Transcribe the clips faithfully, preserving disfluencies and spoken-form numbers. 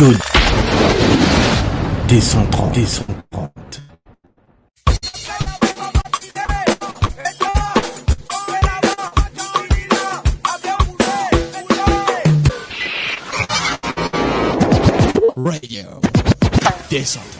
Radio deux cent trente, deux cent trente. Radio deux cent trente.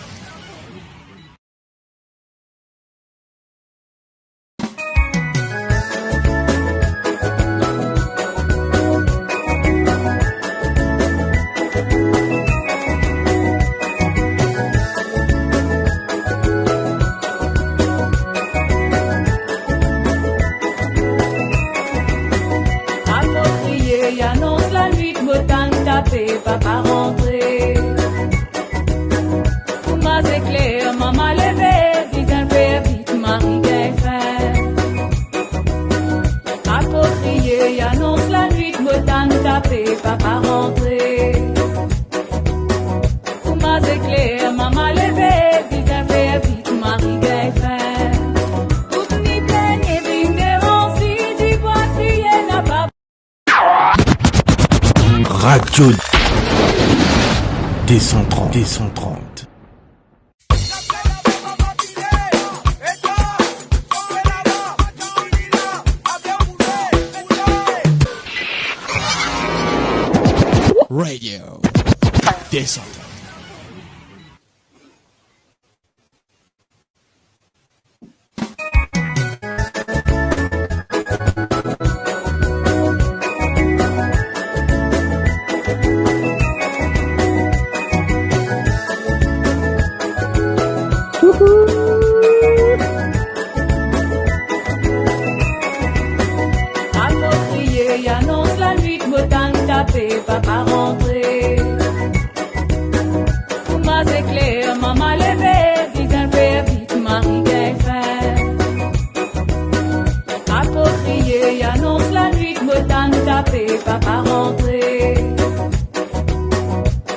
Akoz kriye, anons lanwit, mo tann tape, papa rantre. Kouma zekler, mama leve, bizin fer vit, mari gagn fin. Akoz kriye, anons lanwit, mo tann tape, papa rantre. Kouma zekler, mama leve, bizin fer vit, mari gagn fin. Tout ni pligne, vinn deranz li, dibwa kriye, napa Radio deux cent trente, deux cent trente. Radio deux cent trente. Akoz kriye, anons lanwit, mo tann tape, papa rantre. Kouma zekler, mama leve, bizin fer vit, mari gagn fin. Akoz kriye, anons lanwit, mo tann tape, papa rantre.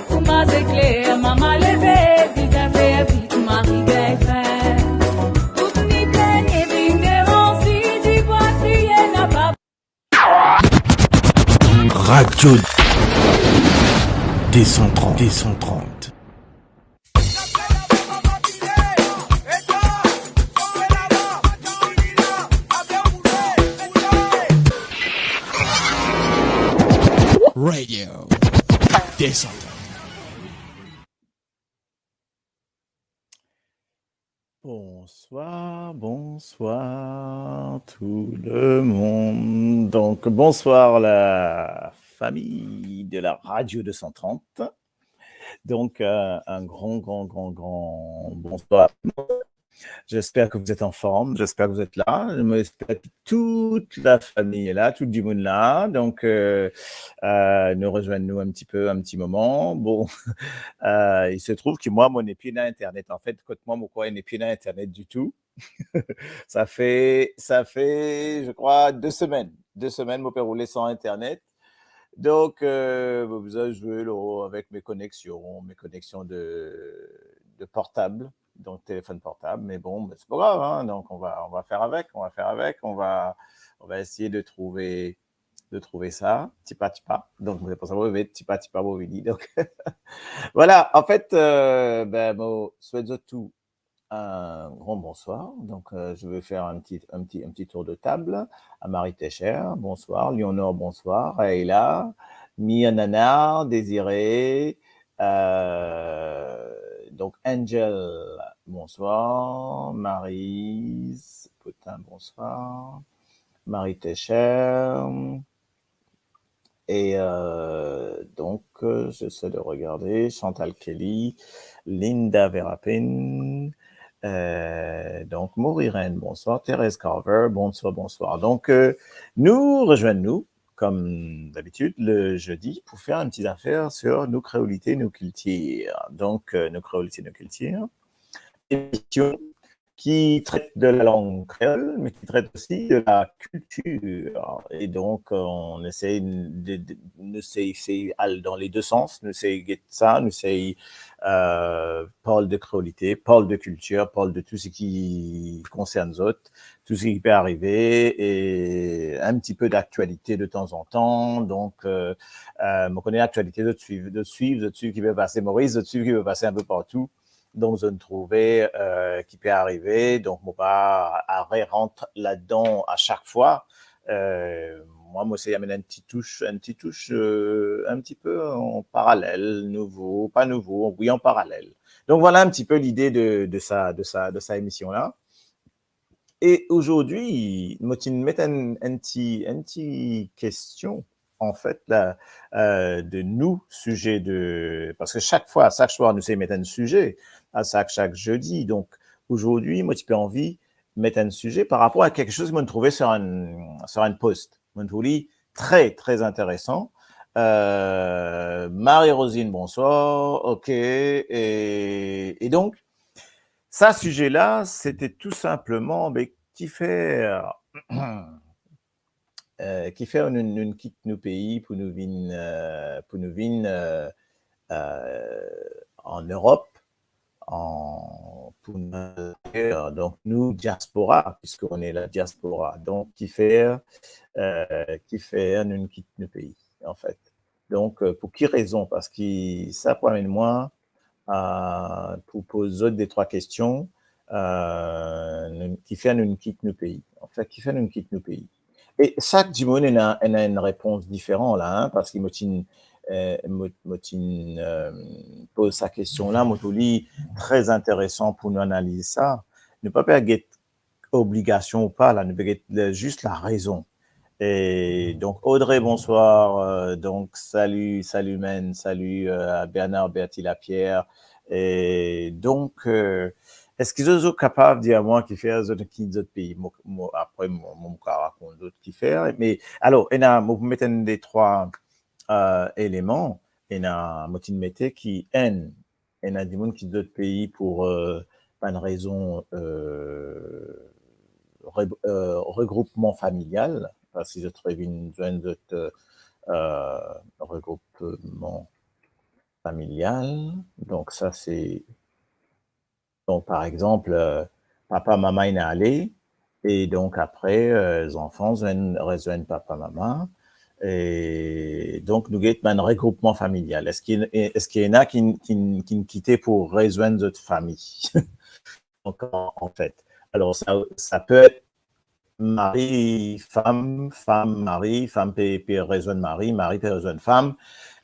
Kouma zekler, mama leve, bizin fer vit, mari gagn fin. Tout ni pligne, vinn deranz li, dibwa kriye, napa Radio deux cent trente, deux cent trente. Radio deux cent trente. Bonsoir, bonsoir tout le monde. Donc, bonsoir la famille de la Radio deux cent trente. Donc, euh, un grand, grand, grand, grand bonsoir. J'espère que vous êtes en forme, j'espère que vous êtes là. J'espère que toute la famille est là, tout le monde là. Donc, euh, euh, nous rejoignons un petit peu, un petit moment. Bon, euh, il se trouve que moi, mo nepli ena internet. En fait, kot mwa, mo krwar nepli ena internet ditou. Ça fait, ça fait, je crois, deux semaines. Deux semaines, mo pe roule san internet. Donc, euh, mo bizin zwe lor, avec mes connexions, mes connexions de, de portable, donc téléphone portable. Mais bon, ben, c'est pas grave, hein. Donc, on va, on va faire avec, on va faire avec, on va, on va essayer de trouver, de trouver ça, tipa tipa. Donc, c'est pour ça que vous voyez, tipa tipa, vous voyez. Donc, voilà, en fait, euh, ben, mo swet zot tou un grand bonsoir. Donc, euh, je vais faire un petit, un petit, un petit tour de table. À Marie Techer, bonsoir. Léonore, bonsoir. Ayla, Mia, Nana, Désiré, euh, donc Angel, bonsoir. Maryse Potin, bonsoir. Marie Techer. Et, euh, donc, euh, j'essaie de regarder. Chantal Kelly, Linda Verapin, euh, donc Mauriren, bonsoir. Thérèse Carver, bonsoir, bonsoir. Donc, euh, nou rezwenn nou, comme d'habitude, le jeudi pour faire un petit affaire sur nou kreolite, nou kiltir. Donc, euh, nou kreolite, nou kiltir. Émission qui traite de la langue créole, mais qui traite aussi de la culture. Et donc, euh, on essaye de, de, nou sey, sey al dan le de sans, nou sey get sa, nou sey, euh, parl de kréolite, parl de kiltir, parl de tou seki konsern zot, tou seki pe arive, e un petit peu d'actualité de temps en temps. Donc, euh, euh, mo kone laktialite, zot swiv, zot swiv, zot swiv ki pe pase Moris, zot swiv ki pe pase un peu partou. Donk, zot trouve, euh, ki pe arive. Donk, mo pa a re rant ladan a sak fwa. Euh, mwa, mo sey amenn enn ti touch, enn ti touch, euh, un petit peu en parallèle, nouvo, pa nouvo, oui, en parallèle. Donc, voilà un petit peu l'idée de, de sa, de sa, de sa émission-là. E azordi, mo ti met enn, enn ti, enn ti kestion, an fet, la, euh, de nou, size de, parski sak fwa, sak swar, nou sey met enn size, a sak, sak zedi. Donk, azordi, mo ti pe anvi met enn size par rapor a kiksoz ki mo trouve sur enn, sur enn post. Mo trouv li tre, tre interesan. Euh, Marie-Rosine, bonsoir. Ok. E, e donk, sa size-la, sete tou sinpleman, be, kifer, euh, kifer nou, nou kit nou pei pou nou vinn, euh, pou nou vinn, euh, euh, an Erop, an, pou nou, donk nou diaspora, puisqu'on est la diaspora. Donk, kifer, euh, kifer nou kit nou pei, an fet. Donk, euh, pou ki rezon? Parski sa pou amenn mwa a, pou poz zot de trwa kestion, euh, nou, kifer nou kit nou pei. An fet, kifer nou kit nou pei? E sak dimoun ena, ena enn repons diferan la, hein, parski mo ti, euh, mo, mo ti, euh, poz sa kestion-la, mo trouv li tre interesan pou nou analiz sa. Nou pa pe get obligasion ou pa, la, nou pe get le, zis larezon. E donk, Audrey, bonsoir. Euh, donk, salut, salut, men, salut, euh, à Bernard Berti Lapierre. E donk, euh, eski zot, zot kapav dir mwa kifer zot kit zot pei? Mo, mo, apre, mo, mo kapav rakont zot kifer. Me, alor, ena, mo pou met enn de trwa, euh, eleman. Ena, mo ti mete ki enn, ena dimoun kit zot pei pou, euh, bann rezon, euh, re-, euh, regroupman familial, parski zot revinn zwenn zot, euh, euh, regroupman familial. Donk sa se, donk par exanp, euh, papa, mama inn ale, e donk apre, euh, zanfan zwenn, rezwenn papa, mama. E donk nou get bann regroupman familial. Eski, eski ena ki, ki, ki kite pou rezwenn zot fami? Donk, an, an fet, alor sa, sa pe et mari, fam, fam, mari, fam pe, pe rezwenn mari, mari pe rezwenn fam.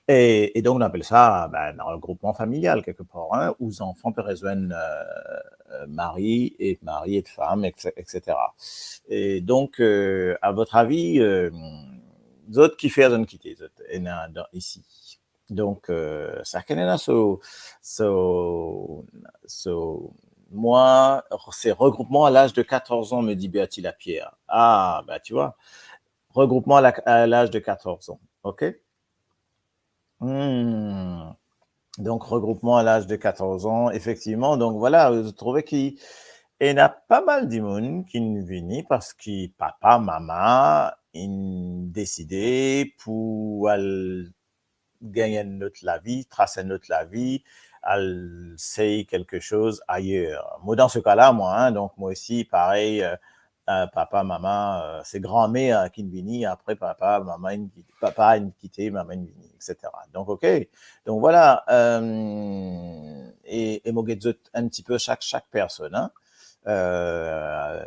E, e donk, nou apel sa, ben, dan regroupman familial, kelkepar, hein, ou zanfan pe rezwenn, euh, euh, mari e, mari et fam, et cetera. E donk, euh, à votre avis, euh, zot kifer zot inn kite zot ena dan, isi? Donk, euh, sakenn ena so, so, so, mwa, se regroupman à l'âge de quatorze ans, me di Berti Lapierre. Ah, ben, tu vois, regroupman à la, à l'âge de quatorze ans, ok? Hmm. Donk, regroupman à l'âge de quatorze ans, efektivman. Donk, vwala, zot trouve ki ena pa mal dimoun ki'nn vini parski papa, mama inn deside pou al gagn enn lot lavi, tras enn lot lavi, al sey kelke soz ayer. Mo, dan se ka-la, mwa, hein, donk, mwa osi, parey, euh, euh, papa, mama, euh, se granmer, euh, ki'nn vini, apre papa, mama inn kit-, papa inn kite, mama inn vini, et cetera. Donk, ok. Donk, vwala, euh, e, e mo get zot enn tipe sak, sak personn, hein. Euh,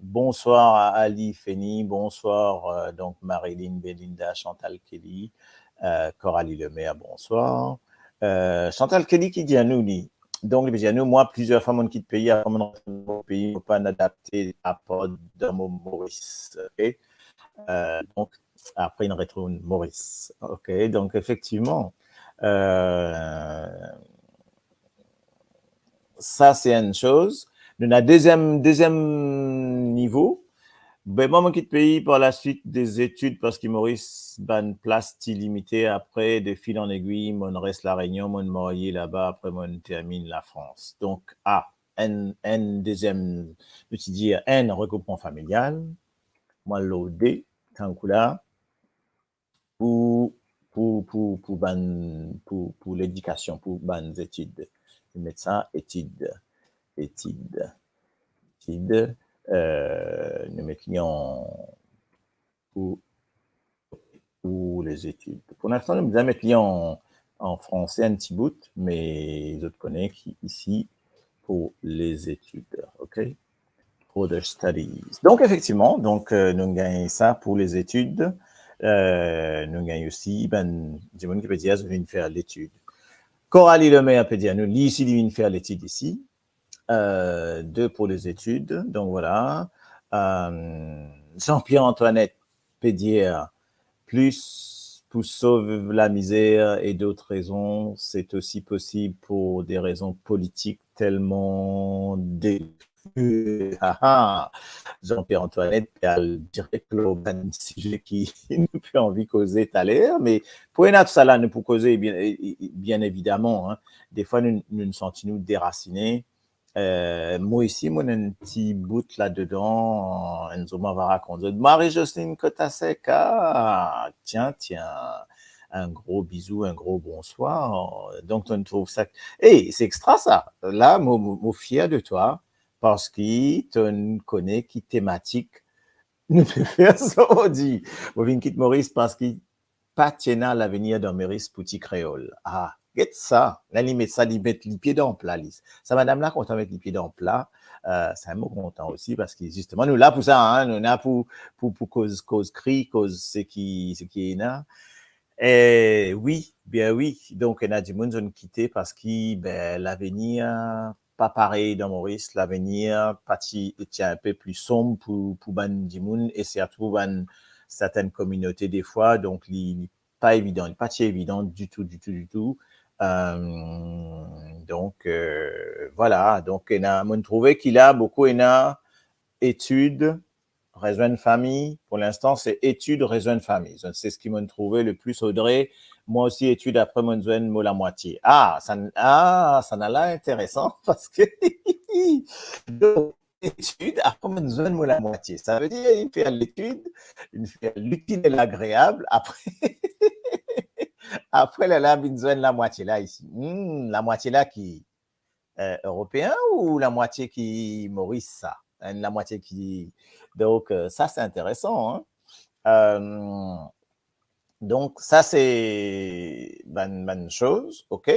bonsoir à Ali, Feni, bonsoir, euh, donk Marilyn, Belinda, Chantal Kelly, euh, Coralie Lemaire, bonsoir. Euh, Chantal Kelly ki dir anou, li, donk, li pe dir anou, mwa, plizier fwa, mo'nn kit pei, apre mo'nn retourn pei, mo pa'nn adapte apar dan mo Moris, ok? Euh, donk, apre, inn retourn Moris, ok? Donk, efektivman, euh, sa, se enn soz. Nou ena deziem, deziem nivo. Be, mwa, mo'nn kit pei par la suite des études parski Moris bann plas ti limite, apre, de fil en aiguille, mo'nn res La Réunion, mo'nn marye laba, apre, mo'nn terminn Lafrans. Donk, ah, enn, enn deziem, nou ti dir enn regroupman familial, mo al lor de, tankou la, pou, pou, pou, pou bann, pou, pou ledikasion, pou bann zetid. Nou met sa, etid, etid, etid, euh, nou met li an, pou, pou les études. Pou linstan, nou bizin met li an, an franse enn ti bout, me zot kone ki isi pour les études, ok? For the studies. Donk, efektivman, donk, euh, nou gagn sa pour les études. Euh, nou gagn osi, ben, dimoun ki pe dir, ah, zot vinn fer letid. Coralie Lemaire pe dir, nou, li isi, li vinn fer letid isi. Euh, de pour les études. Donk, vwala. Euh, Jean-Pierre Antoinette pe dir, plus pour sauver la misère et d'autres raisons, c'est aussi possible pour des raisons politiques tellement dé-, ah, ah. Jean-Pierre Antoinette pe al direk lor bann size ki nou pe anvi koze taler, me pou ena tousala, nou pou koze, bien, bien evidaman, hein. Defwa, nou, nou santi nou derasine. Euh, mo isi, mo ena enn ti bout ladedan, enn zour mo ava rakont zot. Marie-Jocelyne Cotasec, ah, tiens, tiens, un gros bisou, un gros bonsoir. Donk, to trouv sa, eh, c'est extra sa. La, mo, mo, mo fier de toi, parski to kone ki tematik nou pe fer zordi. Mo vinn kit Moris parski pa ti ena lavenir dan Moris pou ti kreol. Ah, get sa, la li met sa, li met lipie dan pla, li. Sa madam la kontan met lipie dan pla, euh, sa mo kontan osi, parski zisteman, nou la pou sa, hein, nou la pou, pou, pou koz, koz kri, koz seki, seki ena. Eh, wi, bien wi. Donk, ena dimoun zot kite parski, ben, lavenir pa parey dan Moris, lavenir pa ti, ti inpe pli sonb pou, pou bann dimoun e sirtou bann sertenn kominote defwa, donk li, li pa evidan, li pa ti evidan ditou, ditou, ditou. Euh, donk, euh, vwala, donk ena, mo trouve ki la boukou ena etid, rezwenn fami, pou linstan, se etid, rezwenn fami. Donk, se seki mo trouve le plis, Audrey. Mwa osi, etid, apre mo zwenn mo lamwatie. Ah, sa, ah, sa la interesan, parski, donk, etid, apre mo zwenn mo lamwatie. Savedir, li fer letid, li fer litil e lagreab, apre, apre, la, la, vinn zwenn lamwatie la isi. Hmm, lamwatie la ki euh, eropeen ou lamwatie ki Moris sa? Enn lamwatie ki, donk, euh, sa, se interesan, hein. Euh, donk, sa, se bann, bann soz, ok?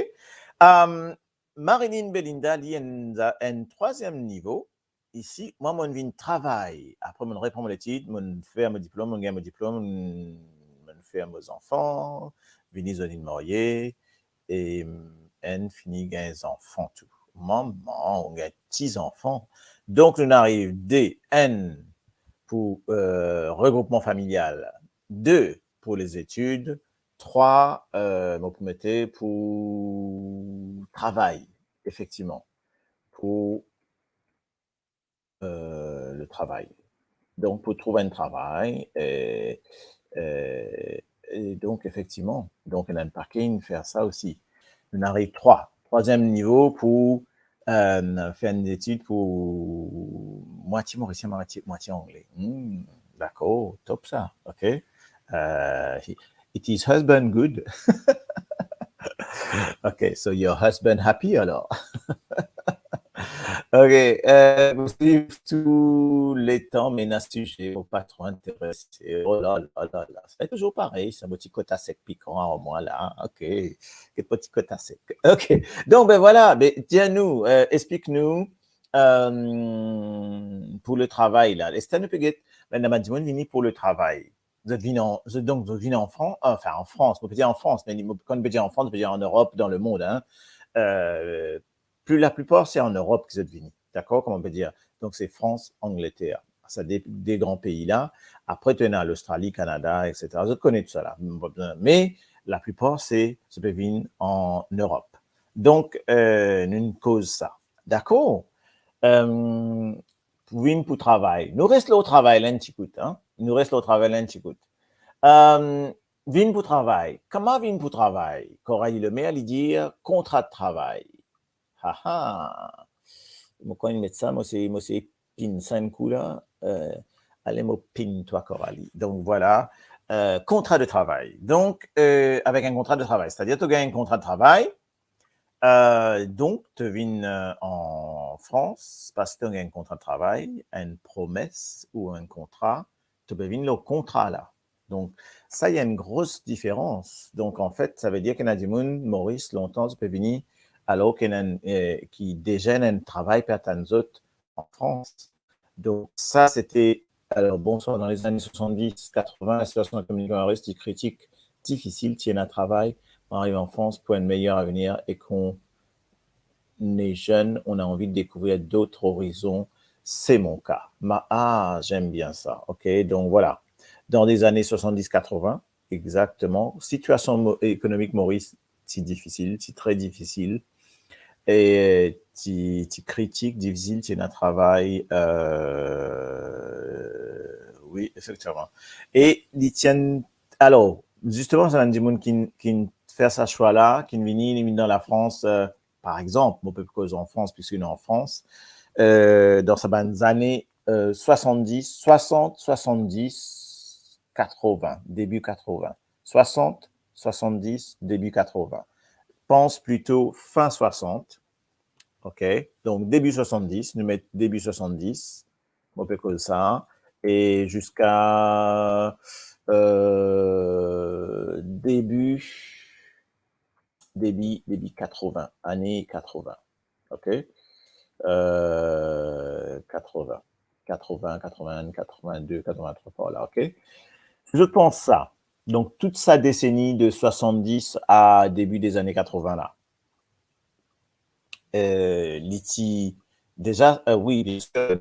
Euh, Marilyn Belinda, li enn, enn trwaziem nivo, isi, mwa, mo vinn travay. Apre, mo reponn mo letid, mo fer mo diplom, mo gagn mo diplom, mo fer mo zanfan, vini zot inn marye, e, enn fini gagn zanfan tou. Mama, ou gagn ti zanfan. Donk, nou ariv de, enn pou, euh, regroupman familial, de pou les études, trwa, euh, mo pou mete pou travay, efektivman. Pou euh, le travay. Donk, pou trouv enn travay, e, e, e donk, efektivman, donk, ena enn pake inn fer sa osi. Nou ariv trwa. Trwaziem nivo pou, euh, fer enn etid pou mwatie morisien, mwatie, mwatie angle. Hmm, dakor, top sa, ok. Euh, he, it is husband good. Ok, so your husband happy alor? Ok, euh, mo swiv tou letan, me ena size, mo pa tro interese. Oh la la la la. Sa touzour parey, sa mo ti kotasek pikan ar mwa la. Ok, get mo ti kotasek. Ok, donk, ben vwala, ben, dir nou, euh, explik nou, euh, pou le travay la. Eski nou pe get, ben, ena bann dimoun vini pou le travay. Zot vinn an, zot, donk, zot vinn an Fran-, anfin, an Frans, mo pe dir an Frans, me mo, kan mo pe dir an Frans, mo pe dir an Erop, dan lemond, hein. Euh, pli, laplipar, se an Erop ki zot vini, dakor, kouma mo pe dir. Donk, se Frans, Angleter, sa de, de gran pei la. Apre, to ena Lostrali, Kanada, et cetera. Zot kone tousala, mo pa bizin. Me, laplipar, se, zot pe vinn an Erop. Donk, euh, nou koz sa. Dakor? Euh, pou vinn pou travay. Nou res lor travay la enn ti kout, hein? Nou res lor travay la enn ti kout. Euh, vinn pou travay. Kouma vinn pou travay? Coralie Lemaire, li dir kontra de travay. Ha, ha. mo kan inn met sa, mo se, mo se pinn sa enn kou la, euh, ale mo pinn twa, Coralie. Donk, vwala, euh, kontra de travay. Donk, euh, avek enn kontra de travay, setadir to gagn enn kontra de travay, euh, donk to vinn, euh, an Frans, parski to gagn enn kontra de travay, enn promes ou enn kontra, to pe vinn lor kontra la. Donk, sa, ena enn gro diferans. Donk, anfet, savedir ki ena dimoun Moris, lontan, zot pe vini, alor ki ena, euh, ki deza ena enn travay pe atann zot an Frans. Donk, sa, sete, alor, bonswar, dan lezane swasanndiz, katrovin, lasitiasion ekonomik an Moris ti kritik, difisil, ti ena travay, mo ariv an Frans pou enn meyer avenir e kan on est jeune, on a envie de découvrir d'autres horizons. C'est mon cas. Ma, ah, j'aime bien ça. Ok, donc voilà. Dan lezane swasanndiz, katrovin, exactement, sitiasion mo-, ekonomik Moris ti difisil, ti tre difisil. E ti, ti kritik, difisil, ti ena travay, euh, wi, efektivman. E li ti enn, alor, zisteman, sa bann dimoun ki, ki fer sa swa la, ki vini, li vinn dan Lafrans, euh, par exanp, mo pe koz an Frans, piski nou an Frans, euh, dan sa bann zane, euh, swasanndiz, swasant, swasanndiz, katrovin, debi katrovin. Swasant, swasanndiz, debi katrovin. Pans plito fin swasant, ok? Donk, debi swasanndiz, nou met debi swasanndiz, mo pe koz sa, e ziska, euh, debi, debi, debi katrovin, ane katrovin, ok? Euh, katrovin, katrovin, katrovin-enn, katrovin-de, katrovin-trwa par la, ok? Si zot pans sa, donk, tou sa deseni de swasanndiz a debi dezane katrovin la, euh, li ti deza, euh, wi, biensir,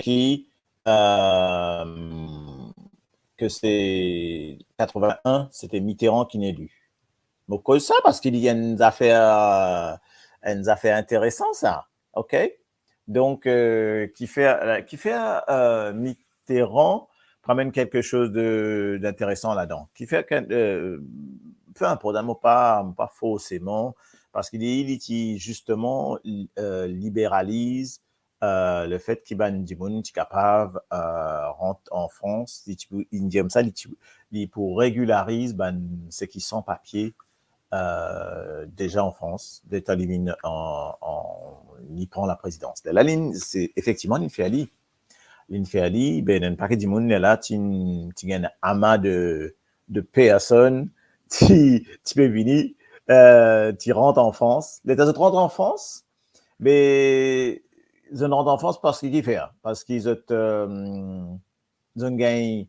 ki, euh, ke se katrovin-enn, sete Mitterrand ki'nn eli. Mo koz sa parski li enn zafer, enn zafer interesan sa, ok? Donk, euh, kifer, euh, kifer, euh, Mitterrand amenn kelke soz de, d'interesan ladan. Kifer ke, euh, pe inport, mo pa, mo pa forseman, parski li, li ti zisteman, euh, liberaliz, euh, lefet ki bann dimoun ti kapav, euh, rant an Frans, li ti pou, li dir koumsa, li ti, li pou regilariz bann seki san papie, euh, deza an Frans, letan li vinn an, an, li pran laprezidans. Lerla, li, se, efektivman, li'nn fer li. Li'nn fer li, be, enn pake dimoun, lerla, ti, ti gagn ama de, de personn, ti, ti pe vini, euh, ti rant an Frans. Letan zot rant an Frans, be, zot rant an Frans parski kifer? Parski zot, euh, zot gagn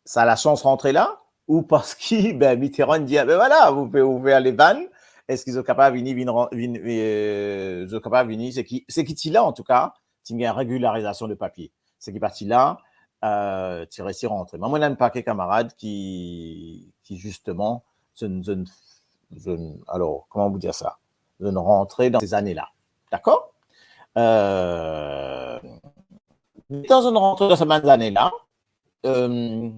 sa lasans rantre la, ou parski, be, Mitterrand dir, be, vwala, ou pe, ou pe ale vann, eski zot kapav vini, vinn ran-, vinn, euh, zot kapav vini, seki, seki ti la, antouka, ti gagn regilarizasion de papie. Seki pa ti la, euh, ti resi rantre. Mwa, mo ena enn pake kamarad ki, ki zisteman, zot, zot, zot, alor, kouma pou dir sa? Zot rantre dan se zane la. Dakor? Euh, letan zot rantre dan se bann zane la, euh,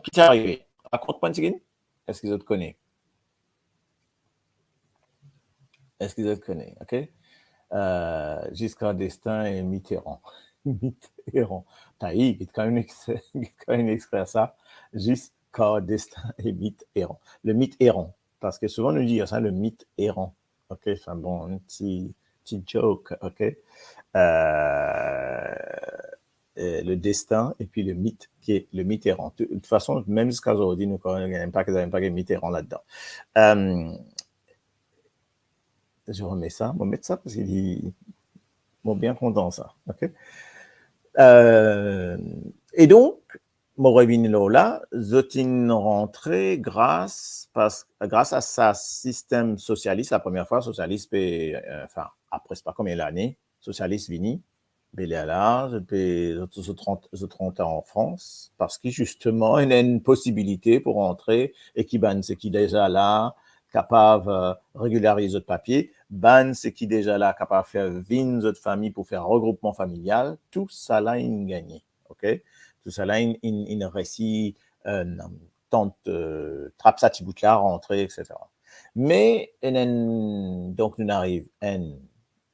ki ti arive? Rakont mwa enn tigit. Eski zot kone? Eski zot kone? Ok. Euh, Giscard d'Estaing et Mitterrand. Mitterrand. Tayi, get kan enn ex-, get kan enn expresyon sa. Giscard d'Estaing et Mitterrand. Le Mitterrand. Parski souvan nou dir sa, le Mitterrand. Ok, anfin bon, enn ti, ti joke, ok. Euh, euh, le destin et puis le mythe, ki le Mitterrand. De, de tout fason, mem ziska zordi, nou, kan nou gagn pa, ki gagn pa, ki Mitterrand ladan. Euh, je remets ça, mo met sa parski li, mo bien kontan sa, ok? Euh, e donk, mo revinn lor la, zot inn rantre gras, pas, gras a sa sistem sosialis, lapremier fwa sosialis pe, euh, anfin, apre pa konbien lane, sosialis vini, be lerla, zot pe, zot, zot rant-, zot rantre an Frans, parski zisteman, ena enn posibilite pou rantre, e ki bann seki deza la, kapav, euh, regilariz zot papie, bann seki deza la kapav fer vinn zot fami pou fer regroupman familial, tousala inn gagne, ok? Tousala inn, inn, inn resi, euh, tant, euh, trap sa ti bout la, rantre, et cetera. Me, ena enn, donk, nou ariv enn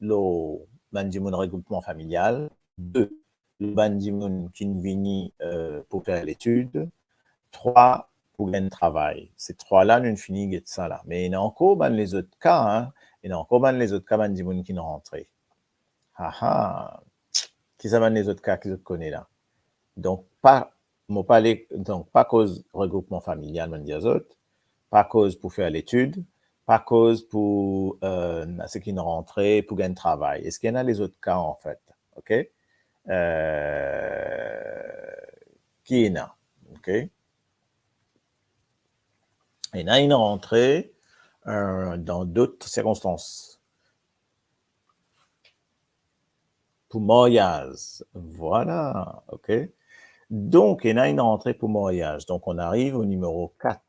lor bann dimoun regroupman familial, de, bann dimoun ki vini, euh, pou fer letid, trwa, pou gagn travay. Se trwa la, nou fini get sa la. Me ena ankor bann lezot ka, hein. Ena ankor bann lezot ka, bann dimoun ki rantre. Aha. Ki sa bann lezot ka ki zot kone la? Donk, pa, mo pa le, donk, pa koz regroupman familial, mo dir zot, pa koz pou fer letid, pa koz pou, euh, seki rantre, pou gagn travay. Eski ena lezot ka, anfet? Ok? Euh, ki ena? Ok? Ena inn rantre, euh, dan dot sirkonstans. Pou maryaz. Vwala, ok. Donk, ena inn rantre pou maryaz. Donk, on ariv o nimero kat.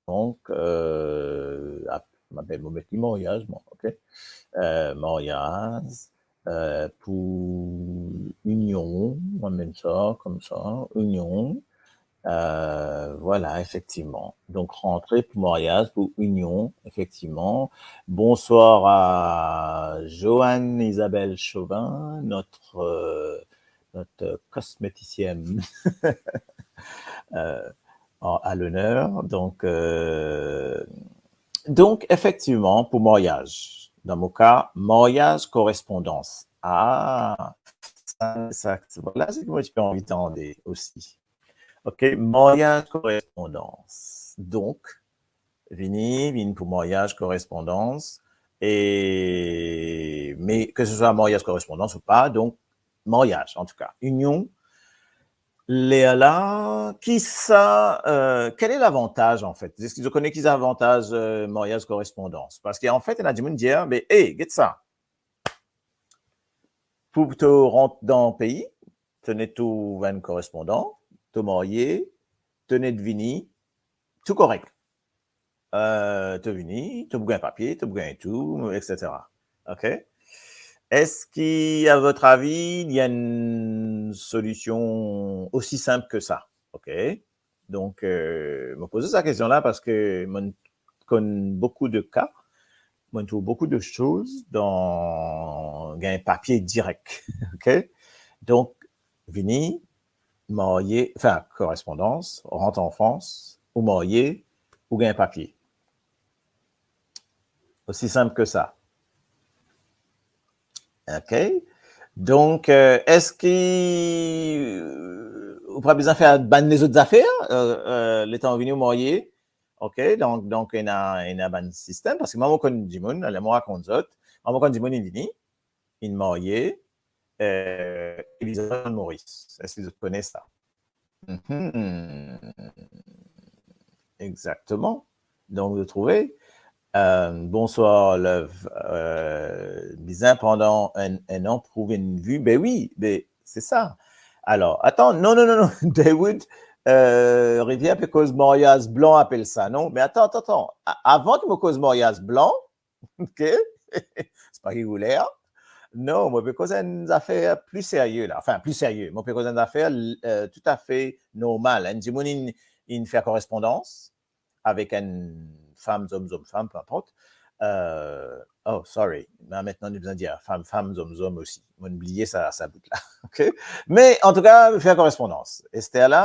Donk, euh, ap-, mo apel, mo met li maryaz, mwa, ok. Euh, maryaz, euh, pou inion, mo met sa, koumsa, inion. Euh, vwala, efektivman. Donk, rantre pou maryaz, pou inion, efektivman. Bonsoir à Joanne Isabelle Chauvin, notre, euh, notre cosméticienne, euh, en, à l'honneur. Donk, euh, donk, efektivman, pou maryaz. Dan mo ka, maryaz korespondans. Ah, sa, sa, vwala seki mo ti pe anvi tande osi. Ok, maryaz korespondans. Donk, vini, vinn pou maryaz korespondans. E, me ke se swa maryaz korespondans ou pa, donk, maryaz, an tou ka. Inion, lerla, ki sa, euh, quel est l'avantage, en fait? Eski zot kone ki sa lavantaz, euh, maryaz korespondans? Parski, an fet, ena dimoun dir, be, hey, get sa. Pou to rant dan pei, to ena to bann korespondan, to marye, to ena vini, tou korek. Euh, to vini, to pou gagn papie, to pou gagn tou, et cetera. Ok? Eski, à votre avis, il y a une solution aussi simple que ça? Ok? Donk, euh, mo poze sa kestion la parski mo konn boukou de ka, mo trouv boukou de soz dan gagn papie direk. Ok? Donk, vini, marye, anfin, korespondans, rant an Frans, ou marye, ou gagn papie. Osi sinp ki sa. Ok? Donk, euh, eski, euh, ou pa bizin fer bann lezot zafer, euh, euh, letan ou vini ou marye? Ok? Donk, donk, ena, ena bann sistem, parski mwa, mo konn dimoun, ale, mo rakont zot, mwa, mo konn dimoun, inn vini, inn marye, euh, e bizin Moris. Eski zot kone sa? Mhm. Exactement. Donk, vous trouvez, euh, bonsoir, Love. Euh, bizin pandan enn, enn an prouv enn vi. Ben wi, ben, se sa. Alor, atann, non, non, non, non, Daywood, euh, Rivière pe koz maryaz blan, apel sa, non? Me atann, atann, atann. A-, avan ki mo koz maryaz blan, ok? Se pa ki kouler. Non, mo pe koz enn zafer pli serye la. Anfin, pli serye. Mo pe koz enn zafer, euh, toutafe normal. Enn dimoun inn, inn fer korespondans avek enn fam, zom, zom, fam, pe inport. Euh, oh, sorry. Me aster nou bizin dir fam, fam, zom, zom osi. Mo'nn bliye sa, sa bout la. Ok? Me, antouka, fer korespondans. Ester la,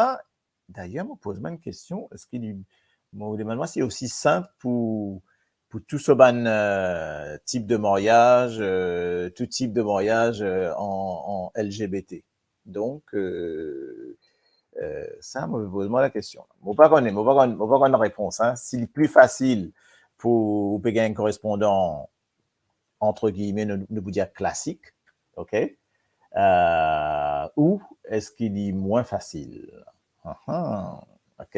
dayer, mo poz mwa enn kestion, eski li, mo demann mwa si osi sinp pou, pou tou so bann, euh, tip de maryaz, euh, tou tip de maryaz, euh, an, an L G B T. Donk, euh, euh, sa, mo poz mwa lakestion. Mo pa konn, mo pa konn, mo pa konn larepons, hein. Si li pli fasil pou ou pe gagn enn korespondan, entre guillemets, nou, nou pou dir klasik, ok? Euh, ou eski li mwin fasil? Ah, ah, ok?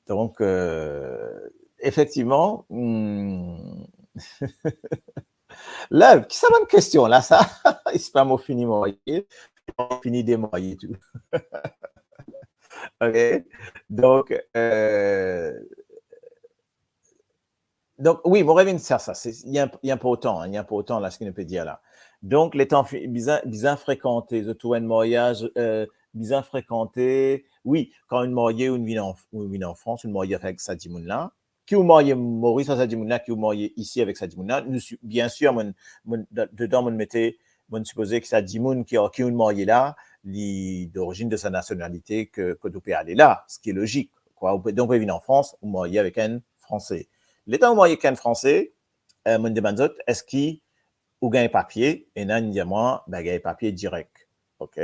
Donk, euh, efektivman, hmm, Love, ki sa bann kestion la, sa? Esper mo fini marye, fini demarye tou. Ok? Donk, euh, donk, wi, mo revinn sa, sa, se, li inp-, li inportan, li inportan la, seki nou pe dir la. Donk, letan fi-, bizin, bizin frekante, zot trouv enn maryaz, euh, bizin frekante, wi, kan ou marye, ou vinn an, ou vinn an Frans, ou marye avek sa dimoun la, ki ou marye Moris ar sa dimoun la, ki ou marye isi avek sa dimoun la, nou si-, bien sir, monn, monn, dan, dedan, monn mete, monn sipoze ki sa dimoun ki, ki ou marye la, li dorizinn de sa nasionalite ke, kot ou pe ale la, seki lozik, kwa. Ou pe, donk, ou vinn an Frans, ou marye avek enn Franse. Letan ou marye ek enn Franse, eh, monn demann zot, eski ou gagn papie? Ena inn dir mwa, be, gagn papie direk. Ok?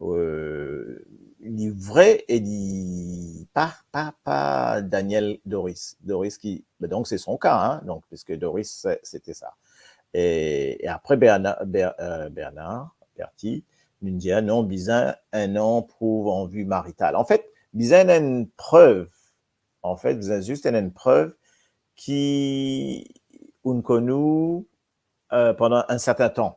Euh, li vre e li pa, pa, pa Daniel Doris. Doris ki, be, donk, se son ka, hein, donk, piske Doris, se, sete sa. E, e apre, Berna-, Ber-, euh, Bernard, Berti, li dir, non, bizin enn an prouv anvi marital. Anfet, bizin enn prev. Anfet, bizin zis enn, enn prev ki ou'nn konn ou, euh, pandan enn sertin tan.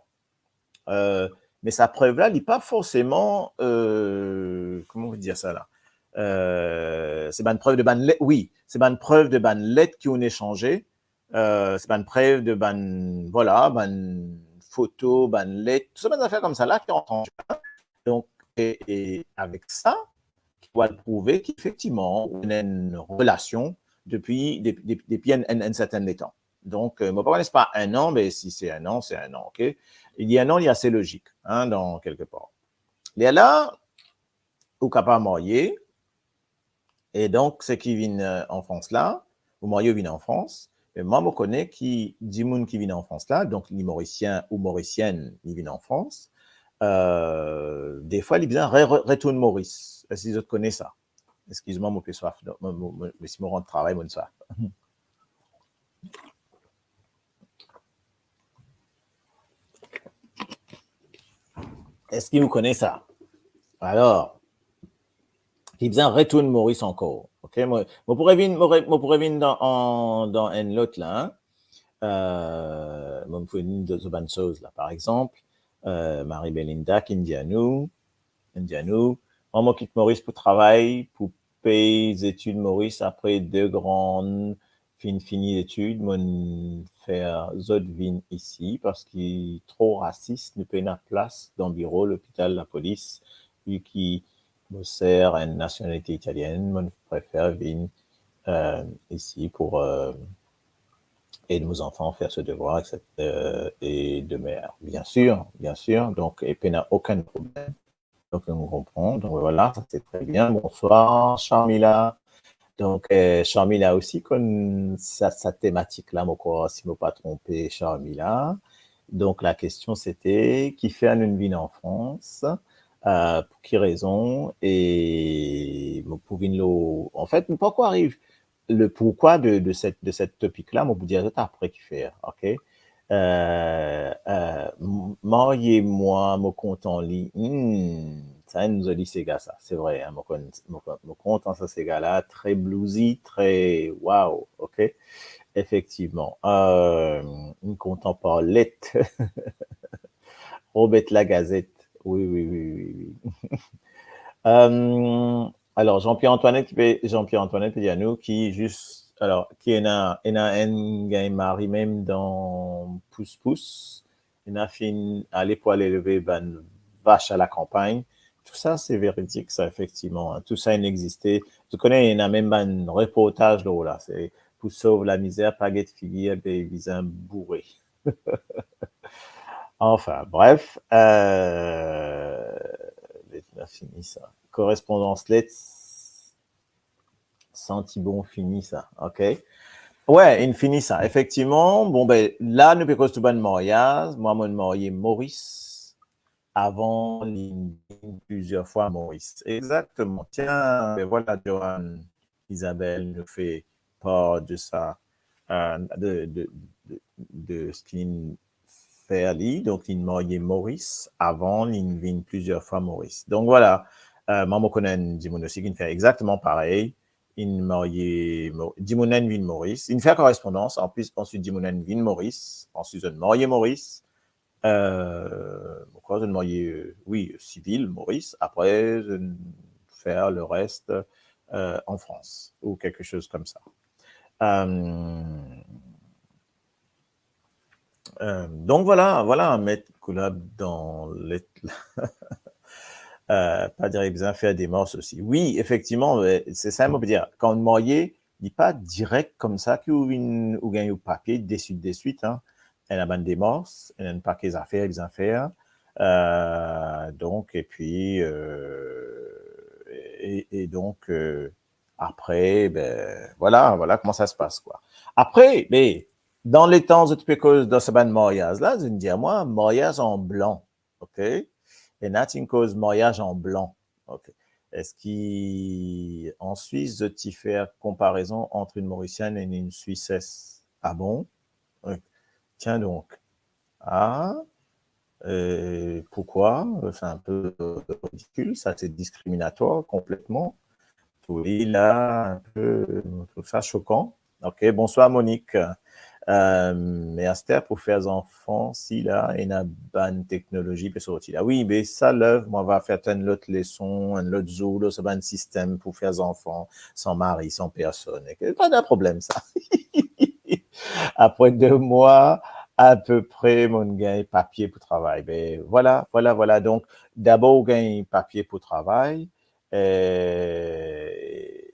Euh, me sa prev la, li pa forseman, euh, kouma ou dir sa la? Euh, se bann prev de bann let, wi, se bann prev de bann let ki ou'nn esanze, euh, se bann prev de bann, vwala, bann foto, bann let, tou sa bann zafer koumsa la ki ansanm. Donk, e, e avek sa, ki pou al prouve ki efektivman ou ena enn relasion depi, depi, depi, depi enn, enn, enn sertin letan. Donk, euh, mo pa kone si pa enn an, me si se enn an, se enn an, ok? Li enn an, li ase lozik, hein, dan kelke par. Lerla, ou kapav marye, e donk, seki vinn, euh, an Frans la, ou marye, ou vinn an Frans, me mwa, mo kone ki dimoun ki vinn an Frans la, donk, li Morisien ou Morisienn, li vinn an Frans, euh, defwa, li bizin re-, re-, retourn Moris. Eski zot kone sa? Eskiz mwa, mo pe swaf, mo, mo, mo, me si mo rant travay, mo'nn swaf. Eski ou kone sa? Alor, ki bizin retourn Moris ankor. Ok, mo, mo pou revinn, mo re-, mo pou revinn dan, an, dan enn lot la, hein. Euh, mo pou revinn dan bann soz la. Par exanp, euh, Marie Belinda ki dir nou, ki dir nou, mwa, mo kit Moris pou travay, pou pey zetid Moris, apre de gran finn fini zetid, mo'nn fer zot vinn isi, parski tro rasis, nou pena plas dan biro, lopital, lapolis, vi ki mo ser enn nasionalite italienn, mo'nn prefer vinn, euh, isi pou, euh, ed mo zanfan fer so devwar, et cetera, euh, e demer, bien sir, bien sir. Donk, e pena okenn problem. Donk, nou konpran. Donk, vwala, sa se tre bien. Bonswar, Sharmila. Donk, euh, Sharmila osi konn sa, sa tematik la, mo krwar, si mo pa tronpe, Sharmila. Donk, lakestion, sete, kifer nou vinn an Frans, euh, pou ki rezon, e mo pou vinn lor, anfet, nou pankor ariv le pourkwa de, de set, de set topik la, mo pou dir zot apre kifer, ok? Euh, euh, m-, marye mwa, mo kontan li. Hmm, sa enn zoli sega sa, se vre, hein, mo konn, mo konn, mo kontan sa sega la, tre bluesy, tre wow, ok? Efektivman. Euh, mo kontan par let. Robert Lagazette. Wi, wi, wi, wi, wi. Euh, alor, Jean-Pierre Antoinette ki pe, Jean-Pierre Antoinette pe dir nou ki zis, alor, ki ena, ena enn gagn mari mem dan Pouspous, ena finn ale pou al elve bann vas a lakanpagn. Tou sa, se veridik, sa, efektivman, hein. Tou sa inn existe. Ou kone, ena mem bann reportaz lor la. Se pou sov lamizer, pa get figir, be bizin boure. Anfin, bref, euh, let la fini sa. Korespondans let, santi bon fini sa, ok? Wi, inn fini sa. Efektivman, bon, be, la, nou pe koz tou bann maryaz. Mwa, mo'nn marye Moris. Avan, li vinn plizier fwa Moris. Exakteman. Tiens, be vwala, Johan, Isabelle, nou fer par de sa, euh, de, de, de, de seki linn fer li. Donk, linn marye Moris avan, linn vinn plizier fwa Moris. Donk, vwala. Euh, mwa, mo konn enn dimoun osi kinn fer exakteman parey. Linn marye Mo-, dimoun la inn vinn Moris. Linn fer korespondans, anplis, answit dimoun la inn vinn Moris, answit zot marye Moris. Euh, mo krwar zot marye, euh, wi, sivil, Moris. Apre, zot fer le reste, euh, an Frans ou quelque chose comme ça. Euh, euh, donk vwala, vwala, met koulab dan let la. Euh, pa dir bizin fer demars osi. Wi, efektivman, euh, se sa mo pe dir. Kan ou marye, li pa direk koumsa ki ou vinn, ou gagn ou papie deswit, deswit, hein. Ena bann demars, ena enn pake zafer bizin fer. Euh, donk, epi, euh, e, e donk, euh, apre, be, vwala, vwala kouma sa se pas, kwa. Apre, be, dan letan zot pe koz dan sa bann maryaz la, zot inn dir mwa, maryaz an blan, ok? Ena ti inn koz maryaz an blan, ok? Eski an Swis zot ti fer konparezon ant enn Morisien e enn Swises? Ah bon? Ok. Tiens donc. Ah, euh, pourquoi? C'est un peu ridicule, ça, c'est discriminatoire complètement. Oui, là, un peu, je trouve ça choquant. Ok, bonsoir Monique. Euh, me aster pou fer zanfan, si la, ena bann teknolozi pe sorti la. Wi, me sa, lev, mwa va fer enn lot leson, enn lot zour, lor sa bann sistem pou fer zanfan, san mari, san personn. Pa de problem, sa. Apre de mwa, apepre, mo'nn gagn papie pou travay. Be, vwala, vwala, vwala. Donk, dabor ou gagn papie pou travay, euh,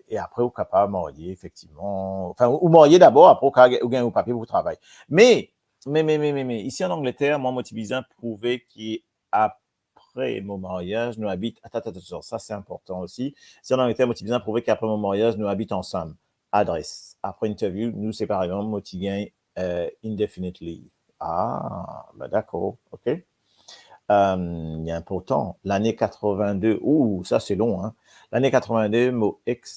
e apre ou kapav marye, efektivman. Anfin, ou, ou marye dabor, apre ou ka, ou gagn ou papie pou travay. Me, me, me, me, me, me, isi an Angleter, mwa, mo ti bizin prouve ki apre mo maryaz, nou abit, atann, atann, atann, sa, se inportan osi. Isi an Angleter, mo ti bizin prouve ki apre mo maryaz, nou abit ansam. Adres. Apre interview, nou separe, mo ti gagn, euh, indefinite leave. Ah, be dakor, ok. Euh, li inportan. Lane katrevin-de, ou, sa se lon, hein. Lane katrevin-de, mo ex,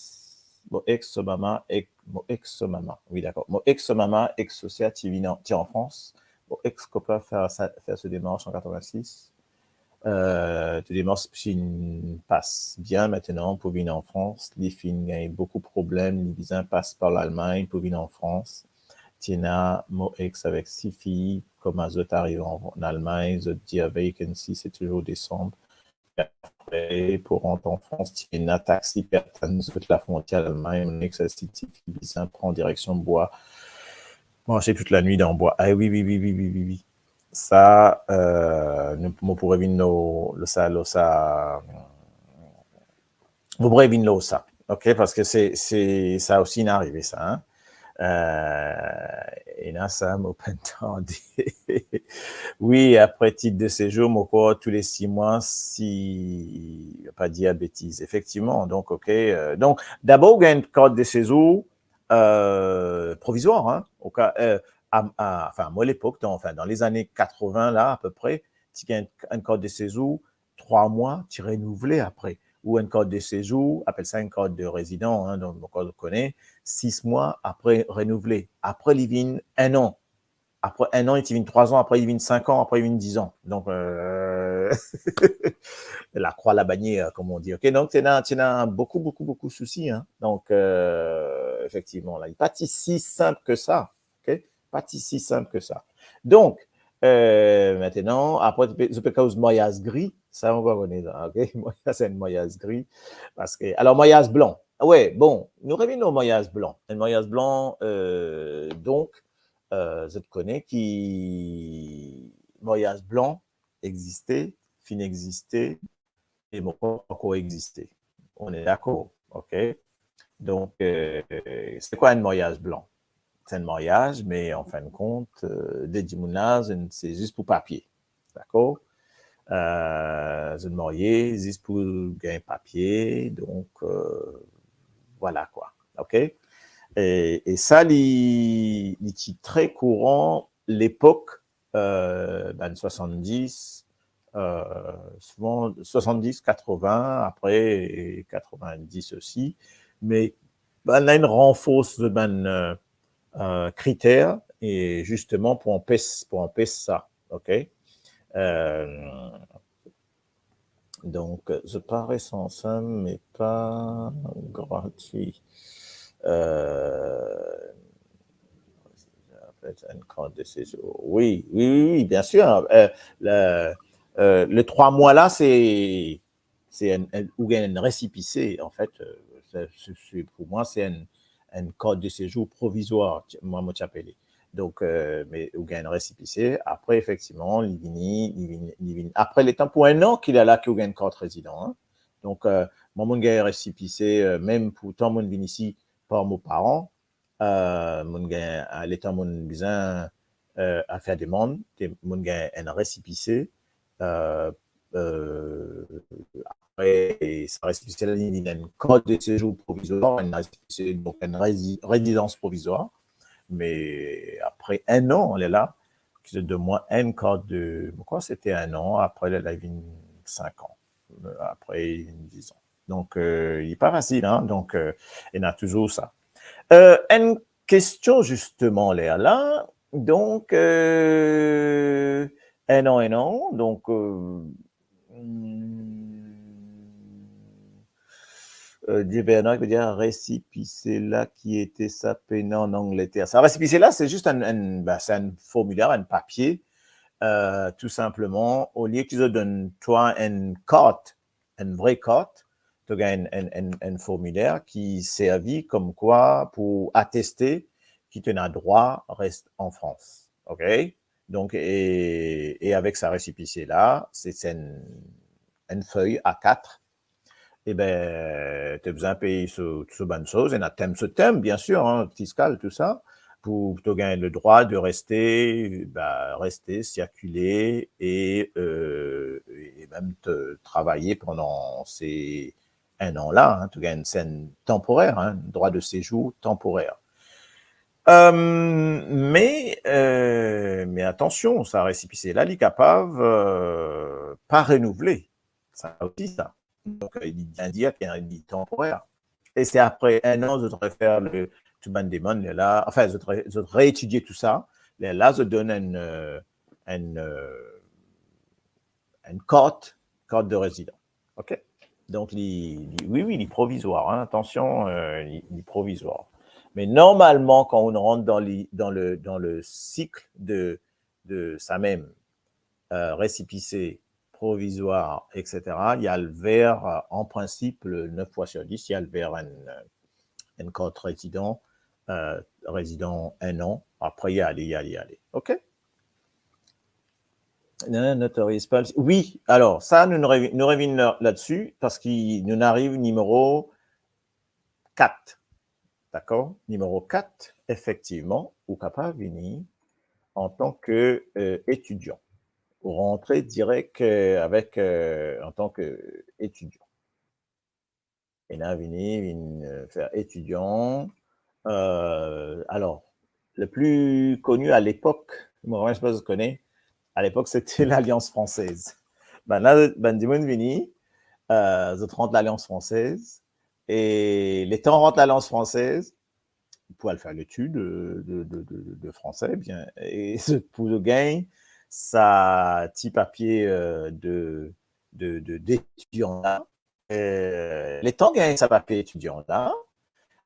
mo ex so mama, ex, mo ex so mama, wi, dakor. Mo ex so mama, ex so ser, ti vinn an, ti an Frans. Mo ex kopin fer sa, fer so demars an katrevin-sis. Euh, to demars finn pas bien, aster pou vinn an Frans, li finn gagn boukou problem, li bizin pas par Lalmagn pou vinn an Frans. Ti ena mo ex avek si fi, kouma zot ariv an, an Lalmagn, zot dir vacancy se touzour desanm. Apre, pou rant an Frans, ti ena taxi pe atann zot lafrontier Lalmagn, mo ex, si ti fi bizin pran direksion bwa, marse tout lanwit dan bwa. Ah wi, wi, wi. Sa, euh, nou, mo pou revinn lor, lor sa, lor sa, mo pou revinn lor sa, ok, parski se, se, sa osi inn arive sa, hein. Euh, ena sa, mo pa'nn tande. Wi, apre tit de sezour, mo krwar tou le sis mwa, si, pa dir betiz. Efektivman, donk, ok, euh, donk, dabor, ou gagn enn kart de sezour, euh, provizwar, hein, oka, euh, a, a, anfin, mwa, lepok, dan, anfin, dan lezane katrevin la, apepre, ti gagn enn kart de sezour, trwa mwa, ti renouvle apre. Ou enn kart de sezour, apel sa enn kart de rezidan, hein, donk, donk, ou kone, sis mwa, apre renouvle. Apre, li vinn enn an. Apre enn an, li ti vinn trwa zan, apre, li vinn sink an, apre, li vinn diz an. Donk, euh, lakrwa, labannier, comme on dit. Ok, donk, ti ena, ti ena boukou, boukou, boukou sousi, hein. Donk, euh, efektivman, la, li pa ti si sinp ke sa. Ok? Pa ti si sinp ke sa. Donk, euh, aster, apre, zot pe, zot pe koz maryaz gri, sa, ou pa kone sa, ok? Maryaz, enn maryaz gri, parski, alor, maryaz blan. Wi, bon, nou revinn lor maryaz blan. Enn maryaz blan, euh, donk, euh, zot kone ki maryaz blan existe, finn existe, e mo krwar ankor existe. On est d'accord, ok? Donk, euh, se kwa enn maryaz blan? Se enn maryaz, me anfin de kont, euh, de dimoun la, se, se zis pou papie, dakor? Euh, zot marye zis pou gagn papie, donk, euh, vwala kwa, ok? E, e sa, li, li ti tre kouran lepok, euh, bann swasanndis, euh, souvan swasanndis, katrevin, apre katrevin-dis osi, me bann la inn ranfors bann, euh, euh, kriter, e zisteman pou anpes, pou anpes sa, ok? Euh, donk, zot pa res ansam, me pa gratwi. Euh, enn kart de sezour. Wi, wi, wi, wi, bien sir. Euh, le, euh, le trwa mwa la, se, se enn, enn, ou gagn enn resipise, anfet, euh, se, se, se, pou mwa, se enn, enn kart de sezour provizwar, ti, mwa, mo ti apele. Donk, euh, me ou gagn enn resipise, apre, efektivman, li vini, li vini, li vini. Apre letan, pou enn an, ki la, la ki ou gagn kart rezidan, hein. Donk, euh, mwa, mo'nn gagn resipise, euh, mem pou tan mo'nn vinn isi, par mo paran, euh, mo'nn gagn, letan mo'nn bizin, euh, al fer demann, mo'nn gagn enn resipise, euh, euh, apre, sa resipise la, li vinn enn kart de sezour provizwar, enn resipise, donk enn rezi-, rezidans provizwar. Me apre enn an, lerla, ki zot donn mwa enn kart de, mo krwar sete enn an, apre, lerla, li vinn sink an. Apre, li vinn diz an. Donk, euh, li pa fasil, hein. Donk, euh, ena touzour sa. Euh, enn kestion, zisteman, lerla. Donk, euh, enn an, enn an. Donk, euh, hmm, euh, Dieu Bernard ki pe dir, resipise la ki ete sa pena an Angleter. Sa resipise la, se zis enn, enn, ba, se enn formiler, enn papie, euh, tou sinpleman, olie ki zot donn twa enn kart, enn vre kart, to gagn enn, enn, enn, enn formiler ki servi komkwa pou ateste ki to ena drwa res an Frans. Ok? Donk, e, e avek sa resipise la, se, se enn, enn fey A kat. Eben, to bizin pey so, so bann soz, ena tim, so tim, bien sir, hein, fiskal, tou sa, pou to gagn le drwa de reste, ba, reste, sirkile e, euh, e mem travay pandan se enn an la, hein, to gagn, se enn tanporer, hein, drwa de sezour tanporer. Euh, me, euh, me atansion, sa resipise la, li kapav, euh, pa renouvle. Sa osi, sa. Donk, euh, li bien dir ki li tanporer. E se apre enn an, zot refer le, tou bann demann, lerla, anfin, zot re-, zot reetidie tou sa, lerla, zot donn enn, euh, enn, euh, enn kart, kart de rezidan. Ok? Donk, li, li, wi, wi, li provizwar, hein, atansion, euh, li, li provizwar. Me normalman, kan ou rant dan li, dan le, dan le sik de, de sa mem, euh, resipise, provizwar, et cetera, li al ver, euh, an prinsip, nef fwa sir dis, li al ver enn, euh, enn kart rezidan, euh, rezidan enn an, apre li ale, li ale, li ale. Ok? Non, non, notorize pa. Wi, alor, sa, nou, nou revi-, nou revinn la, ladsi, parski nou ariv nimero kat. Dakor? Nimero kat, efektivman, ou kapav vini antan ke, euh, etidian. Ou rantre direk, euh, avek, euh, antan ke etidian. Ena vini, vinn, euh, fer etidian. Euh, alor, le pli koni alepok, mo pa kone, alepok, sete Lalians Fransez. Bannla, bann dimoun vini, euh, zot rant Lalians Fransez, e letan rant Lalians Fransez, pou al fer letid, euh, de, de, de, de, de franse, bien, e pou gagn sa ti papie, euh, de, de, de, detidian la. Euh, letan gagn sa papie etidian la,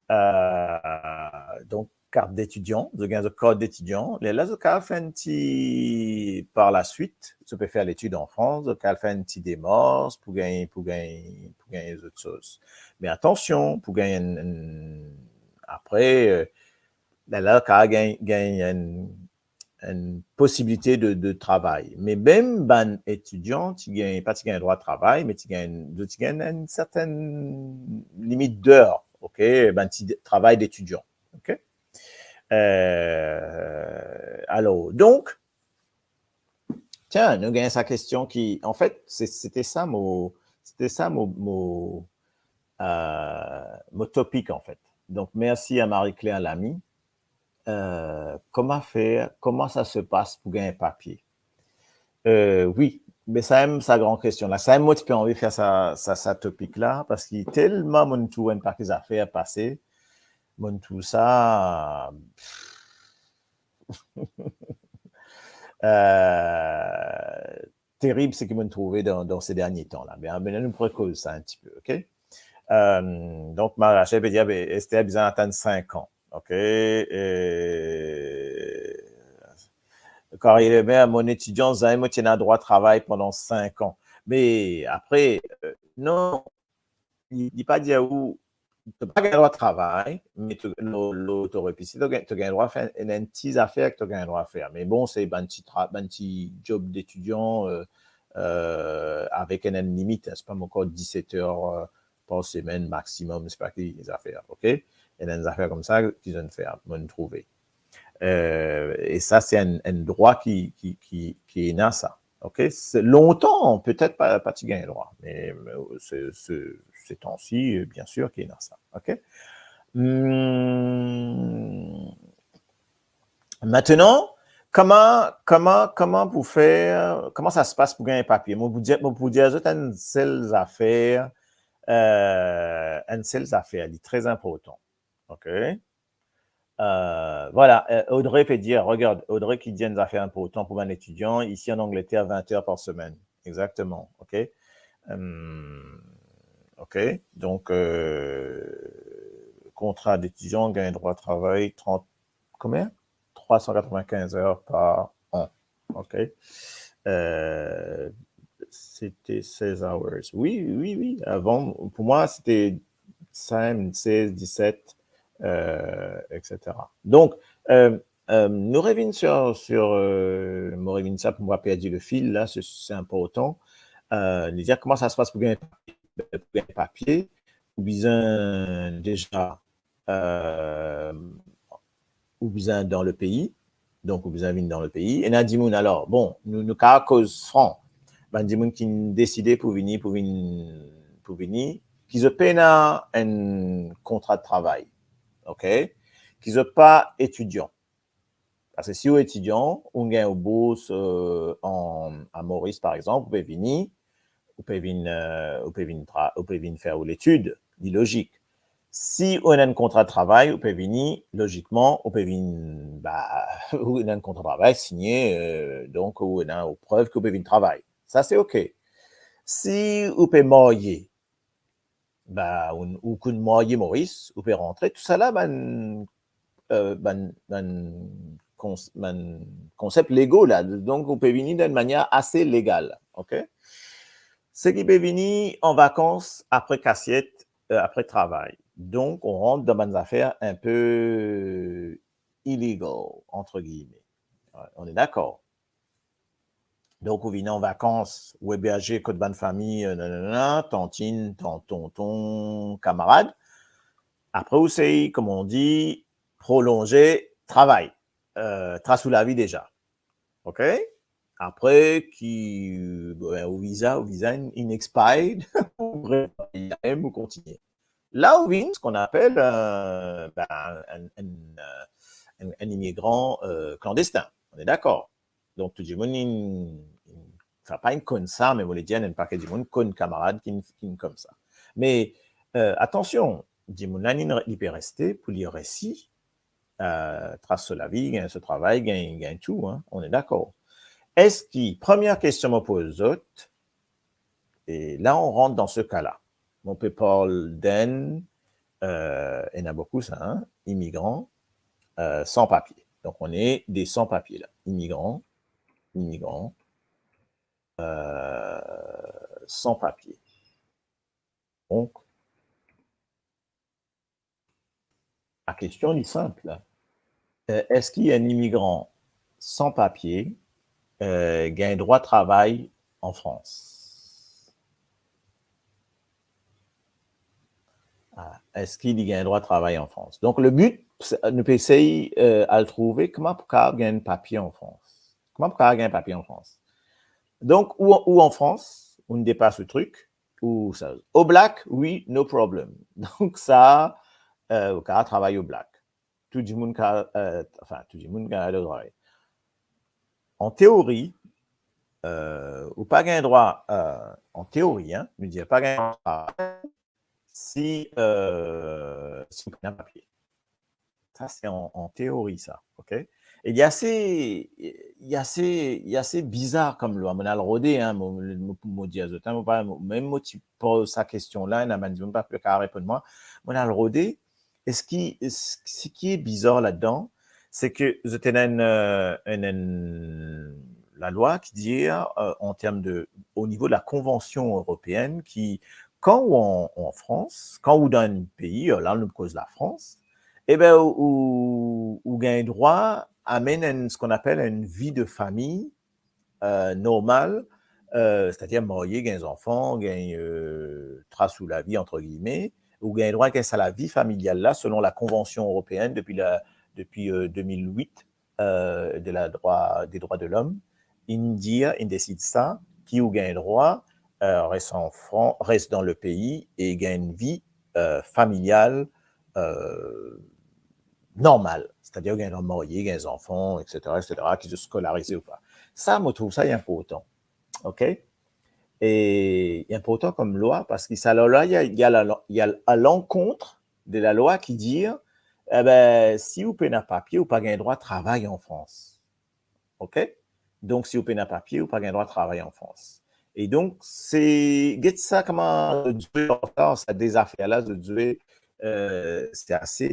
euh, donk, kart detidian, zot gagn zot kart detidian, lerla zot kapav fer enn ti, par laswit, zot pe fer letid an Frans, zot kapav fer enn ti demars pou gagn, pou gagn, pou gagn zot soz. Me atansion, pou gagn enn, enn, apre, euh, lerla kapav gagn, gagn enn, enn posibilite de, de travay. Me mem bann etidian ti gagn, pa ti gagn drwa travay, me ti gagn, zot ti gagn enn sertenn limit d'heure, ok? Bann ti de-, travay detidian, ok? Euh, alor, donk, tiens, nou gagn sa kestion ki, anfet, se, sete sa mo, sete sa mo, mo, euh, mo topik, anfet. Donk, mersi a Marie-Claire Lamy. Euh, kouma fer, kouma sa se pas pou gagn papie? Euh, wi, me sa mem sa gran kestion la. Sa mem mo ti pe anvi fer sa, sa, sa topik la, parski telman mo'nn trouv enn pake zafer pase, mo'nn trouv sa, euh, terib seki mo'nn trouve dan, dan se dernie tan la. Me, me nou pou koz sa enn tipe, ok? Euh, donk, Marie-Rachel pe dir, be, Esther bizin atann sink an, ok? E, Carrie Lemaire, mo etidian, zame mo ti ena drwa travay pandan sink an. Me apre, euh, non, li, li pa dir ou, to pa gagn drwa travay, me to, lor, lor to resipise, to gagn, to gagn drwa fer enn, enn ti zafer ki to gagn drwa fer. Me bon, se bann ti tra-, bann ti job detidian, euh, euh, avek enn, enn limit, hein, se pa ankor diset er, euh, par semenn maximum, se pa ki zafer, ok? Ena enn zafer koumsa ki zot inn fer, mo'nn trouve. Euh, e sa, se enn, enn drwa ki, ki, ki, ki ena sa. Ok? Se lontan, petet pa, pa ti gagn drwa, me, me se, se, se tan-si, euh, bien sir ki ena sa. Ok? Hmm. Aster, kouma, kouma, kouma pou fer, kouma sa se pas pou gagn papie? Mo pou dir, mo pou dir zot enn sel zafer, euh, enn sel zafer, li tre inportan. Ok? Euh, vwala, euh, Audrey pe dir, regard, Audrey ki dir enn zafer inportan pou bann etidian, isi an Angleter, vin er par semenn. Exactement, ok? Euh, ok, donk, euh, kontra d'etidian, gagn drwa travay trant, konbien? Trwa san katrevinkinz er par an, ok? Euh, sete seize hours. Wi, wi, wi. Avan, pou mwa, sete seize, diset, euh, et cetera. Donk, euh, euh, nou revinn sir, sir, euh, mo revinn sa pou mo pa perdi le fil la, se, se inportan. Euh, li dir kouma sa se pas pou gagn, pou gagn papie, ou bizin deza, euh, ou bizin dan le pei, donk ou bizin vinn dan le pei. Ena dimoun, alor, bon, nou, nou kapav koz fran. Bann dimoun ki deside pou vini, pou vinn, pou vini, ki zot pena enn kontra de travay, ok? Ki zot pa etidian. Paski si ou etidian, ou gagn ou bours, euh, an, a Moris, par exanp, ou pe vini, ou pe vinn, euh, ou pe vinn tra-, ou pe vinn fer ou letid, li lozik. Si ou ena enn kontra de travay, ou pe vini, lozikman, ou pe vinn, ba, ou ena enn kontra de travay signe, euh, donk ou ena ou prev ki ou pe vinn travay. Sa se ok. Si ou pe marye, ba, ou, ou konn marye Moris, ou pe rantre, tousala bann, euh, bann, bann kons-, bann konsep lego la. Donk, ou pe vini dan enn manier ase legal, ok? Seki pe vini an vakans apre kasiet, euh, apre travay. Donk, ou rant dan bann zafer inpe illegal, entre guillemets. Ouais, on est d'accord. Donk, ou vinn an vakans, ou eberze kot bann fami, euh, nanana, tantin, tan-, tonton, kamarad. Apre, ou sey, kouma on di, prolonze travay, euh, tras ou lavi deza. Ok? Apre ki, euh, ben, ou viza, ou viza inn, inn expired, ou re-, ou kontinie. La ou vinn, seki apel, euh, ben, enn, enn, euh, enn, enn imigran, euh, klandestin. On est d'accord? Donk, tou dimoun, inn, inn, anfin, pa inn konn sa, me mo le dir, ena enn paket dimoun konn kamarad ki, ki koumsa. Me, euh, atansion, dimoun la, li, li pe reste pou li resi, euh, tras so lavi, gagn so travay, gagn, gagn tou, hein, on est d'accord. Eski, premie kestion mo poz zot, e la, on rant dan se ka la. Mo pe parl d'enn, euh, ena boukou sa, hein, imigran, euh, san papie. Donk, on est des sans-papiers la. Imigran, imigran, euh, san papie. Donk, la kestion, li sinp. Euh, eski enn imigran san papie, euh, gagn drwa travay an Frans? Ah, eski li gagn drwa travay an Frans? Donk, le but, se, nou pe esey, euh, al trouve kouma pou kapav gagn papie an Frans. Kouma pou kapav gagn papie an Frans? Donk, ou, ou an Frans, ou depas ou trik, ou sa, Oblak, wi, no problem. Donk sa, euh, ou kapav travay Oblak. Tou dimoun kapav, euh, anfin, tou dimoun kapav al travay. An teori, euh, ou pa gagn drwa, euh, an teori, hein, nou dir pa gagn drwa si, euh, si ou pena papie. Sa, se an, an teori, sa, ok? E li ase, li ase, li ase bizar kom lwa. Mo'nn al rode, hein, mo, mo, mo dir zot, hein, mo pa, mo, mem mo ti poz sa kestion la, ena bann dimoun pa pe kapav reponn mwa. Mo'nn al rode, eski, es-, seki bizar ladan, se ki zot ena enn, euh, enn, enn lalwa ki dir, euh, an term de, o nivo de la Konvansion Eropeenn, ki, kan ou an, an Frans, kan ou dan enn pei, euh, la nou koz Lafrans, e ben, ou, ou, ou gagn drwa amenn enn, seki apel enn vi de fami, euh, normal, euh, setadir marye, gagn zanfan, gagn, euh, tras ou lavi, entre guillemets, ou gagn drwa gagn sa lavi familial la, selon la Convention européenne depuis la, depuis, euh, deux mille huit, euh, de la droit, des droits de l'homme, inn dir, inn desid sa, ki ou gagn drwa, euh, res an Fran-, res dan le pei e gagn enn vi, euh, familial, euh, normal. C'est-à-dire, ou gagn drwa marye, gagn zanfan, et cetera, et cetera, ki zot skolarize ou pa. Sa, mo trouv sa inportan. OK? E inportan kom lwa, parski sa lwa la, li al, li al, li al a lankont de lalwa ki dir, ebe, si ou pena papie, ou pa gagn drwa travay an Frans. OK? Donk, si ou pena papie, ou pa gagn drwa travay an Frans. E donk, se, get sa kouma zot zwe ar sa, sa de zafer la, zot zwe, euh, se ase,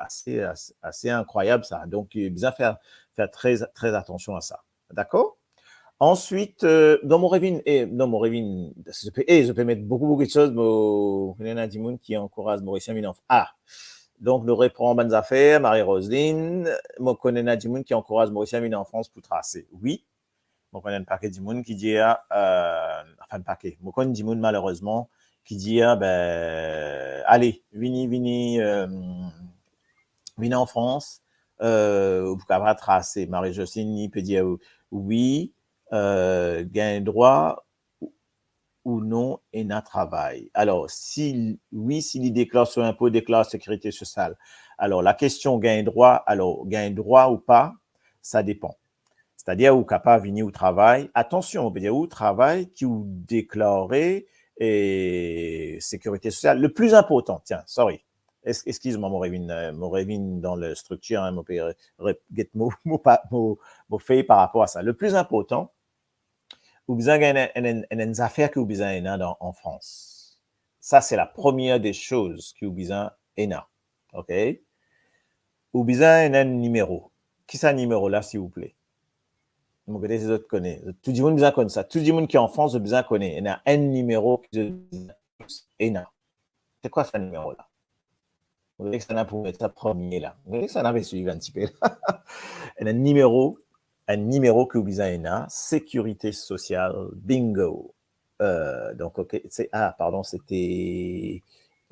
ase, ase, ase inkrwayab sa. Donk, bizin fer, fer tre, tre atansion a sa. Dakor? Answit, euh, donk mo revinn, e, donk mo revinn, zot pe, e, zot pe met boukou, boukou de soz, mo, mo konn ena dimoun ki ankouraz Morisien vinn an Frans. Ah! Donk, nou repran bann zafer, Marie-Roseline, mo konn ena dimoun ki ankouraz Morisien vinn an Frans pou trase. Wi, mo konn enn pake dimoun ki dir, euh, anfin, enn pake, mo konn dimoun, malerezman, ki dir, be, ale, vini, vini, euh, vini an Frans, euh, ou pou kapav trase. Marie-Jocelyne, li pe dir, wi, euh, gagn drwa ou non ena travay. Alor, si, wi, si li deklar so inpo, deklar sekirite sosial. Alor, lakestion gagn drwa, alor, gagn drwa ou pa, sa depan. Setadir, ou kapav vini ou travay. Atansion, ou pe dir ou travay ki ou deklare, e, sekirite sosial. Le pli inportan, tiens, sorry. Es-, eskiz mwa, mo revinn, euh, mo revinn dan le striktir, hein, mo pe re-, re-, get mo, mo pa, mo, mo fey par rapor a sa. Le pli inportan, ou bizin gagn enn, enn, enn, enn zafer ki ou bizin ena dan, an Frans. Sa, se la première des choses ki ou bizin ena. OK? Ou bizin ena enn nimero. Ki sa nimero la, silvouple? Mo kote si zot kone. Tou dimoun bizin konn sa. Tou dimoun ki an Frans, zot bizin kone. Ena enn nimero ki zot bizin ena. Se kwa sa nimero la? Mo kote ki sa ena pou met sa premie la. Mo kote ki sa ena pe swiv enn tipe la. Ena enn nimero, enn nimero ki ou bizin ena, sekirite sosial, bingo. Euh, donk, OK, se, ah, pardon, sete,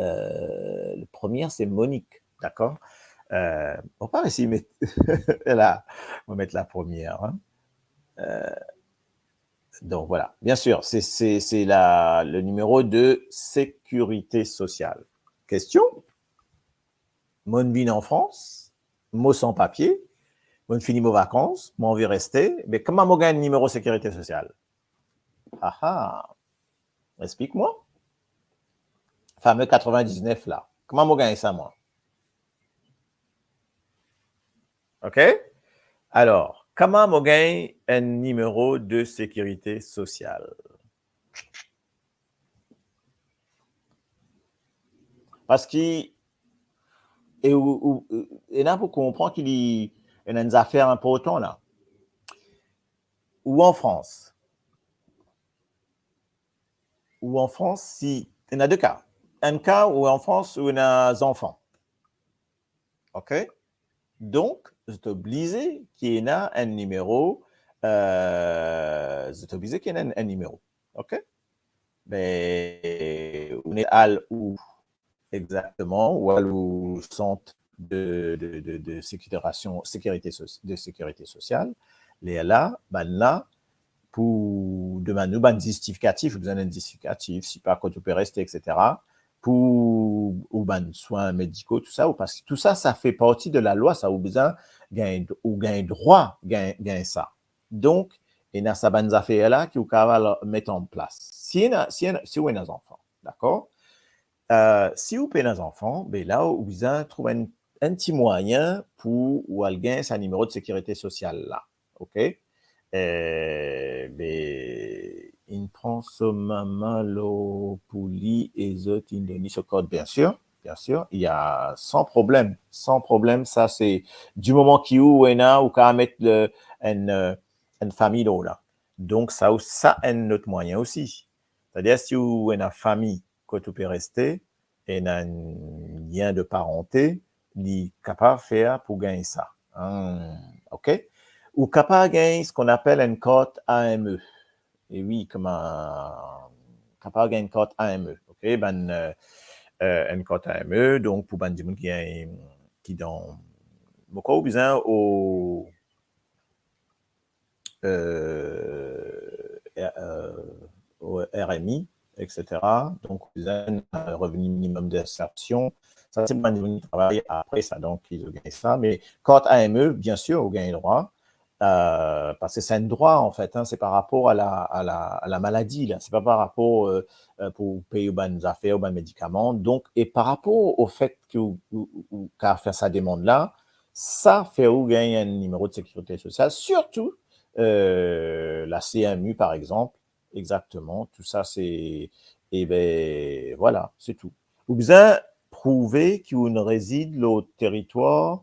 euh, le premie, se Monique, dakor? Euh, mo pa resi met, la, mo met la premie, hein. Euh, donk, voilà. Bien sûr, se, se, se la, le nimero de sekirite sosial. Kestion? Mo'nn vinn an Frans, mo san papie, mo'nn fini mo vakans, mo anvi reste, me kouma mo gagn nimero sekirite sosial? Ah ah. Explik mwa. Fame katrevin-diznef la. Kouma mo gagn sa, mwa? OK? Alor, kouma mo gagn enn nimero de sekirite sosial? Parski, e ou, ou, ena pou konpran ki li, ena enn zafer inportan la. Ou an Frans. Ou an Frans, si, ena de ka. Enn ka, ou an Frans, ou ena zanfan. OK? Donk, zot oblize ki ena enn nimero, euh, zot oblize ki ena enn, enn nimero. OK? Me, ou ena al ou, exakteman, ou al ou sant de, de, de, de sekirite, sekirite so-, de sekirite sosial, lerla, bann la, pou demann ou bann zistifikatif, ou bizin enn zistifikatif, sipa kot ou pe reste, et cetera, pou ou bann swin mediko, tou sa, ou, parski tou sa, sa fe parti de lalwa, sa, ou bizin gagn, ou gagn drwa gagn, gagn sa. Donk, ena sa bann zafer la ki ou kapav met an plas. Si ena, si ena, si ou ena zanfan, dakor? Euh, si ou pena zanfan, be la, ou bizin trouv enn, enn ti mwayin pou ou al gagn sa nimero de sekirite sosial la. OK? Eh, be, inn pran so mama lor pou li e zot inn donn li so kart, bien sûr, bien sûr, il y a, san problem, san problem, sa se, di moman ki ou ena, ou kapav met le, enn, euh, enn fami lor la. Donk, sa, sa enn lot mwayin osi. Setadir, si ou ena fami kot ou pe reste, ena enn lien de parante, li kapav fer pou gagn sa. Hmm, OK? Ou kapav gagn seki apel enn kart A M E. E wi, kouma, kapav gagn kart A M E. OK? Bann, euh, euh, enn kart A M E, donk pou bann dimoun ki, ki dan, mo krwar ou bizin o, euh, euh, o R M I, et cetera. Donk, ou bizin, euh, revenu minimum d'insertion. Sa, se bann dimoun ki travay apre sa, donk, ki gagn sa. Me kart A M E, bien sir, ou gagn drwa, euh, parski se enn drwa, an fet, hein, se par rapor a la, a la, a la maladi, la. Se pa par rapor, euh, euh, pou pey ou bann zafer, ou bann medikaman. Donk, e par rapor o fet ki ou, ou, ou, ou kapav fer sa demann la, sa fer ou gagn enn nimero de sekirite sosial, sirtou, euh, la C M U, par exanp. Exakteman, tou sa se, e ben, vwala, se tou. Ou bizin prouve ki ou inn rezid lor teritwar,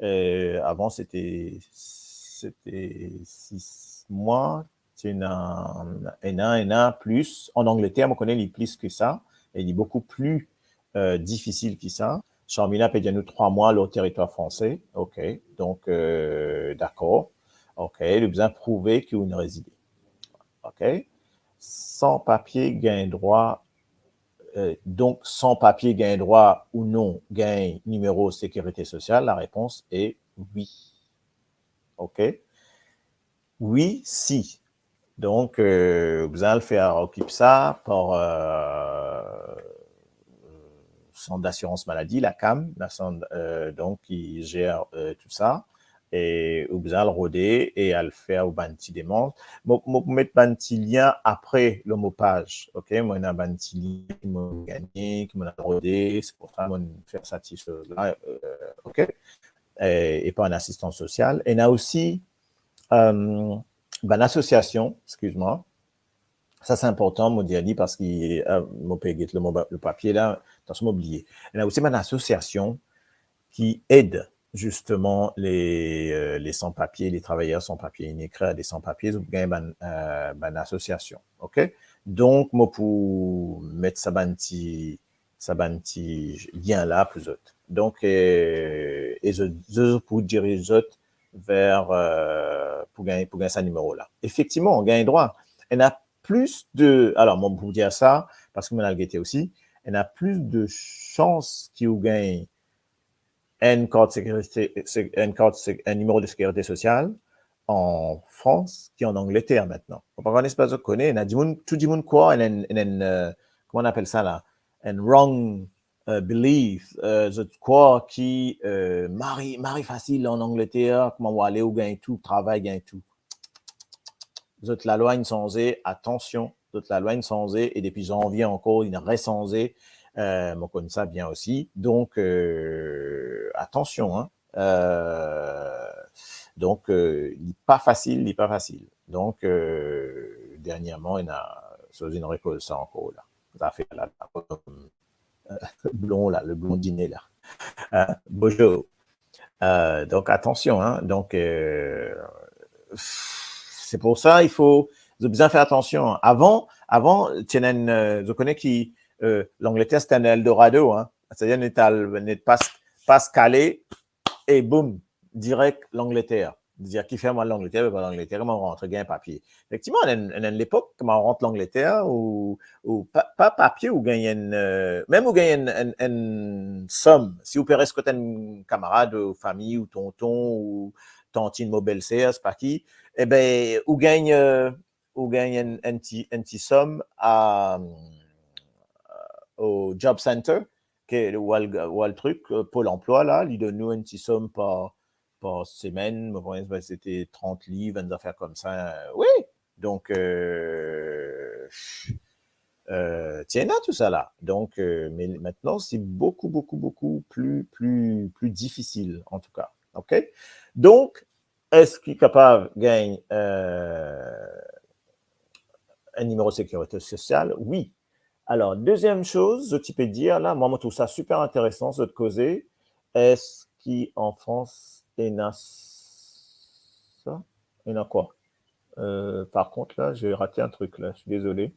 euh, avan sete, sete sis mwa, ti ena, ena, ena plis. An Angleter, mo kone li plis ki sa, e li boukou pli, euh, difisil ki sa. Sharmila pe dir nou trwa mwa lor teritwar franse. Ok, donk, euh, dakor. Ok, ou bizin prouve ki ou inn rezide. Ok? San papie gagn drwa, euh, donk, san papie gagn drwa ou non gagn nimero sekirite sosial? Larepons e wi. Ok? Wi, si. Donk, euh, ou bizin al fer okip sa par, euh, sant d'asirans maladi, la CAM, la sant, euh, donk, ki zer, euh, tou sa. E ou bizin al rode e al fer ou bann ti demans. Mo, mo pou met bann ti lien apre lor mo paz, ok? Mo ena bann ti lien ki mo gagne, ki mo al rode, se pou sa mo fer sa ti soz la, euh, ok? E, e par enn asistan sosial. Ena osi, euh, bann asosiasion, exkiz mwa, sa se inportan, mo dir li, parski, euh, mo pe get lor mo ba-, lor papie la, atansion, mo bliye. Ena osi bann asosiasion ki ed zisteman le, euh, le san papie, le travayer san papie, inn ekrir de san papie, zot pou gagn bann, euh, bann asosiasion, ok? Donk, mo pou met sa bann ti, sa bann ti lien la pou zot. Donk, euh, e zot, zot pou diriz zot ver, euh, pou gagn, pou gagn sa nimero la. Efektivman, ou gagn drwa. Ena plis de, alor, mo pou dir sa, parski mo al gete osi, ena plis de sans ki ou gagn enn kart sekirite, se-, enn kart se-, enn nimero de sekirite sosial an Frans ki an Angleter aster. Mo pa kone, pa zot kone, ena dimoun, tou dimoun krwar, enn, enn, enn, euh, kouma nou apel sa la? Enn wrong, euh, belief, euh, zot krwar ki, euh, mari, mari fasil an Angleter, kouma ou ale, ou gagn tou, travay, gagn tou. Zot lalwa inn sanze, atansion, zot lalwa inn sanze, e depi zanvie ankor, inn resanze, euh, mo konn sa bien osi. Donk, euh, atansion, hein. Euh, donk, euh, li pa fasil, li pa fasil. Donk, euh, dernierman, ena, so, inn rekoz sa ankor la. Zafer la, la, blon la, le blondine la. Euh, bonjour. Euh, donk, atansion, hein. Donk, euh, se pou sa, il faut, zot bizin fer atansion. Avan, avan, ti ena enn, euh, zot kone ki, euh, Langleter, se ti enn Eldorado, hein. Setadir, net al, net pas, pas Kale, e boum, direk Langleter. Dir, kifer mo al Langleter, me pa Langleter, kouma mo rantre, gagn papie. Efektivman, ena enn, ena enn lepok, kouma ou rant Langleter, ou, ou pa, pa papie, ou gagn enn, euh, mem ou gagn enn, enn, enn som. Si ou pe res kot enn kamarad, ou fami, ou tonton, ou tantinn, mo belser, sepa ki, e ben, ou gagn, euh, ou gagn enn, enn ti, enn ti som a, euh, o Job Center, ke, ou al, ou al trik, euh, Pôle emploi la, li donn ou enn ti som par, par semenn, mo panse, ben, sete trant liv, enn zafer koumsa, euh, wi. Donk, euh, euh, ti ena tou sa la. Donk, euh, me aster, se boukou, boukou, boukou pli, pli, pli difisil, an tou ka. Ok? Donk, eski kapav gagn, euh, enn nimero sekirite sosial? Wi. Alor, deziem soz, zot ti pe dir la, mwa, mo trouv sa siper interesan, zot koze, eski an Frans ena sa? Ena kwa? Euh, par kont, la, j'ai raté un truc, là, je suis désolé.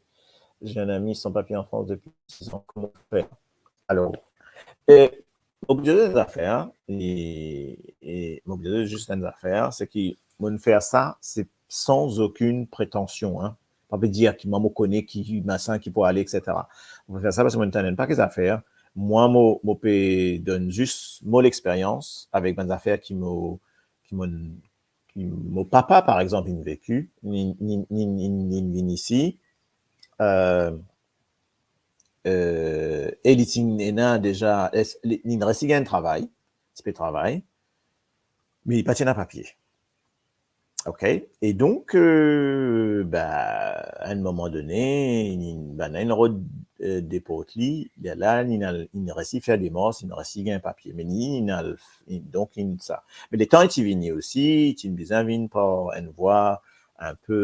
J'ai un ami sans papier en France depuis six ans, comment faire? Alor, euh, mo pou dir zot enn zafer, hein, e, e mo pou dir zot zis enn zafer, se ki mo fer sa, se san okenn pretansion, hein. Pa pe dir ki mwa mo kone ki masin ki pou ale, et cetera. Mo fer sa parski mo tann enn pake zafer, Mwa, mo, mo pe donn zis mo lexperyans avek bann zafer ki mo, ki mo, ki mo papa, par exanp, inn veki, inn, inn, inn, inn, inn vinn isi. Euh, euh, e li ti ena deza, es-, li, li resi gagn travay, ti pe travay, me li pa ti ena papie. Ok? E donk, euh, ba, a enn moman done, li, bann la inn rod, euh, deport li, lerla li inn al, li resi fer demars, li resi gagn papie. Me li, li inn al, li, donk, li sa. Me letan li ti vini osi, ti bizin vinn par enn vwa inpe,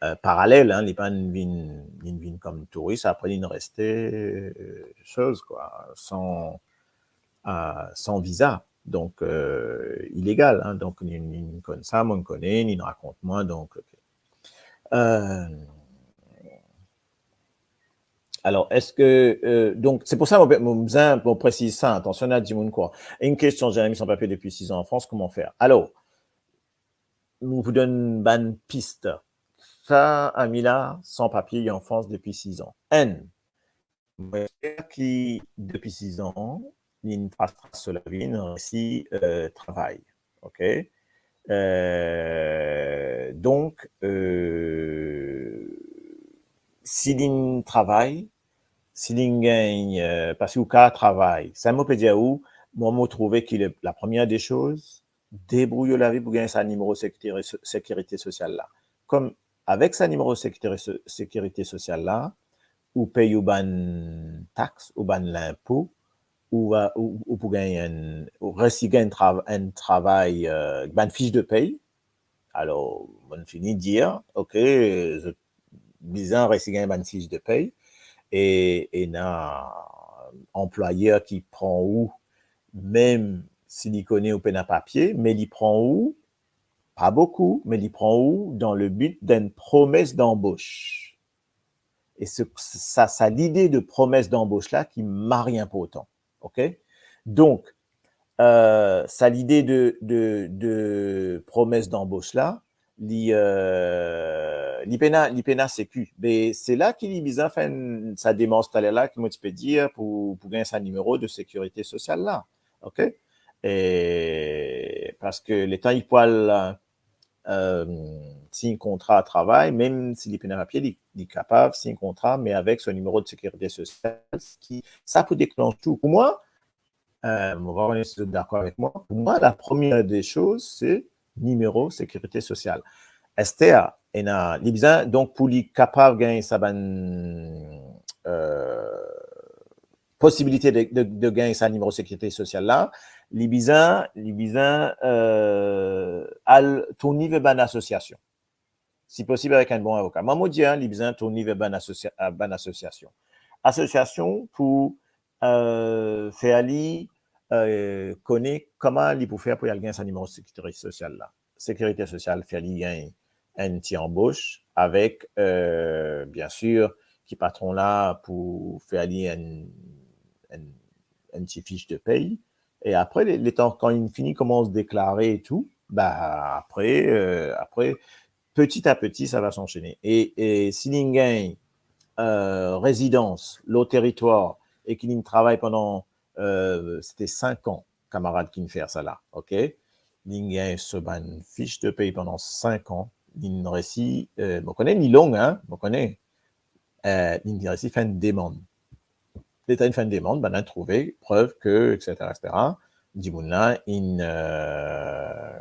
euh, paralel, hein, li pa vinn, li vinn kom touris, apre li reste, euh, soz, kwa, san, euh, san viza. Donk, euh, ilegal, hein. Donk, li, li konn sa, mo kone, li rakont mwa, donk, ok. Euh, alor, eski, euh, donk, se pou sa, mo, mo bizin, mo presiz sa, atansion, ena dimoun krwar. Une question, j'ai un ami sans papier depuis six ans en France, comment faire ? Alor, mo pou donn bann pis. Sa, ami la, san papie, li an Frans depi sis an. Enn, mo esper ki depi sis an, li inn tras, tras so lavi, li inn resi, euh, travay. Ok? Euh, donk, euh, si li inn travay, si li inn gagn, euh, paski ou kapav travay. Sa mo pe dir ou, mwa, mo trouve ki le, la première des choses, debrouy ou lavi pou gagn sa nimero sekirite, sekirite sosial la. Kom avek sa nimero sekirite so-, sekirite sosial la, ou pey ou bann tax, ou bann linpo, ou va, ou, ou pou gagn enn, ou resi gagn enn trav-, enn travay, euh, bann fich de pey. Alor, mo fini dir, ok, zot bizin resi gagn bann fich de pey, e, ena anplwayer ki pran ou, mem si li kone ou pena papie, me li pran ou, pa boukou, me li pran ou dan le but d'enn promes d'anbos. E se, sa, sa lide de promes d'anbos la ki mari inportan, ok? Donk, euh, sa lide de, de, de promes d'anbos la, li, euh, li pena, li pena seku. Me se la ki li bizin fer enn, sa demars taler la ki mo ti pe dir pou, pou gagn sa nimero de sekirite sosial la. Ok? E paski letan li pou al, euh, sign kontra travay, mem si li pena papie, li, li kapav sign kontra, me avek so nimero de sekirite sosial, ki, sa pou deklanse tou. Pou mwa, euh, mo pa kone si zot dakor avek mwa, pou mwa, la première des choses, se nimero sekirite sosial. Aster, ena, li bizin, donk, pou li kapav gagn sa bann, euh, posibilite de, de, de gagn sa nimero sekirite sosial la, li bizin, li bizin, euh, al tourn li ver bann asosiasion. Si posib, avek enn bon avoka. Mwa, mo dir, hein, li bizin tourn li ver bann asosia-, bann asosiasion. Asosiasion pou, euh, fer li, euh, kone kouma li pou fer pou li al gagn sa nimero sekirite sosial la. Sekirite sosial fer li gagn enn ti anbos avek, euh, bien sir, ki patron la pou fer li enn, enn, enn ti fich de pey. E apre, le, letan, kan li fini koumans deklare e tou, ba, apre, euh, apre, petit à petit, sa va s'enchaîner. E, e si li gagn, euh, rezidans lor teritwar e ki li travay pandan, euh, se te sink an, kamarad ki fer sa la, ok? Li gagn so bann fich de pey pandan sink an, li resi, euh, mo kone li long, hein, mo kone, euh, li resi fer enn demann. Letan li fer enn demann, bann la trouve prev ke, et cetera, et cetera, dimoun la inn, euh,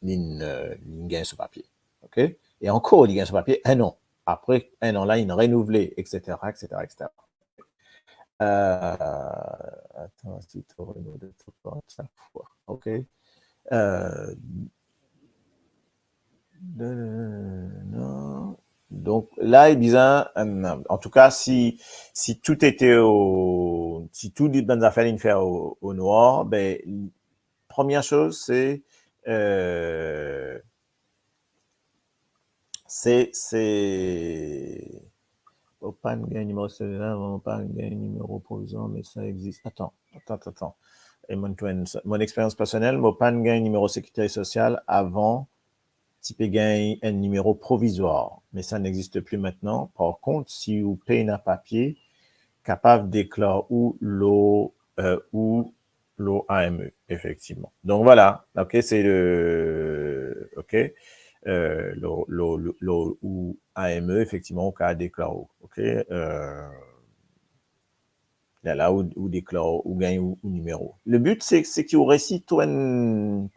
inn, euh, inn gagn so papie. Ok? E ankor, li gagn so papie enn an. Apre enn an la, inn renouvle, et cetera, et cetera, et cetera. Euh, atann, si to renouvle, to pran sa fwa. Ok? Euh, non. Donk la, li bizin, euh, an tou ka, si, si tou ete o, si tou li bann zafer li fer o, o nwar, be, première chose, se, euh, se, se, mo pa'nn gagn nimero sekirite sosial, mo pa'nn gagn nimero provizwar, me sa existe. Atann, atann, atann, atann. E mo trouv sa, mon expérience personnelle, mo pa'nn gagn nimero sekirite sosial avan, ti pe gagn enn nimero provizwar, me sa n'existe plus maintenant. Par kont, si ou pena papie, kapav deklar ou lor, euh, ou lor A M E, efektivman. Donk, vwala, ok, se le, ok, euh, lor, lor, lor, lor ou A M E, efektivman, ou kapav deklar ou, ok, euh, lerla ou, ou deklar, ou gagn ou, ou nimero. Le but, se, se ki ou resi trouv enn,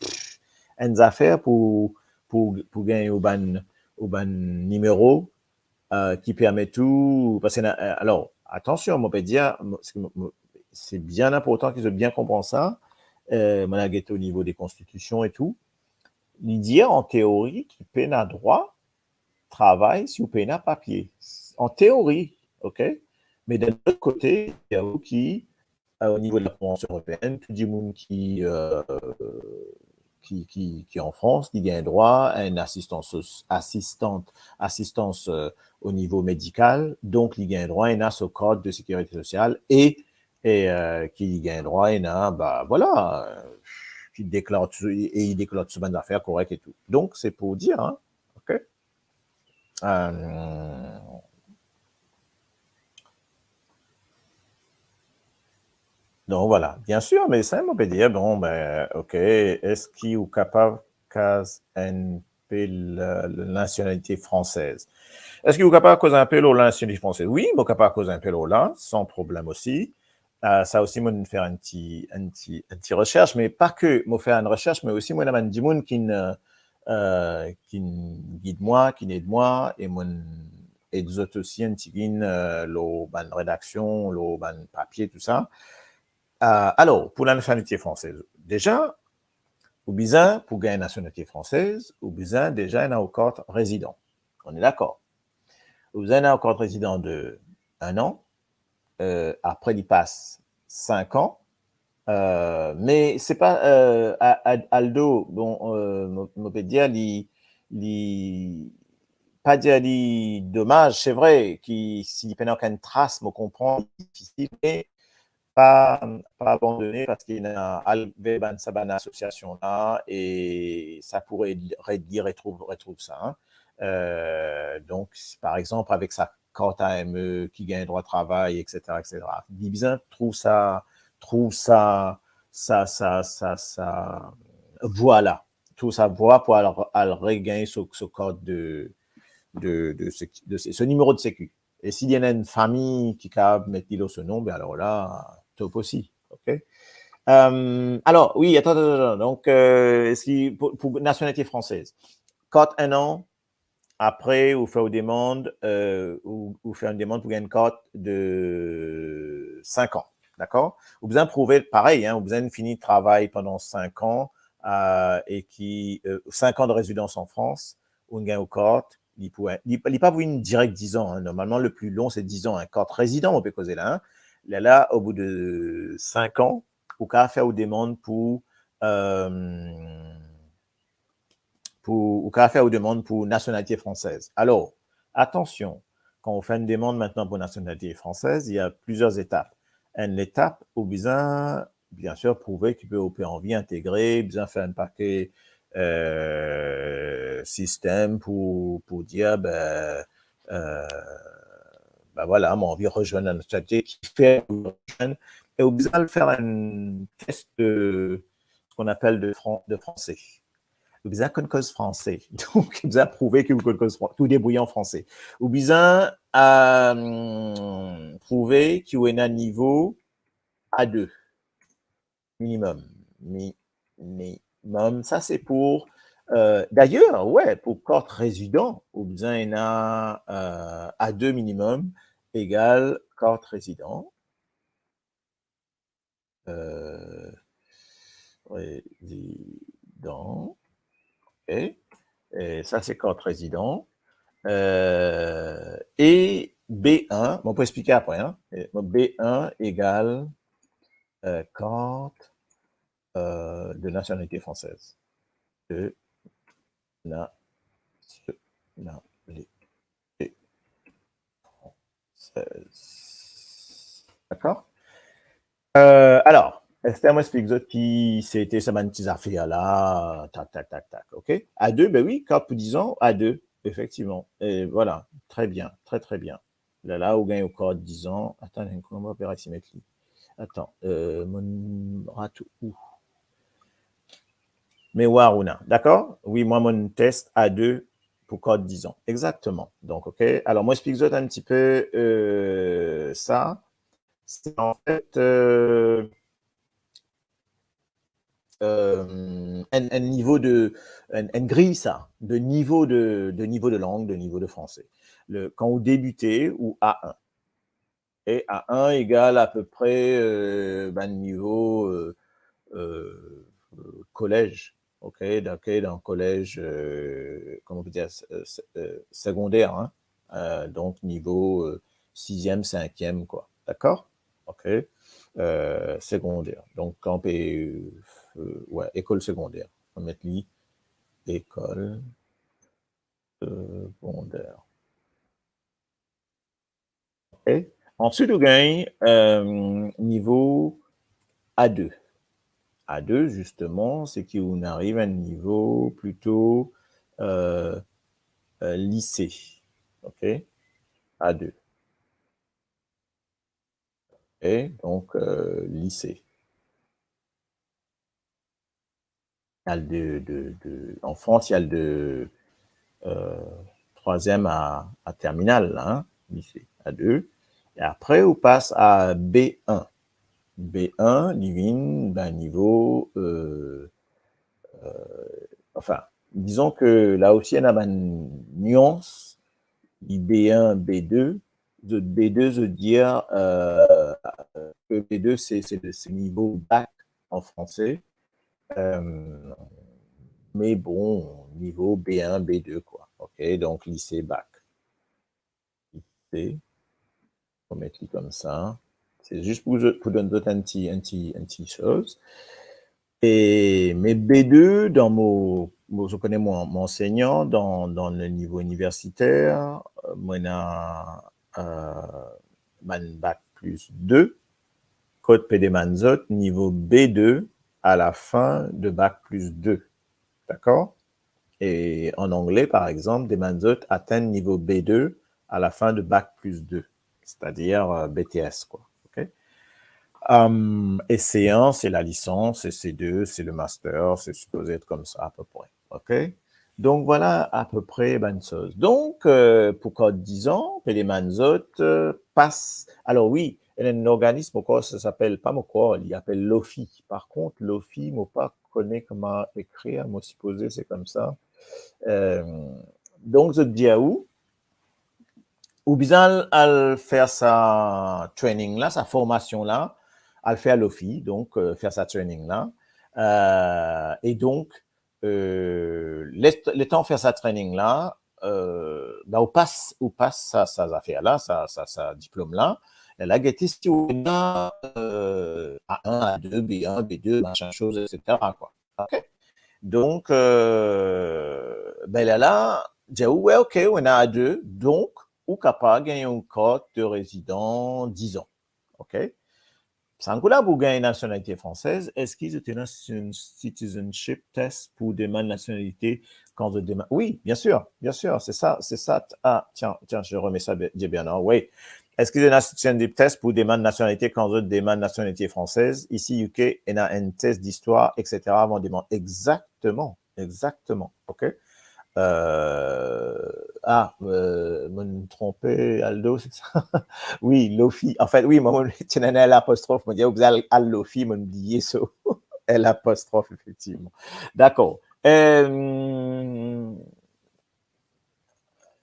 enn zafer pou, pou, pou gagn ou bann, ou bann nimero, euh, ki permet ou, parski ena, euh, alor, atansion, mo pe dir, mo, se, mo, mo, se bien inportan ki zot bien konpran sa, euh, mo al gete o nivo de konstitision e tou, li dir an teori ki pena drwa travay si ou pena papie. An teori, ok? Me dan lot kote, dir ou ki, euh, o nivo de la Konvansion Eropeenne, tou dimoun ki, euh, ki, ki, ki an Frans, li gagn drwa a enn asistans so-, asistant, asistans, euh, o nivo medikal, donk li gagn drwa ena so kart de sekirite sosial e, e, euh, ki gagn drwa ena, ba, vwala, euh, ki deklar tou, e li deklar tou bann zafer korek e tou. Donk, se pou dir, hein, ok? Euh, donk, vwala. Bien sir, me sa, mo pe dir, bon, ben, ok, eski ou kapav kaz enn pe la, la nasionalite fransez? Eski ou kapav koz enn pe lor la nasionalite fransez? Wi, mo kapav koz enn pe lor la, san problem osi. Euh, sa osi, mo fer enn ti, enn ti, enn ti resers, me pa ke mo fer enn resers, me osi mo ena bann dimoun ki'nn, euh, ki'nn gid mwa, ki'nn ed mwa, e mo'nn ed zot osi enn tigit, euh, lor bann redaksion, lor bann papie, tou sa. Euh, alor, pou la nasionalite fransez, deza, ou bizin, pou gagn nasionalite fransez, ou bizin deza ena ou kart rezidan. On est d'accord? Ou bizin ena ou kart rezidan de enn an, euh, apre li pas sink an, euh, me se pa, euh, a, a, Aldo, bon, euh, mo, mo pe dir li, li, pa dir li domaz, se vre ki si li pena okenn tras, mo konpran, difisil, me pa, pa abandone, parski ena al ver bann, sa bann asosiasion la, e sa pou ed, ed li retrouv, retrouv sa, hein. Euh, donk, si, par exanp, avek sa kart A M E ki gagn drwa travay, et cetera, et cetera. Li bizin trouv sa, trouv sa, sa, sa, sa, sa vwa la. Trouv sa vwa pou al, al regagn so, so kart de, de, de seki-, de se-, so nimero de seku. E si li ena enn fami ki kapav met li lor so nom, be alor la, top osi, ok? Euh, alor, wi, atann, atann, atann. Donk, euh, eski pou, pou nasionalite fransez, kart enn an, apre, ou fer ou demann, euh, ou, ou fer enn demann pou gagn enn kart de sink an, dakor? Ou bizin prouve, parey, hein, ou bizin fini travay pandan sink an, euh, e ki, euh, sink an de rezidans an Frans, ou gagn ou kart, li pou, li, li pa pou vinn direk diz an, hein. Normalman, le pli lon, se diz an, hein. Kart rezidan, mo pe koze la, hein. Lerla, o bout de sink an, ou kapav fer ou demann pou, euh, pou, ou kapav fer ou demann pou nasionalite fransez. Alor, atansion, kan ou fer enn demann aster pou nasionalite fransez, ena plizier etap. Enn letap, ou bizin, bien sir, prouve ki pe, ou pe anvi integre, bizin fer enn pake, euh, sistem pou, pou dir, be, euh, be vwala, mo anvi rezwenn la nasionalite, kifer ou rezwenn, e ou bizin al fer enn tes de, ce qu'on appelle de fran-, de français. Ou bizin konn koz franse. Donk, ou bizin prouve ki ou konn koz fran-, ki ou debrouye an franse. Ou bizin, euh, prouve ki ou ena nivo A de, minimum. Mi-, minimum. Sa, se pou, euh, dayer, wi, pou kart rezidan, ou bizin ena, euh, A de minimum egal kart rezidan. Euh, rezidan. Ok. E sa, se kart rezidan. Euh, e B un, mo pou explike apre, hein. E B un egal, euh, kart, euh, de nationalité française. De nationalité française. Dakor? Euh, alor, Esther, mo explik zot ki se te sa bann ti zafer la, tak, tak, tak, tak, ok? A de, be wi, kart pou diz an, A de, efektivman. E vwala, tre bien, tre, tre bien. Lerla ou gagn ou kart dizan. Atann, kouma mo pe resi met li? Atann, euh, mo rat ou? Mémwar ou ena, dakor? Wi, mwa, mo tes A de pou kart dizan. Exakteman. Donk, ok. Alor, mo explik zot enn tipe, euh, sa. Se an fet, euh, euh, enn, enn nivo de, enn, enn griy sa, de nivo de, de nivo de lang, de nivo de franse. Le, kan ou debite, ou A enn. E A enn egal apepre, euh, bann nivo, euh, euh, kolez, ok? Donk, dan kolez, euh, kouma on pe dir, euh, se-, euh, segonder, hein? Euh, donk, nivo, euh, siziem, sinkiem, kwa. Dakor? Ok? Euh, segonder. Donk, kan pe, euh, ouais, lekol segonder. On met li lekol segonder. Ok? Answit, ou gagn, euh, nivo A de. A de, zisteman, se ki ou ariv a enn nivo plito, euh, euh, lise. Ok? A de. Ok? Donk, euh, lise. Al de, de, de, an Frans, al de, euh, trwaziem a, a terminal, la, hein, lise, A de. E apre, ou pas a B enn. B enn, li vinn, ben, nivo, euh, euh, anfin, dizon ke la osi, ena bann nians, li B enn, B de, zot B de, zot dir, euh, ke B de, se, se, se nivo bak an franse. Euh, me bon, nivo B enn, B de, kwa. Ok, donk lise bak. Lise. Mo met li koumsa. Se zis pou zot, pou donn zot enn ti, enn ti, enn ti soz. E, me B de, dan mo, mo, zot kone mwa, mo ansegnan dan, dan le nivo iniversiter, euh, mo ena, euh, bann bak plis de, kot pe demann zot nivo B de a la fin de bak plis de. Dakor? E an angle, par exanp, demann zot atenn nivo B de a la fin de bak plis de, setadir, euh, B T S, kwa. Ok? Euh, e C enn, se la lisans, e C de, se le master, se sipoze et koumsa apepre. Ok? Donk, vwala apepre bann soz. Donk, euh, pou kart dizan, pe demann zot, euh, pas. Alor, wi, ena enn lorganis, mo krwar, sa apel, pa mo krwar, li apel l'OFII. Par kont, l'OFII, mo pa kone kouma ekrir, mo sipoze se koumsa. Euh, donk, zot dir ou, ou bizin al, al fer sa training la, sa formasion la, al fer l'OFII, donk, euh, fer sa training la. Euh, e donk, euh, le, letan ou fer sa training la, euh, ben, ou pas, ou pas sa, sa zafer la, sa, sa, sa diplom la. E la, gete si ou ena, euh, A enn, A de, B enn, B de, machin soz, et cetera, kwa. Ok? Donk, euh, ben, lerla, dir ou, we, ok, ou ena A de, donk, ou kapav gagn enn kart de rezidan dizan. Ok? Sa kou la pou gagn nasionalite fransez, eski zot ena citizenship test pou demann nasionalite kan zot demann? Wi, bien sir, bien sir, se sa, se sa. Ah, tiens, tiens, je remets ça, Dieu Bernard, wi. Eski zot ena citizenship test pou demann nasionalite kan zot demann nasionalite fransez? Isi, U K, ena enn test distwar, et cetera avan demann. Exakteman, exakteman, ok? Euh, ah, euh, mo'nn tronpe, Aldo, se sa? Wi, l'OFII. Anfet, wi, mwa, mo ti ena L apostrof, mo dir, ou bizin al, al l'OFII, mo'nn bliye so L apostrof, efektivman. Dakor. Euh,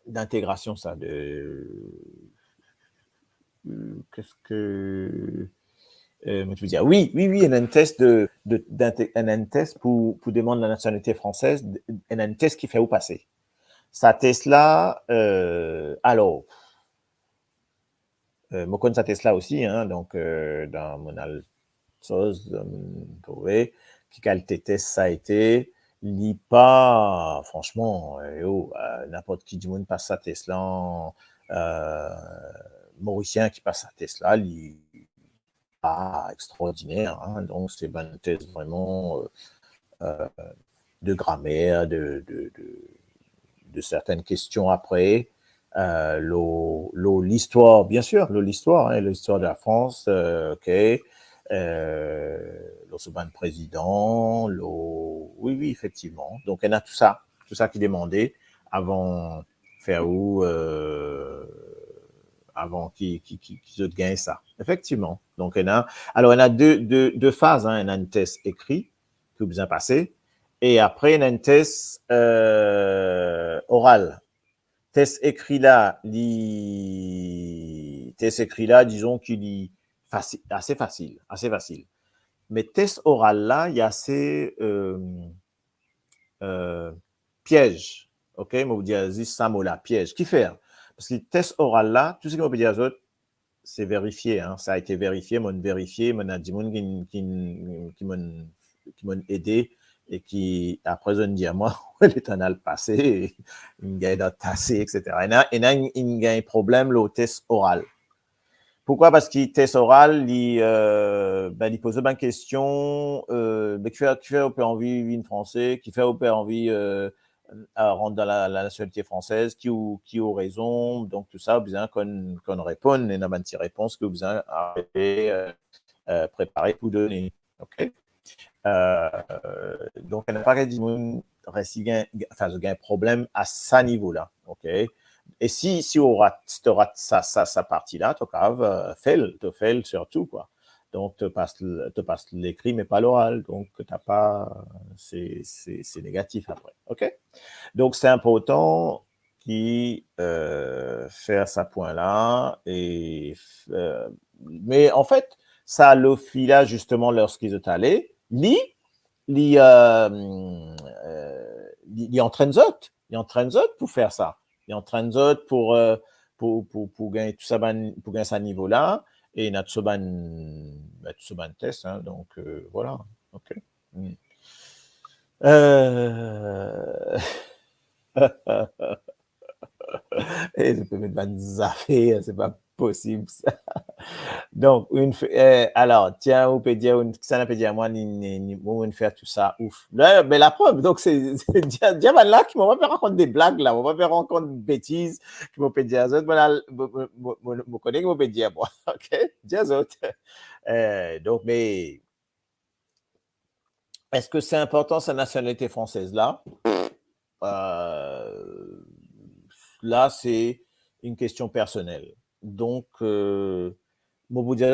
d'integrasion, sa, de, euh, qu'est-ce que, euh, mo ti pe dir, wi, wi, wi, ena enn test de, de, d'inte-, ena enn test pou, pou demann la nasionalite fransez, ena enn test ki fer ou pase. Sa test la, euh, alor, euh, mo konn sa test la osi, hein, donk, euh, dan mo anal soz, euh, trouve ki kalite test sa ete, li pa, fransman, euh, yo, euh, ninport ki dimoun pas sa test la, euh, Morisien ki pas sa test la, li pa extraordiner, hein, donk se bann test vreman, euh, euh, de gramer, de, de, de, de sertenn kestion apre, euh, lor, lor listwar, bien sûr, lor listwar, hein, listwar de la France, euh, ok, euh, lor so bann prezidan, lor, wi, wi, efektivman. Donk, ena tou sa, tou sa ki demande avan fer ou, euh, avan ki, ki, ki, ki zot gagn sa. Efektivman. Donk, ena, alor, ena de, de, de faz, hein, ena enn tes ekri ki ou bizin pase, e apre, ena enn tes, euh, oral. Tes ekri la, li, tes ekri la, dizon ki li fasi-, ase fasil, ase fasil. Me tes oral la, li ase, euh, euh, piez. Ok, mo dir zis sa mo la, piez. Kifer? Parski tes oral la, tou seki mo pe dir zot, se verifie, hein, sa été verifie, mo'nn verifie, mo'nn ena dimoun ki, ki, ki mo'nn, ki mo'nn ede, e ki apre zot inn dir mwa, letan al pase, inn gagn dan tase, et cetera. Ena, ena inn, inn gagn problem lor tes oral. Pourkwa? Parski tes oral, li, euh, ben, li poz bann kestion, euh, ben, kifer, kifer ou pe anvi vinn franse, kifer ou pe anvi, euh, euh, rant dan la, la nasionalite fransez, ki ou, ki ou rezon, donk tou sa, ou bizin konn, konn reponn, ena bann ti repons ki ou bizin arive, euh, euh, prepare pou done, ok? Euh, donk, ena pakete dimoun resi gagn, anfin, zot gagn problem a sa nivo la, ok? E si, si ou rat, si to rat sa, sa, sa parti la, to kav, euh, fel, to fel sirtou, kwa. Donk, to pas, to pas lekri, me pa loral. Donk, ta pa, se, se, se negatif apre. Ok? Donk, se inportan ki, euh, fer sa pwin la. E, euh, me anfet, sa lofi la, zisteman, lorski zot ale, li, li, euh, euh, li, li antrenn zot. Li antrenn zot pou fer sa. Li antrenn zot pou, euh, pou, pou, pou gagn tou sa bann, pou gagn sa nivo la, e ena tou sa bann, ba, tou sa bann tes, hein, donk, euh, vwala, ok. Hmm. Euh, e zot pe met bann zafer, se pa posib sa. Donk, inn fe-, eh, alor, tiens, ou pe dir, ou, kisannla pe dir mwa, ni, ni, ni, mo, inn fer tou sa, ouf. La, be laprev, donk, se, se, dir, dir bann la ki mo pa pe rakont de blag la, mo pa pe rakont betiz, ki mo pe dir zot, mo la, mo, mo, mo, mo, mo kone ki mo pe dir mwa, ok? Dir zot. Eh, donk, me, eski se inportan sa nasionalite fransez la? Euh, la, se enn kestion personel. Donk, euh, mo pou dir,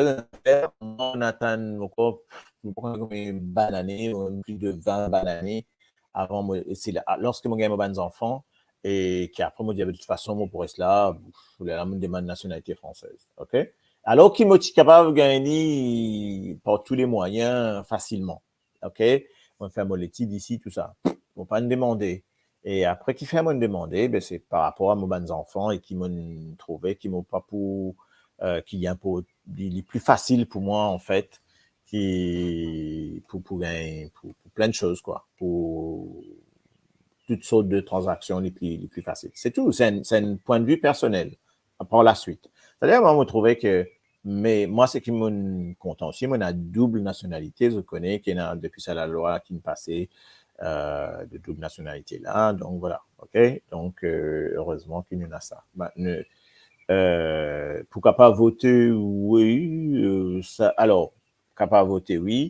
mo atann ankor, mo pa konn konbien bann ane, ou mem plis de vin bann ane avan mo, e se la, lorski mo gagn mo bann zanfan, e ki apre mo dir, de tout fason, mo pou res la, lerla mo demann nasionalite fransez, ok? Alor ki mo ti kapav gagn li par tou le mwayin, fasilman, ok? Mo fer mo letid isi, tou sa. Mo pa'nn demande. E apre ki fer mo'nn demande, be, se par rapor a mo bann zanfan e ki mo'nn trouve ki mo pa pou, euh, ki li inpor-, li, li pli fasil pou mwa, anfet, ki pou, pou gagn, pou, pou plin de soz, kwa. Pou tout sort de tranzaksion, li pli, li pli fasil. Se tou, se enn, se enn pwin de vi personel, par laswit. Setadir, mwa, mo trouve ke, me mwa, seki mo'nn kontan osi, mo ena doub nasionalite, zot kone ki ena depi sa lalwa ki finn pase, euh, de doub nasionalite la, donk vwala, ok? Donk, euh, erezman ki nou ena sa. Be, nou, euh, pou kapav vote, wi, euh, sa, alor, kapav vote, wi.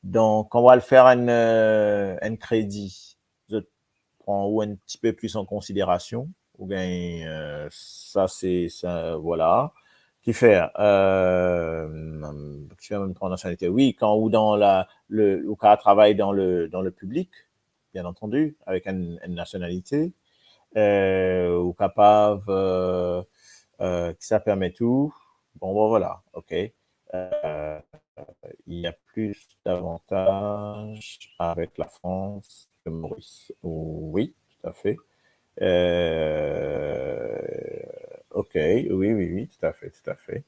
Donk, kan ou al fer enn, euh, enn kredi, zot pran ou enn tipe plis an konsiderasion, ou gagn, euh, sa, se, sa, vwala. Kifer, euh, kifer mo'nn pran nasionalite? Wi, kan ou dan la, le, ou kapav travay dan le, dan le piblik, bien antandi, avek enn, enn nasionalite. Euh, ou kapav, euh, euh, ki sa permet ou, bon, bon, vwala, ok. Euh, il y a plus d'avantages avec la France que Maurice. Oui, tout à fait. Euh, ok, oui, oui, oui, tout à fait, tout à fait.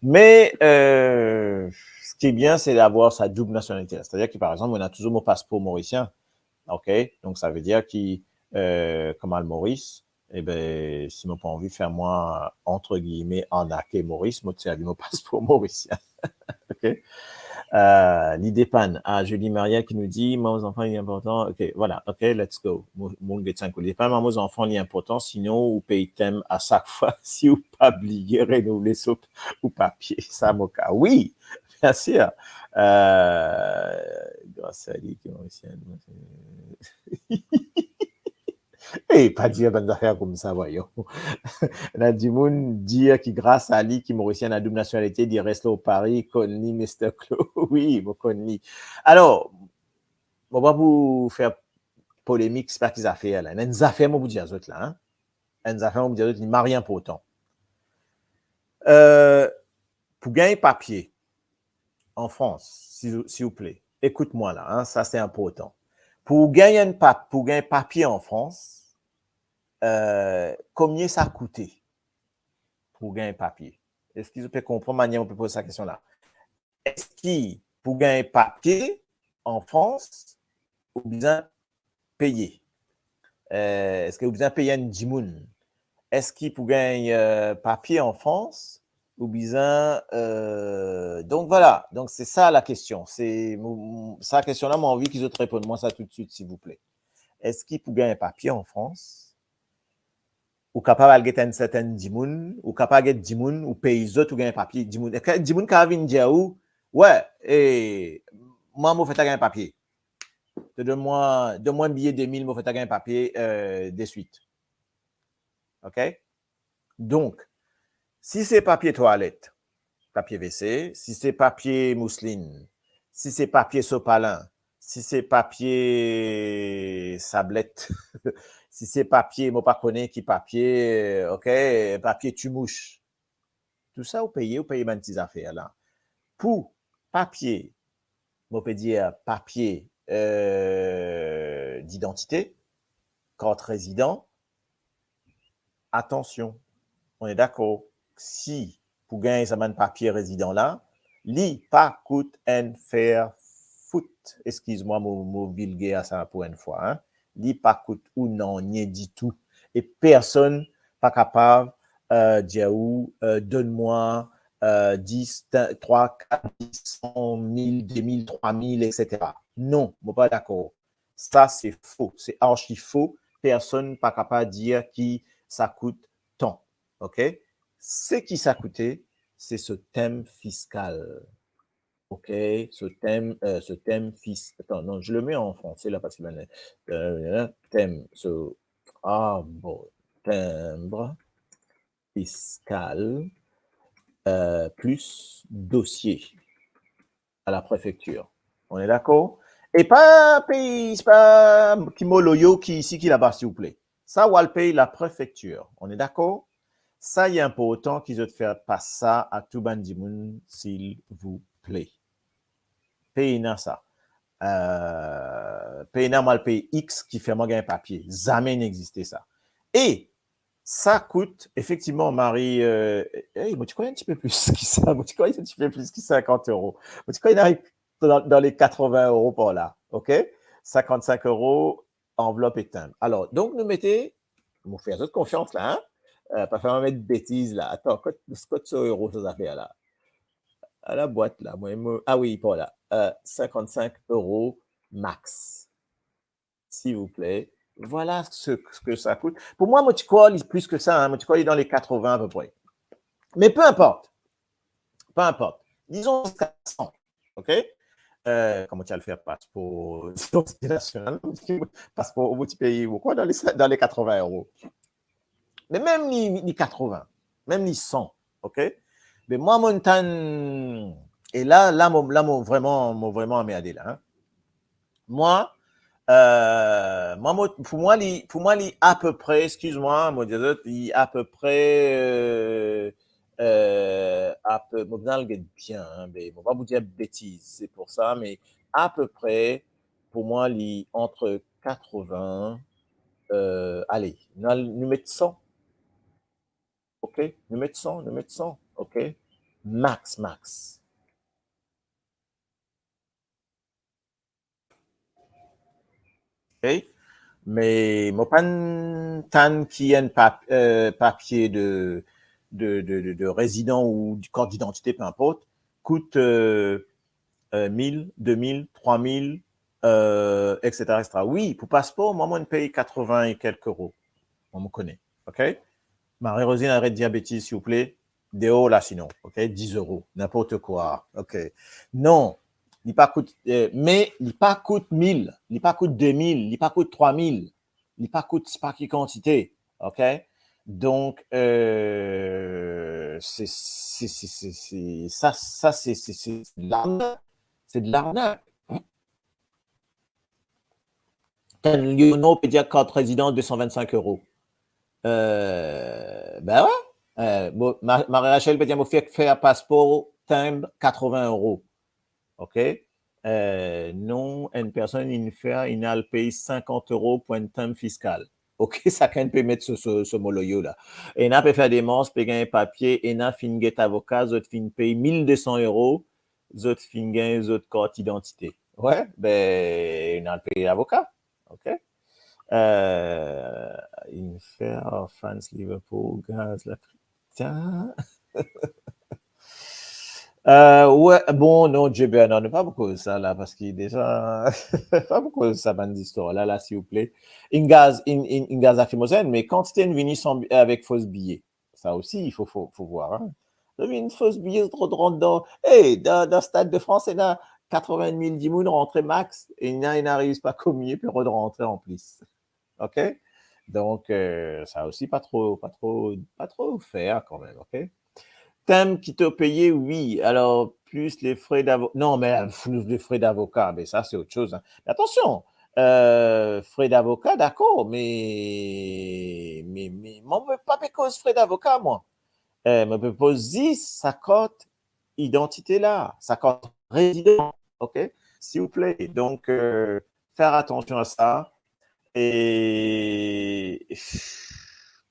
Mais, euh, ce qui est bien, c'est d'avoir sa double nationalité. C'est-à-dire que, par exemple, on a toujours mon passeport mauricien, ok? Donc, ça veut dire que, euh, kan mo al Moris, e be, si mo pa anvi fer mwa, entre guillemets, arnake Moris, mo servi mo passeport mauricien. Ok? Euh, li depann. Ah, Julie Maria ki nou di, maman zanfan li inportan. Ok, vwala. Ok, let's go. Mo, mo get sa enn kou. Li depann maman zanfan li inportan, sinon ou pey TEMS a sak fwa si ou pa bliye renouvle so, ou papie. Sa mo ka. Wi, bien sir. Euh, gras a li ki mo resi Eh, pa dir bann zafer koumsa, vwayon. Ena dimoun dir ki gras a li ki Morisien ena doub nasionalite, li res lor Paris, konn li, Mister Clo. Wi, mo konn li. Alor, mo pa pou fer polemik, se pa ki zafer la. Ena enn zafer mo pou dir zot la, hein. Enn zafer mo pou dir zot, li mari inportan. Euh, pou gagn papie an Frans, si, silvouple, ekout mwa la, hein, sa se inportan. Pou gagn enn pap-, pou gagn papie an Frans, euh, komie sa koute pou gagn papie? Eski zot pe konpran manier mo pe poz sa kestion la? Eski pou gagn papie an Frans, ou bizin peye? Euh, eski ou bizin peye enn dimoun? Eski pou gagn, euh, papie an Frans, ou bizin, euh, donk vwala. Donk se sa la kestion. Se, mo, mo, sa kestion la, mo anvi ki zot reponn mwa sa toutswit, silvouple. Eski pou gagn papie an Frans, ou kapav al get enn sertenn dimoun, ou kapav get dimoun, ou pey zot, ou gagn papie, dimoun, ek dimoun kapav vinn dir ou, we, eh, mwa, mo fer ta gagn papie. To donn mwa, donn mwa enn biye de mil, mo fer ta gagn papie, euh, deswit. Ok? Donk, si se papie twalet, papie WC, si se papie mouslinn, si se papie sopalin, si se papie sablet, si se papie, mo pa kone ki papie, ok, papie timouch. Tou sa ou peye, ou peye bann ti zafer la. Pou papie, mo pe dir papie, euh, didantite, kart rezidan, atansion, on est d'accord, si pou gagn sa bann papie rezidan la, li pa kout enn fer fout. Eskiz mwa mo, mo vilger sa pou enn fwa, hein. Li pa kout ou nanye ditou. E personn pa kapav, euh, dir ou, euh, donn mwa, euh, dis, tin-, trwa, kat, dis, san mil, de mil, trwa mil, et cetera. Non, mo pa dakor. Sa se fo, se archi fo. Personn pa kapav dir ki sa kout tan. Ok? Seki sa koute, se so tim fiskal. Ok, so tim, euh, so tim fis-, attends, non, je le mets en français là parce que, ben, euh, tim, so, ah, bon, timbre fiscal, euh, plus dossier à la préfecture. On est d'accord? E pa pey, se pa ki mo loyo ki isi, ki laba, silvouple. Sa ou al pey laprefektir. On est d'accord? Sa, li inportan ki zot fer pas sa a tou bann dimoun, silvouple. Pena sa. Euh, pena mo al pey X ki fer mwa gagn papie. Zame inn existe sa. E sa kout, efektivman, Marie, euh, ey, mo ti krwar enn tipe plis ki sa. Mo ti krwar enn tipe plis ki sinkant euro. Mo ti krwar inn ariv dan, dan le katrovin euro par la, ok? Sinkant-sink euro, anvlop e tim. Alor, donk nou mete, mo fer zot konfians la, hein? Euh, pa fer mwa met betiz la. Atann, kot, kot so euro, sa zafer la? A la bwat la, mwa, mo, ah wi, par la. Euh, sinkant-sink euro max. Silvouple. Vwala se, se ki sa kout. Pou mwa, mo ti krwar li plis ki sa, hein. Mo ti krwar li dan le katrovin apepre. Me pe inport. Pe inport. Dizon ziska san. Ok? Euh, kouma ti al fer paspor, paspor internasional, paspor, ou ti pey, ou krwar, dan le, dan le katrovin euro. Me mem li, li katrovin, mem li san, ok? Me mwa, mo tann, e la, la, mo, la, mo vreman, mo vreman anmerde la, hein. Mwa, euh, mwa, mo, pou mwa, li, pou mwa, li apepre, eskiz mwa, mo dir zot, li apepre, euh, euh, ape-, mo bizin al get bien, hein, me mo pa pou dir betiz, se pou sa, me apepre, pou mwa, li ant katrovin, euh, ale, nou al, nou met san. Ok? Nou met san, nou met san, ok? Max, max. Ok? Me mo pa'nn tann ki enn pap-, euh, papie de, de, de, de, de rezidan ou kart didantite, pe inport, kout, euh, euh, mil, de mil, trwa mil, euh, et cetera, et cetera. Wi, pou paspor, mwa, mo'nn pey katrevin e kelk euro. Mwa, mo kone. Ok? Marie-Rosine, aret dir betiz, silvouple. Deor la, sinon. Ok? Diz euro. Ninport kwa. Ok? Non. Li pa kout, euh, me li pa kout mil, li pa kout de mil, li pa kout trwa mil, li pa kout sipa ki kantite. Ok? Donk, euh, se, se, se, se, se, sa, sa, se, se, se, se de larnak. Se de larnak. Kan Lionel pe dir kart rezidan de san vinn-sink euro. Euh, ben wi. Euh, bon, Ma-, Marie-Rachel pe dir, mo fek fer paspor, timbre, katrevin euro. Ok? Euh, non, enn personn inn fer, inn al pey sinkant euro pou enn timbre fiskal. Ok, sakenn pe met so, so, so mo loyo la. Ena pe fer demars, pe gagn papie, ena finn get avoka, zot finn pey mil de san euro, zot finn gagn zot kart idantite. Wi, be, ena al pey avoka. Ok? Euh, inn fer fans Liverpool, gaz la. Tiens. Euh, wi, bon, non, Dieu Bernard, nou pa pou koz sa la, parski deza, pa pou koz sa bann zistwar la, la, silvouple. Inn gaz, inn, inn, inn gaz lakrimozenn, me kantite inn vini san bi-, avek fos biye. Sa osi, il faut, faut, faut voir, hein. Zot vinn fos biye, zot rod rant dan, eh, dan, dan Stad de Frans, ena katrevin mil dimoun rantre max, e ena, ena ariv pa komie, pe rod rantre anplis. Ok? Donk, euh, sa osi, pa tro, pa tro, pa tro fer kanmem, ok? Timbre ki to peye, wi. Alor, plis le fre davo-, non, me, pff, le fre davoka, me sa, se ot soz, hein. Me atansion, euh, fre davoka, dakor, me, me, me, mwa, mo pa pe koz fre davoka, mwa. Euh, mo pe koz zis sa kart idantite la, sa kart rezidan, ok? Silvouple. Donk, euh, fer atansion a sa e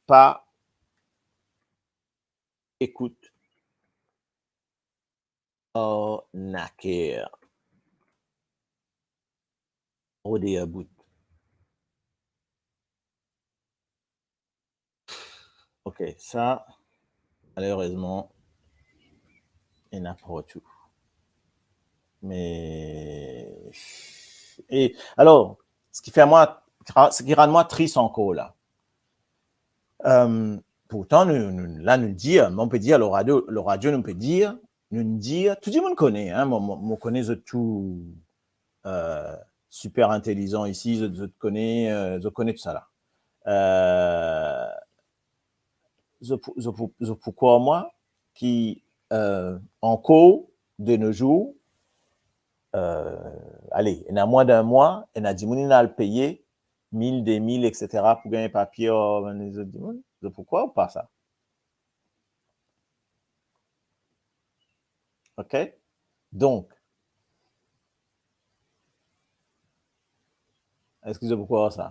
pa ekout arnaker. Rode a bout. Ok, sa, malerezman, ena partou. Me, e, alor, seki fer mwa, seki rann mwa tris ankor la, euh, pourtan, nou, nou, la, nou dir, mo pe dir, lor radio, lor radio, nou pe dir, nou dir, tou dimoun kone, hein, mo, mo, mo kone zot tou, euh, siper intelizan isi, zot, zot kone, euh, zot kone tousala. Euh, zot pou, zot pou, zot pou krwar mwa ki, euh, ankor de nos jours, euh, ale, ena mwin dan mwa, ena dimoun inn al peye mil, de mil, et cetera, pou gagn papie, euh, bann lezot dimoun. Zot pou krwar ou pa sa? Ok? Donk, eski zot pou krwar sa?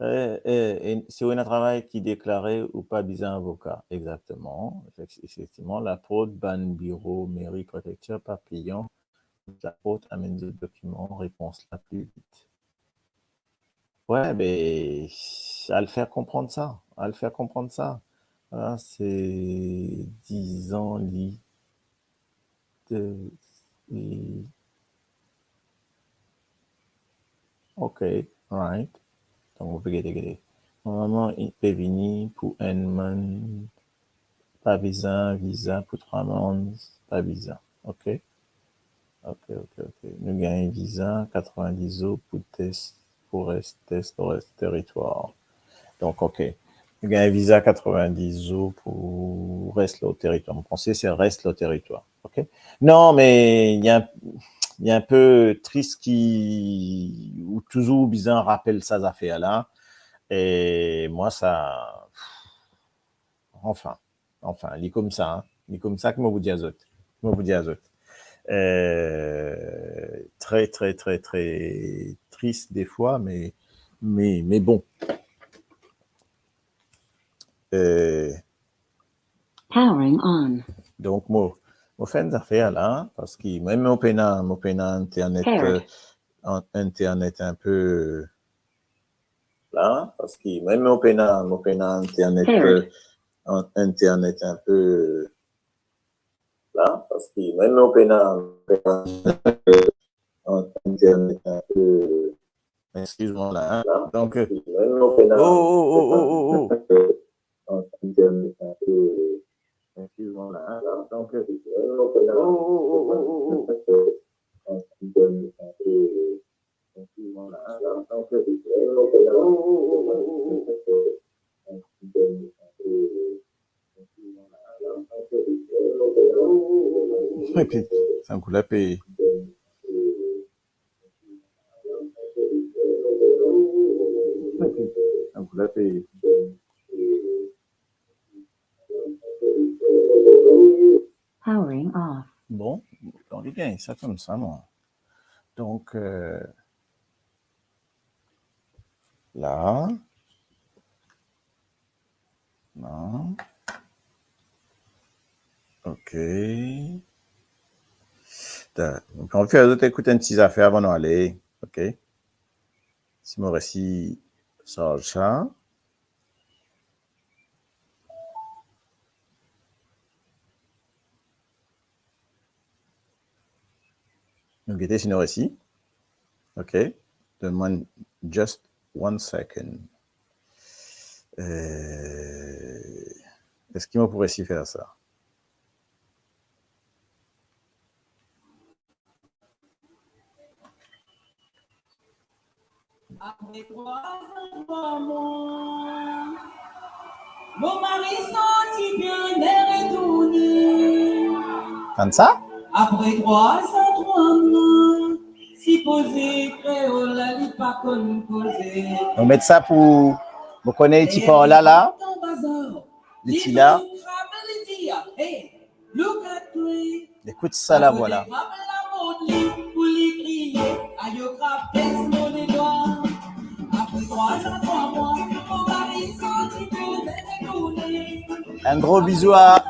Eh, eh, e si ou ena travay ki deklare, ou pa bizin avoka. Exakteman. Efek-, efektivman, laplipar bann biro meri, prefektir pa peyan. Laplipar amenn zot dokiman, repons la pli vit. Wi, me al fer konprann sa, al fer konprann sa. La, se dizan li, de, li. Ok, right. Donk, ou pe gete, gete. Normalman, li pe vini pou enn mann, pa bizin viza, pou trwa mann, pa bizin. Ok? Ok, ok, ok. Nou gagn viza katrevin-dis zour pou tes, pou res, tes, pou res teritwar. Donk, ok. Nou gagn viza katrevin-dis zour pou res lor teritwar. Mo panse se res lor teritwar. Ok? Non, me li enn, li enn pe tris ki ou touzour bizin rapel sa zafer la. E mwa, sa, anfin, anfin, li koumsa, hein. Li koumsa ki mo pou dir zot. Ki mo pou dir zot. Euh, tre, tre, tre, tre tris defwa, me, me, me bon. Euh, Powering on. Donk, mo, mo fer enn zafer la, parski mwa, mo pena, mo pena internet, euh, an-, internet enn pe, la, parski mwa, mo pena, mo pena internet, euh, an-, internet enn pe, la, parski mwa, mo pena, mo pena Excuse-moi là, hein. Donc, euh, oh, oh, oh, oh, oh, oh. Excuse-moi là, hein. Donc, euh, oh, oh, oh, oh, oh, oh. Epi, sa koule pe. Epi, sa koule pe. Powering off. Bon, donk, li gagn sa koumsa, mwa. Donk, euh, la. Non. Ok. Ta, nou pou fer zot ekout enn ti zafer avan nou ale. Ok. Si mo resi sarz sa. Nou gete si nou resi. Ok. Donn mwa just one second. Euh, eski mo pou resi fer sa? Apre trwa zan, trwa mwa, mo mari santi bien retourne. Koumsa? Apre trwa zan, trwa mwa, sipoze kreol la li pa konn koze. Nou met sa pou, mo kone ti par la la. Li ti la. Ekout sa la, vwala. Enn gro bizou a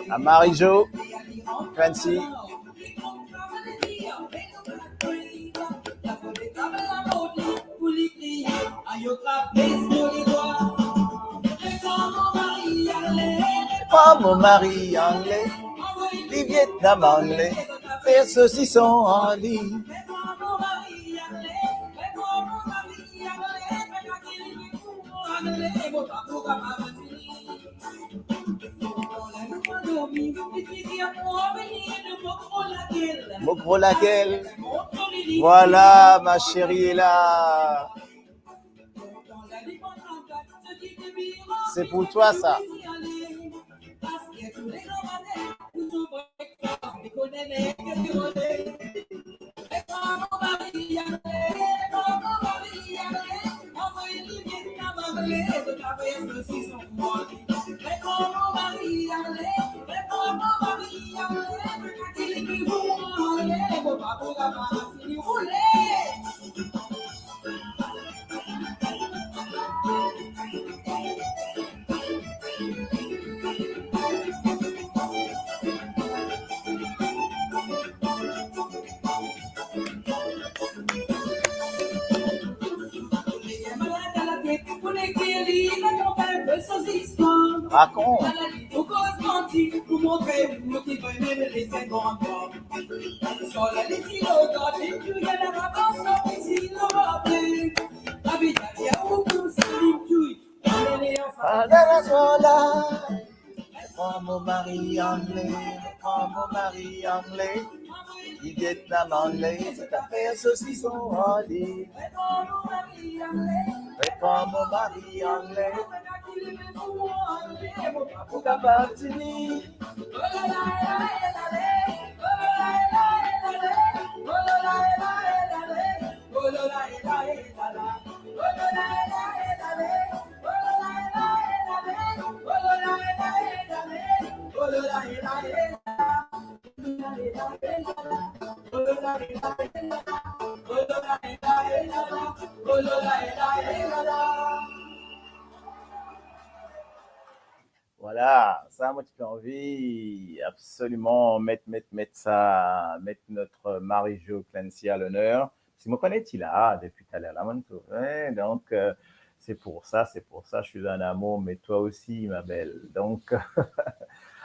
a Marie-Jo, Clancy. Pran mo mari angle, li Vietnam angle, fer sosison ar li. Mo gro lakel. Vwala, ma chérie est là. C'est pour toi, ça. Rakont. Pran mo mari angle, pran mo mari angle. Li Vietnam angle, se ta fer sosison ar li. Pran mo mari angle. Pou kapav tini. Vwala, sa mo ti pe anvi absoliman met, met, met sa, met notre Marie-Jo Clancy à l'honneur. Si mo kone ti la depi taler la, mo trouve, hein, donc, euh, c'est pour ça, c'est pour ça, je suis un amour, mais toi aussi, ma belle. Donc,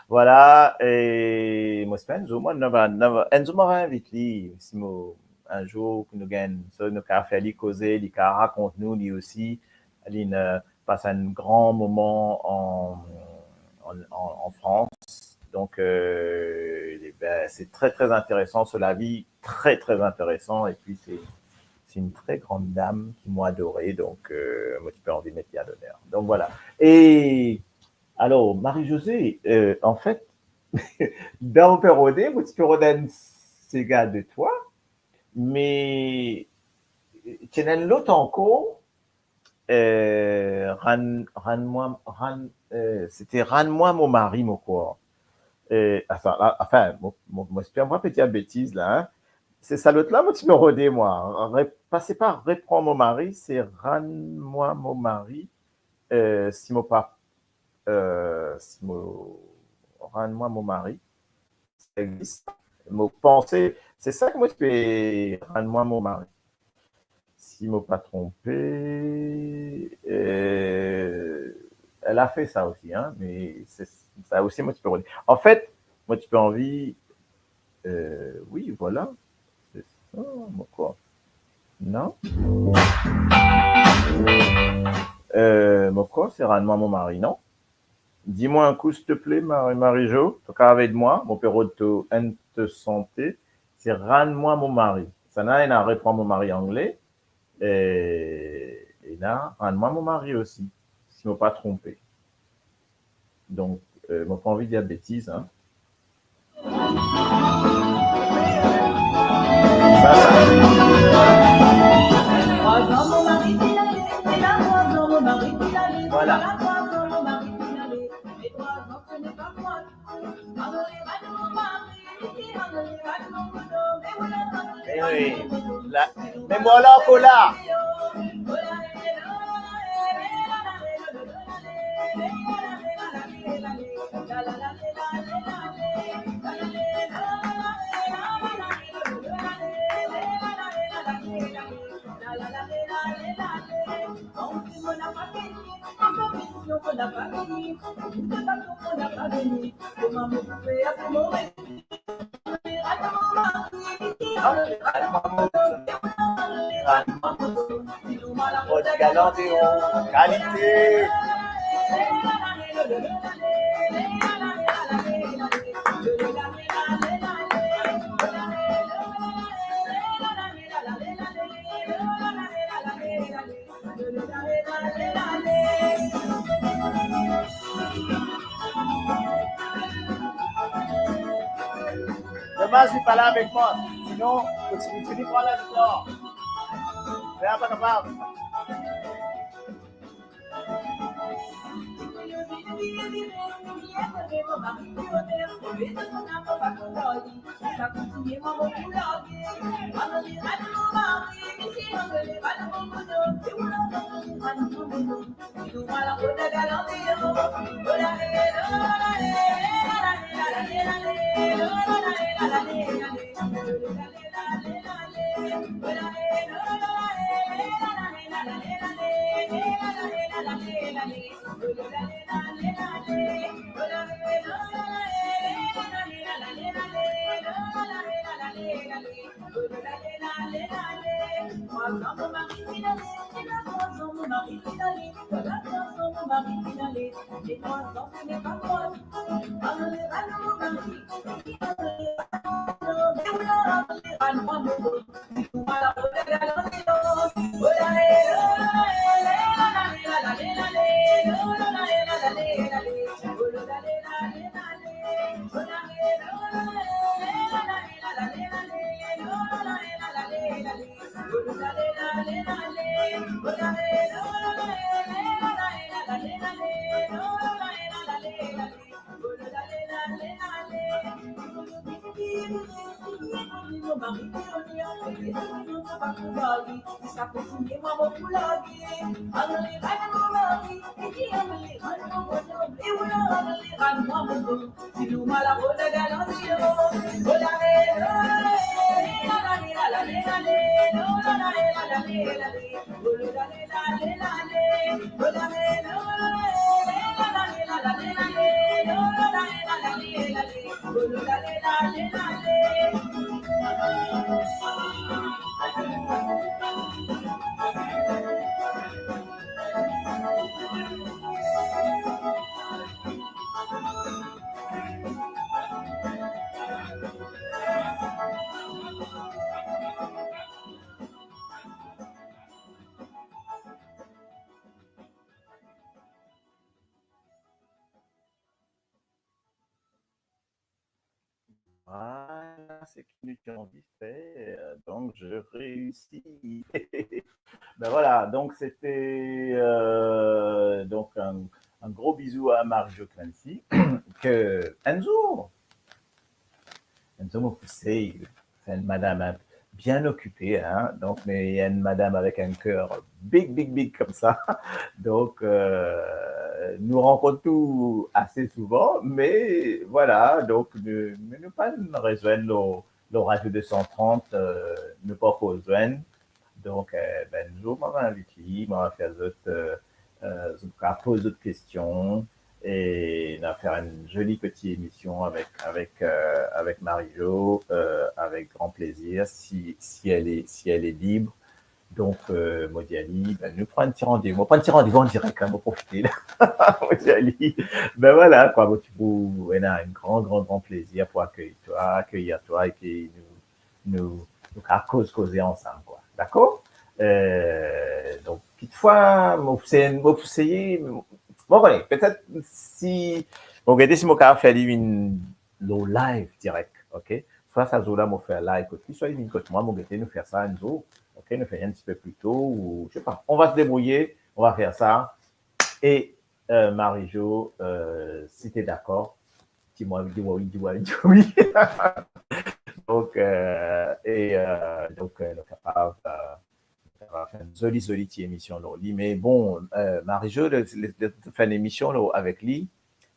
voilà, et Enn zour, mo, nou va, nou va, enn zour mo va invit li, si mo, enn zour ki nou gagn, so nou kapav fer li koze, li kapav rakont nou, li osi, li inn, eh, pas enn gran moman an, an, an, an Frans. Donk, eh, eh ben, se tre, tre interesan, so lavi tre, tre interesan, epi se, se enn tre gran dam ki mo adore, donk, eh, mo ti pe anvi met li a loner. Donk, vwala. E alor, Marie-Josée, eh, anfet, dan Mo pe rode, mo ti pe rod enn Sega de twa, me ti ena enn lot ankor, eh, rann, rann mwa, rann, eh, se ti Rann mwa mo mari, mo krwar. Eh, atann, la, anfin, mo, mo, mo espere mo pa pe dir betiz la, hein. Se sa lot la, mo ti pe rode, mwa. Re-, pa, se pa Repran mo mari, se Rann mwa mo mari, eh, si mo pa, eh, si mo, Rann mwa mo mari. Sa existe. Mo panse, se sa ki mo ti pe, Rann mwa mo mari. Si mo pa tronpe, eh, elle a fait ça aussi, hein, me se, sa osi mo ti pe rod. Anfet, mo ti pe anvi, eh, wi, vwala. Se sa, mo krwar. Non? Eh, mo krwar se Rann mwa mo mari, non? Di mwa enn kou, silteple, Marie, Marie-Jo, to kapav ed mwa, mo pe rod to, enn to sante, se Rann mwa mo mari. Sa ena, ena Repran mo mari angle, e, ena Rann mwa mo mari osi, si mo pa tronpe. Donk, eh, mo pa anvi dir betiz, hein. Sa, sa. Vwala. Eh wi, la, me vwala ankor la. Rod Galandeo, kalite. Domaz li pa la avek mwa, sinon, mo ti fini pran lagitar. Me pa kapav. Voilà ce que nous avons envie de faire. Donc, je réussis. Ben voilà, donc c'était, euh, donc un, un gros bisou à Marie-Jo Clancy, que un jour, un jour, vous savez, c'est une madame bien occupée, hein, donc, mais une madame avec un cœur big, big, big comme ça. Donc, euh, nous rencontrons assez souvent, mais voilà, donc, ne, ne pas nous rejoindre au, au Radio deux cent trente, euh, ne pas rejoindre. Donc, euh, ben, nous, on va inviter, on va faire d'autres, euh, euh, zot kapav poz zot kestion, e nou fer enn zoli ti emision avek, avek, euh, avek Marie-Jo, euh, avec grand plaisir, si, si elle est, si elle est libre. Donc, euh, mo dir ali, ben, nou pran enn ti randevou. Mo pran enn ti randevou an direk, hein, mo profite la. Mo dir ali, ben voilà, quoi, mo ti pou, ena enn gran, gran, gran plezir pou akeyir twa, akeyir twa, e ke nou, nou, nou kapav koz, koze ansam, quoi. D'accord ? Euh, donc, kitfwa, mo pou seye, mo pou seye, mo kone, petet si, mo gete si mo kapav fer li vinn lor live direk, ok ? Swa sa zour la mo fer live kot li, swa li vinn kot mwa, mo gete nou fer sa enn zour, ok ? Nou fer enn ti pe pli to, ou, je sais pas. On va se débrouiller, on va faire ça. Et, euh, Marie-Jo, euh, si t'es d'accord, dis-moi, dis-moi oui, dis-moi, dis-moi oui. Donc, euh, et, euh, donc, euh, nou kapav, euh, nou kapav fer enn zoli, zoli ti emision lor li. Mais bon, euh, Marie-Jo, le, le, le, fer enn emision la, avek li,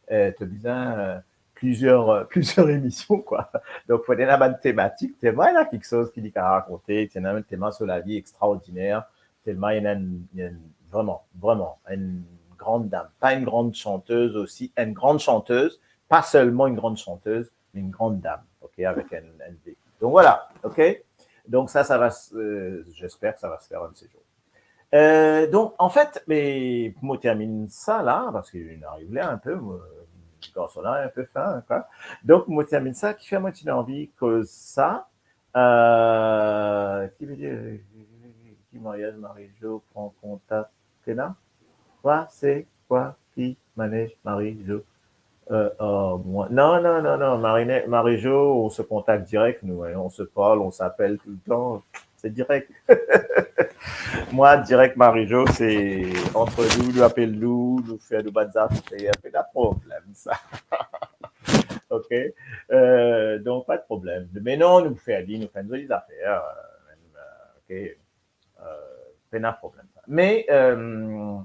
euh, t'as besoin, euh, plusieurs, euh, plusieurs émissions, quoi. Donc, fode ena bann tematik, telman ena kiksoz ki li kapav rakonte, ena enn tema sur la vie extraordinaire, telman ena enn, ena enn, vraiment, vraiment, une grande dame. Pas une grande chanteuse aussi, une grande chanteuse, pas seulement une grande chanteuse, mais une grande dame, ok, avec un, un vécu. Donc voilà, ok ? Donc ça, ça va se, euh, j'espère que ça va se faire un de ces jours. Euh, donc, en fait, mais mo termine ça là, parce que j'arrive là un peu, moi, garson la inn pe fin, quoi. Donc, mo termine ça, ki fer mo ti anvi koz sa, euh, ki vedir, ki maryaz Marie-Jo pran kontak la ? Kwa, se kwa ki manez Marie-Jo ? Euh, oh, moi, non, non, non, non, Marine, Marie-Jo, on se contacte direct, nous, hein, on se parle, on s'appelle tout le temps, c'est direct. Moi, direct, Marie-Jo, c'est entre nous, nou apel nou, nou fer nou bann zafer, pena problem, sa. Ok ? Euh, donc, pas de problème. Mais non, nou fer li, nou fer enn zoli zafer, euh, ok ? Euh, pena problem, sa. Mais, euh,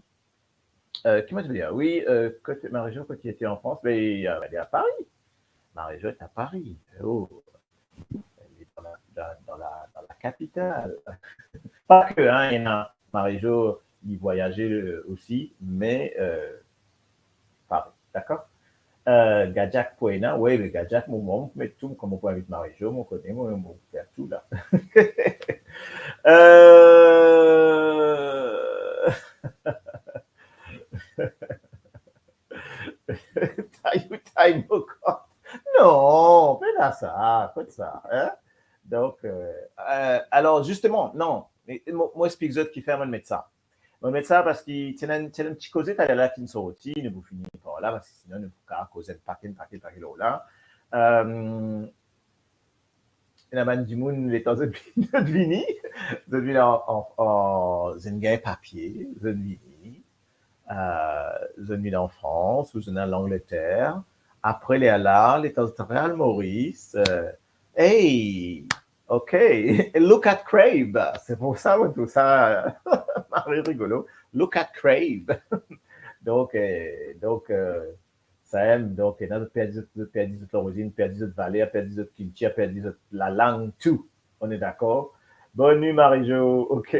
Euh, ki mo ti pe dir ? Oui, euh, kot Marie-Jo, kot li ete an Frans, be, euh, elle est à Paris. Marie-Jo est à Paris. Oh, elle est dans la, dans, dans la, dans la capitale. Pas que, hein, ena Marie-Jo, li vwayaze, euh, aussi, mais, euh, Paris, d'accord ? Euh, Gajak pou ena, oui, mais Gajak, mo, mo, mo met tou, kouma mo pou invit Marie-Jo, mo kone, mo, mo fer tou la. Euh, Tayou, tay mo kont. Non, pena sa, kot sa, hein ? Donc, euh, euh, alors, justement, non, mo, mo explik zot ki fer mo met sa. Mo met sa parski ti ena, ti ena enn ti koze taler la ki sorti, nou pou fini par la, parski sinon nou pou kapav koz enn pake, enn pake, enn pake lor la. Euh, ena bann dimoun, letan zot vini, zot vini, zot vini an, an, an, zot inn gagn papie, zot vini, euh, zot vini an Frans, ou zot inn al Angleter. Apre lerla, letan zot ariv Moris, euh, hey, ok, look at Crabe. Se pou sa, mo trouv sa mari rigolo. Look at Crabe. Donc, euh, donc, euh, sa ena, donc, ena zot perdi zot, zot perdi zot lorizinn, perdi zot valer, perdi zot kiltir, perdi zot lalang, tou. On est d'accord ? Bonne nuit, Marie-Jo. Ok.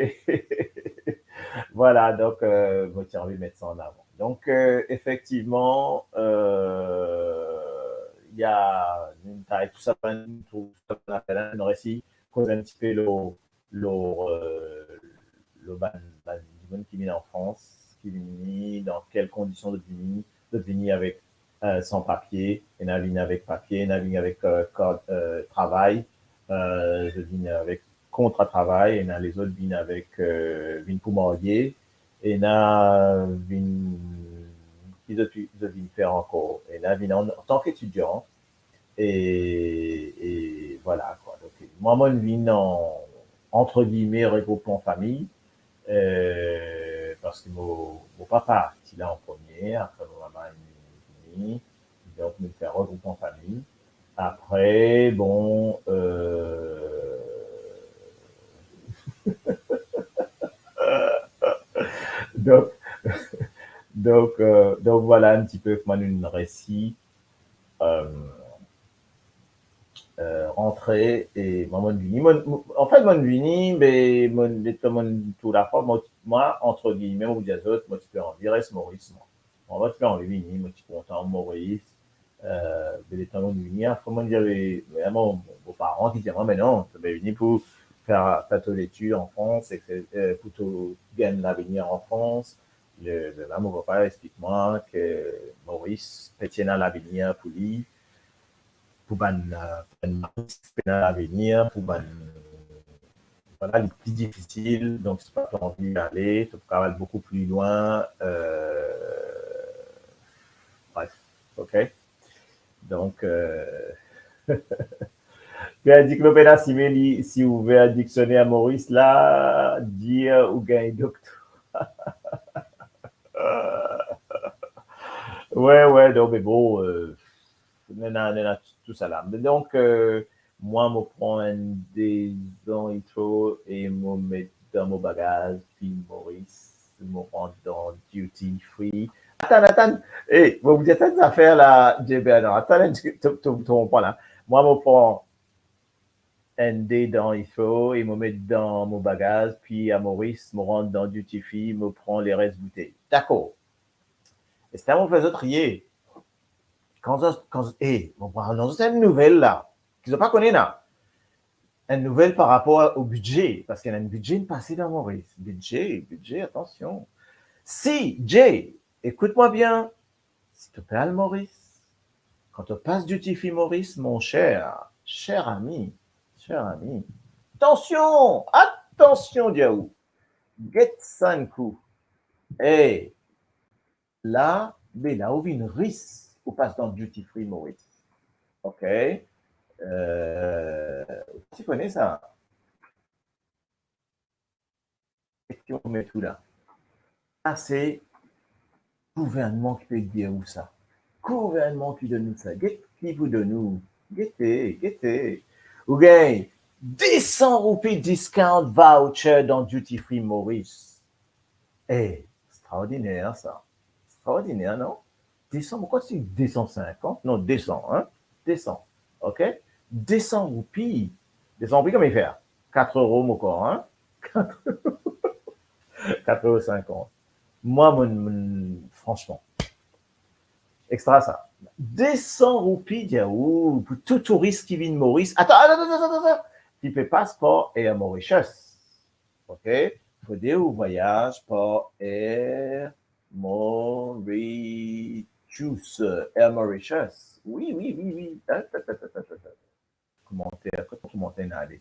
Voilà, donc, euh, mo ti anvi met sa an avan. Donc, euh, effectivement, euh, ya, nou, tousa, nou trouv tousa, nou resi koz enn tipe lor, lor, euh, lor bann, bann dimoun ki vinn an Frans, ki vini, dan kel kondision zot vini, zot vini avek, euh, san papie, ena vinn avek papie, ena vinn avek, euh, kart, euh, travay, euh, zot vinn avek kontra travay, ena lezot vinn avek, euh, vinn pou marye, ena vinn, ki zot, zot vinn fer ankor, ena vinn an, antan ki etidian, e, e vwala kwa. Donk, mwa, mo'nn vinn an, antre gilme, regroupe an fami, euh, parski mo, mo papa ti la an premie, apre mo mama inn vini, donk nou fer regroupe an fami. Apre, bon, euh, donk, donk, euh, donk vwala enn tipe kouma nou resi, euh, euh, rantre e mwa, mo'nn vini. Mo, mo, anfet, mo'nn vini, me mo, letan mo'nn trouv lafwa, mo, mwa, antre gilme, mo pou dir zot, mo ti pe anvi res Moris, mwa. Mwa, mo ti pe anvi vini, mo ti kontan Moris. Euh, me letan mo'nn vini, apre mo'nn dir, me, me mo, mo paran ki dir mwa, me non, to pe vini pou fer, fer to letid an Frans, e, euh, pou to gagn lavenir an Frans. Le, le, la, mo papa explik mwa ki Moris pe ti ena lavenir pou li, pou bann, euh, bann Moris, pena lavenir, pou bann, vwala, li pli difisil, donk si pa to anvi ale, to pou kapav al boukou pli lwin, euh, bref, ok? Donk, euh, Pierre Diclo pena sime li, si ouver diksioner Moris la, dir ou gagn doktora. Wi, wi, non, me bon, euh, nana, nana tousala. Me donk, euh, mwa, mo pran enn dezan itro e mo met dan mo bagaz, pi Moris, mo rant dan duty free. Atann, atann. E, mo pou dir, atann, zafer la, J B, non, atann, to, to, to konpran la. Mwa, mo pran enn dezan itro e mo met dan mo bagaz, pi a Moris, mo rant dan duty free, mo pran leres boutey. Dakor. Esta mo fer zot riye. Kan zot, kan zot, e, mo pou anons zot enn nouvel la, ki zot pa kone la. Enn nouvel par rapor o bidze, parski ena enn bidze inn pase dan Moris. Bidze, bidze, atansion. Si, Jay, ekout mwa bien, si to pe al Moris, kan to pas duty free Moris, mon cher, cher ami, cher ami, atansion, atansion, diaou, get sa enn kou. E, la, be la ou vinn ris, ou pas dan duty free Moris. Ok? Euh, ou ti kone sa? Ki mo met ou la. Sa se gouvernman ki pe dir ou sa. Gouvernman ki donn ou sa. Get ki pou donn ou. Gete, gete. Ou gagn de san roupi discount voucher dan duty free Moris. E, extraordiner sa. Extraordiner, non? De san, mo krwar se de san sinkant, non, de san, hein? De san, ok? De san roupi. De san roupi, konbien li fer? Kat euro, mo krwar, hein? Kat euro sinkant. Mwa, mo, mo, fransman, extra sa. De san roupi, diaou, pou tou touris ki vinn Moris. Atann, atann, atann, atann, atann. Ki pe pas par Air Mauritius. Ok? Fode ou vwayaz par Air Mauritius. Air Mauritius. Wi, wi, wi, wi. Atann, atann, atann, atann, atann. Komanter, kot komanter inn ale?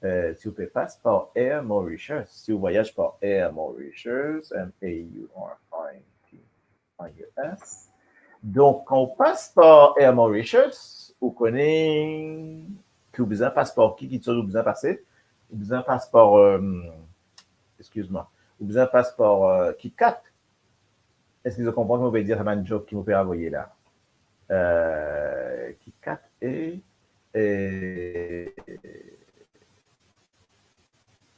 Euh, si ou pe pas par Air Mauritius, si ou vwayaz par Air Mauritius, M A U R I T I U S. Donk, kan ou pas par Air Mauritius, ou kone ki ou bizin pas par ki, ki koze ou bizin pase? Ou bizin pas par, euh, eskiz mwa, ou bizin pas par, euh, KitKat. Eski zot konpran ki mo pe dir sa bann joke ki mo pe avoye la? Euh, KitKat e, e,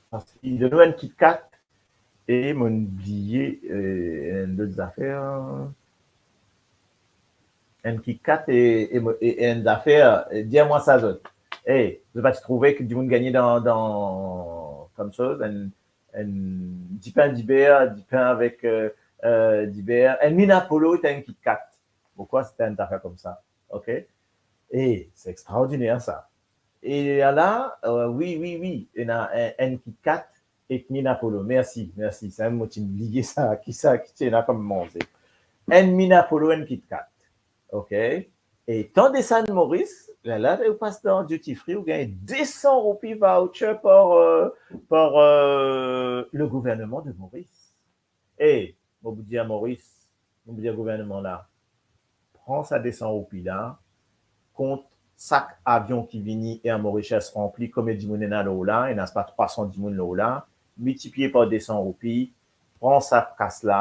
parski li donn ou enn KitKat e mo'nn bliye, euh, enn lot zafer. Enn KitKat e, e mo-, e, e enn zafer, e dir mwa sa zot. E, zot pa ti trouve ki dimoun gagne dan, dan, kouma, enn, enn dipin diber, dipin avek, euh, euh, diber, enn minn Apollo, ti enn KitKat. Mo krwar se ti enn zafer koumsa. Ok? E se extraordiner sa. E ala, euh, wi, wi, wi, ena enn, enn KitKat ek mini Apollo. Mersi, mersi. Sa mem mo ti bliye sa, ki sa ki ti ena kom manze. Enn mini Apollo, enn KitKat. Ok? E tan desann Moris, lerla ou pas dan duty free, ou gagn de san roupi voucher par, euh, par, euh, le gouvernement de Maurice. E mo pou dir Moris, mo pou dir gouvernman la, pran sa de san roupi la, kont sak avion ki vini Air Mauritius ranpli, konbien dimoun ena lor la, ena pa trwa san dimoun lor la, miltipliye par de san roupi, pran sa kas la,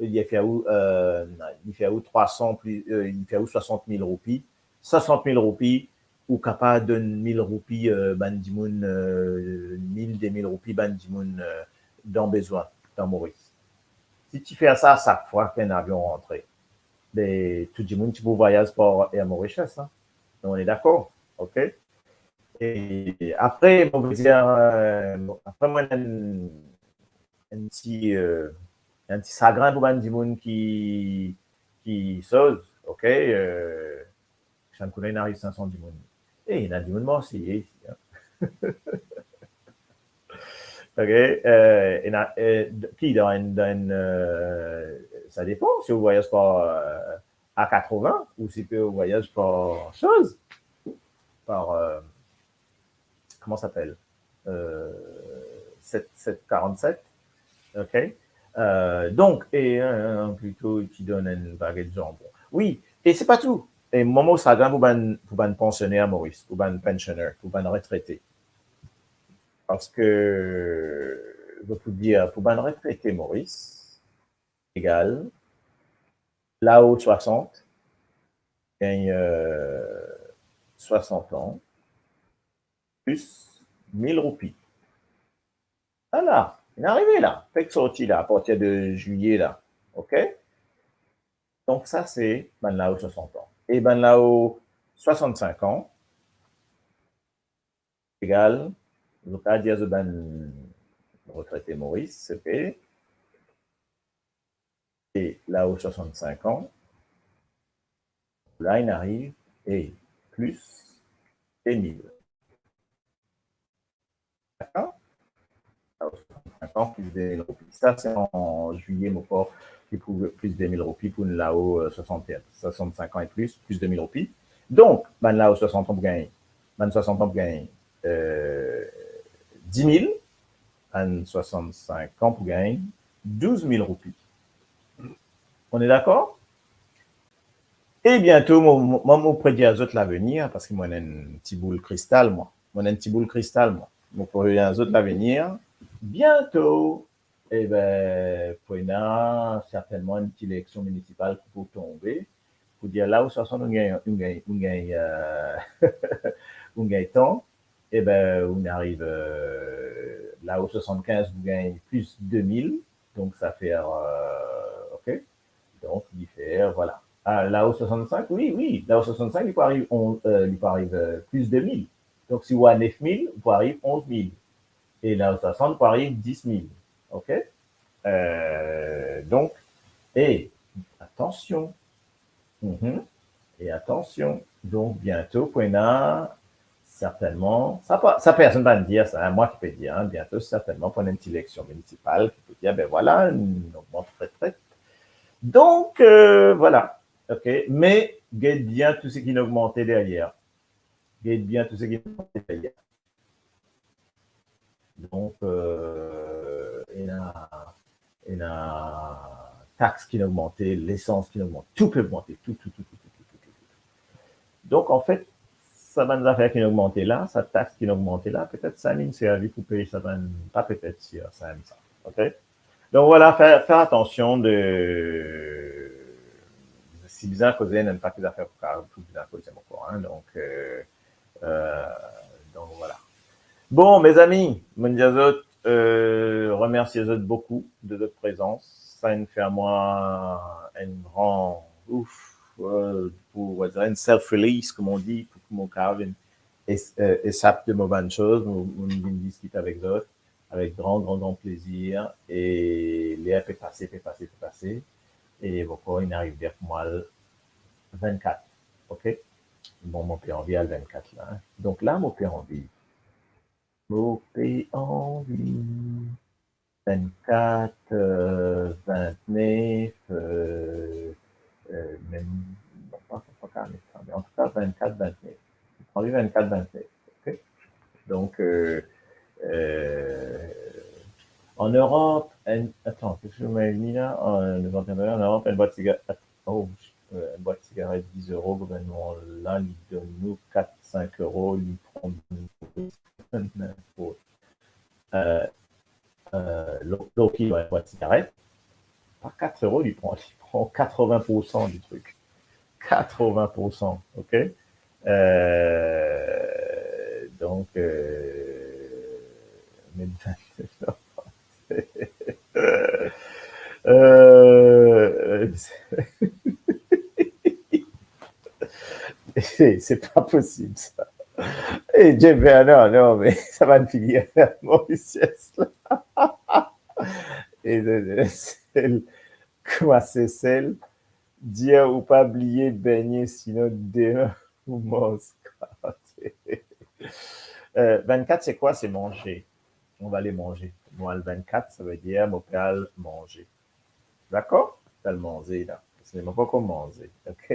li fer ou, euh, li fer ou trwa san plis, euh, li fer ou swasant mil roupi, swasant mil roupi, ou kapav donn mil roupi, euh, bann dimoun, euh, mil, de mil roupi, bann dimoun, euh, dan bezwin, dan Moris. Si ti fer sa sak fwa ki enn avion rantre, be, tou dimoun ti pou vwayaz par Air Mauritius, hein? Nou, on est d'accord, ok? E apre, mo ve dir, euh, apre, mwa, enn, enn ti, euh, enn ti sagrin pou bann dimoun ki, ki soz, ok? Euh, Sann koule inn ariv sink san dimoun. E ena dimoun Marselye isi, hein. Ok, euh, ena, euh, ki dan enn, dan enn, euh, sa depan, si ou vwayaz par, euh, A katrovin, ou si pe ou vwayaz par soz, par, euh, comment ça s'appelle? Euh, set, set karant-set, ok? Euh, donk, e, euh, plito, ti donn enn baget zanbon. Wi, e se pa tou. E mwa, mo sagrin pou bann, pou bann pansioner Moris, pou bann pensioner, pou bann retrete. Parski, mo pou dir, pou bann retrete Moris, egal, lao swasant, gagn, euh, swasant an, plis mil roupi. Ala, inn arive la, fek sorti la, apartir de zwiye la, ok? Donk sa se bann lao swasant an. E bann lao swasant-sink an, egal, zot kapav dir zot bann retrete Moris, ok? E lao swasant-sink an, la inn ariv, e plis de mil. Dakor? Lao swasant-sink an, plis de mil roupi. Sa se an zwiye, mo krwar, ki pou plis de mil roupi pou enn lao, euh, swasant, swasant-sink an e plis, plis de mil roupi. Donk, bann lao swasant an pou gagn, bann swasant an pou gagn, euh, di mil, bann swasant-sink an pou gagn douz mil roupi. On est d'accord? E biento, mo, mo, mo, mo predir zot lavenir, parski mo ena enn ti boul kristal, mwa. Mo ena enn ti boul kristal, mwa. Mo predir zot lavenir. Biento, e be, pou ena sertennman enn ti eleksion minisipal ki pou tonbe, pou dir lao swasant, ou gagn, ou gagn, ou gagn, euh, ou gagn tan, e be, ou ariv, euh, lao swasant-kinz, ou gagn plis de mil, donk sa fer, euh, ok? Donk, li fer, vwala. Ah, lao swasant-sink, wi, wi, lao swasant-sink, li pou ariv on-, euh, li pou ariv, euh, plis de mil. Donk, si ou a nef mil, ou pou ariv onz mil. E lao swasant pou ariv dis mil. Ok? Euh, donk, e atansion. Mhm. E atansion. Donk, biento, pou ena sertennman, sa pa, sa personn pa dir sa, hein, mwa ki pe dir, hein, biento, sertennman, pou ena enn ti eleksion minisipal ki pou dir, be vwala, nou ogmant retret. Donk, euh, vwala. Ok? Me get bien tou seki inn ogmante deryer. Get bien tou seki inn ogmante deryer. Donk, euh, ena, ena tax ki inn ogmante, lesans ki inn ogmante, tou pe ogmante, tou, tou, tou. Donk, anfet, sa bann zafer ki inn ogmante la, sa tax ki inn ogmante la, petet sa inn servi pou pey sa bann, pa petet, sir, sa enn sa. Ok? Donk, vwala, fer, fer atansion de, si bizin koze, ena enn pakete zafer pou, pou bizin koze ankor, hein. Donk, euh, Euh, donk, vwala. Bon, mezami, mo dir zot, euh, remersie zot boukou de zot prezans. Sa inn fer mwa enn gran ouf, euh, pou, on va dire, enn self-release, kouma on dir, pou, pou mo kapav vinn es-, euh, esap de mo bann soz, mo, mo vinn diskit avek zot, avek gran, gran, gran plezir. E ler pe pase, pe pase, pe pase. E mo krwar inn ariv ler pou mo al vennkat. Ok? Bon, mo pe anvi al vennkat la, hein. Donk la, mo pe anvi. Mo pe anvi vennkat, euh, vintnef, euh, euh, mem, non, pa, pa karannef, me antouka vennkat, vintnef. Anvi vennkat, vintnef, ok? Donk, euh, euh, an Erop, enn, atann, ki sa mo inn dir la? An, an Erop, enn bwat sigaret, oh, euh, enn bwat sigaret diz euro, gouvernman la, li donn nou kat, sink euro, li pran, euh, euh, lor, lor ki enn bwat sigaret, pa kat euro, li pran, li pran katrevin poursan di trik. Katrevin poursan, ok? Euh, donk, euh, me, euh, se, se pa posib, sa. E Jeff Bernard, non, me sa va fini, Mauricius la. E, e, e, Sel, kouma Sesel dir, ou pa bliye begne, sinon demin ou manz karte. Euh, vennkat, se kwa? Se manze. Mo pe al manze. Mo al vennkat, sa ve dir mo pe al manze. Dakor? Pe al manze la. Parski mo pankor manze. Ok?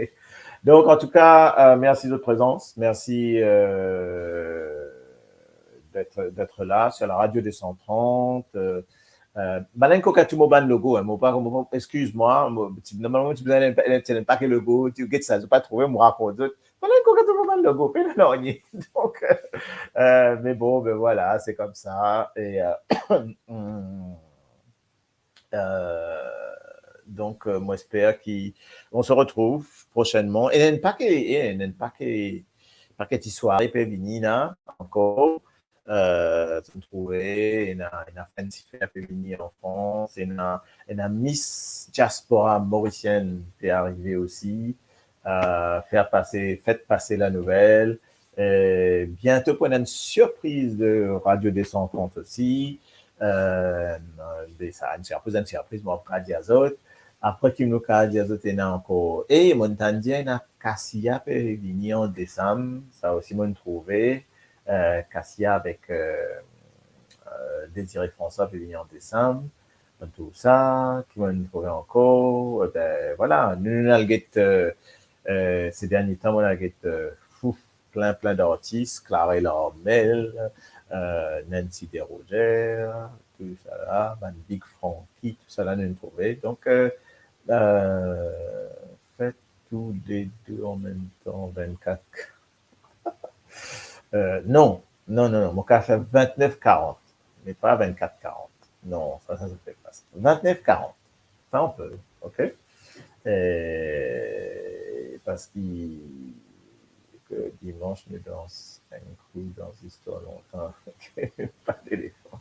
Donk, antouka, euh, mersi de votre présence. Mersi, euh, d'être, d'être là sur la radio deux cent trente. Euh, euh, bann koka tou mo bann logo, hein, mo pa, mo pa, excuse-moi, mo, ti, normalman, ti bizin enn, enn, enn pake logo, ti get sa, zot pa trouve, mo rakont zot. Bann koka tou mo bann logo, pena nanye. Donk, euh, me bon, ben voilà, se koumsa. E, euh, hmm. Euh, donk, euh, mo esper ki on se retrouve prochainement. E enn pake, e enn pake, pake ti sware pe vini la ankor. Euh, zot trouve, ena, ena Fancy Fair pe vini an Frans, ena, ena Miss Diaspora Mauricienne pe arive osi. Euh, fer pase, fer pase la nouvel. Euh, biento pou ena enn sirpriz de Radio deux cent trente osi. Euh, de sa, enn sirpriz, enn sirpriz, mo pa kapav dir zot. Apre ki mo kapav dir zot, ena ankor, e mo tann dir ena Kasia pe vini an desam, sa osi mo trouve. Euh, Kasia avek, euh, euh, Désiré François pe vini an desam. Tousa, ki mo trouve ankor? E ben, voilà, nou, nou al get, euh, euh, se dernie tan, nou al get, euh, fouf, plin, plin dartis, Clarel Armel, euh, Nancy Desrosiers, tousala, bann Big Frankie, tousala nou trouve. Donk, euh, euh, fer tou le de an mem tan, vennkat. Euh, non, non, non, non, mo kapav fer vintnef karant, me pa vennkat karant. Non, sa, sa, sa se pe pa. Vintnef karant, sa on pe, ok? E parski ke dimans nou dans enn kou dan zistwar lontan, pa telefon.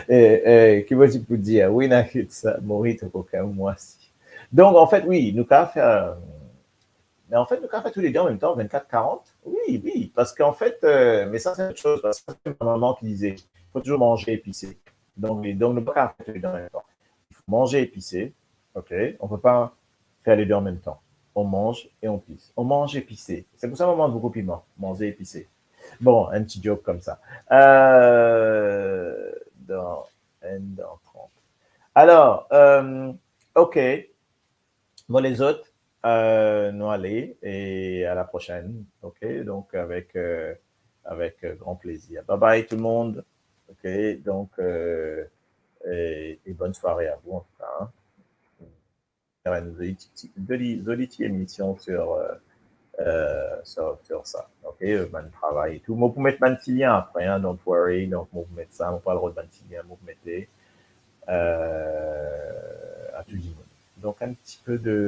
E, e, ki mo ti pou dir? Wi, ena ki sa, Morit, okenn mwa si. Donk, anfet, wi, nou kapav fer, Me anfet, nou kapav fer tou le de an mem tan, vennkat karant. Wi, wi, parski anfet, euh, me sa se lot soz, parski sa se mo mama ki dize, fo touzour manze epise. Donk, donk nou pa kapav fer tou le de an mem tan. Il faut manger épicé, ok? On peut pas faire les deux en même temps. On mange et on pisse. On mange épicé. C'est pour ça qu'on mange beaucoup de piment, manger épicé. Bon, enn ti joke koumsa. Euh, dan enn dan trant. Alor, euh, ok. Bon, lezot, euh, nou ale e à la prochaine, ok? Donk, avek, euh, avek, euh, gran plezir. Bye bye tout le monde, ok? Donk, euh, e, e bonne soirée à vous, en tout cas, hein. Enn zoli ti, ti, zoli, zoli ti emision sur, euh, euh, sur, sur sa, ok? Euh, bann travay e tou. Mo pou met bann ti lien apre, hein, don't worry. Donk, mo pou met sa, mo pou al rod bann ti lien, mo pou mete, euh, a tou dimoun. Donk, enn ti pe de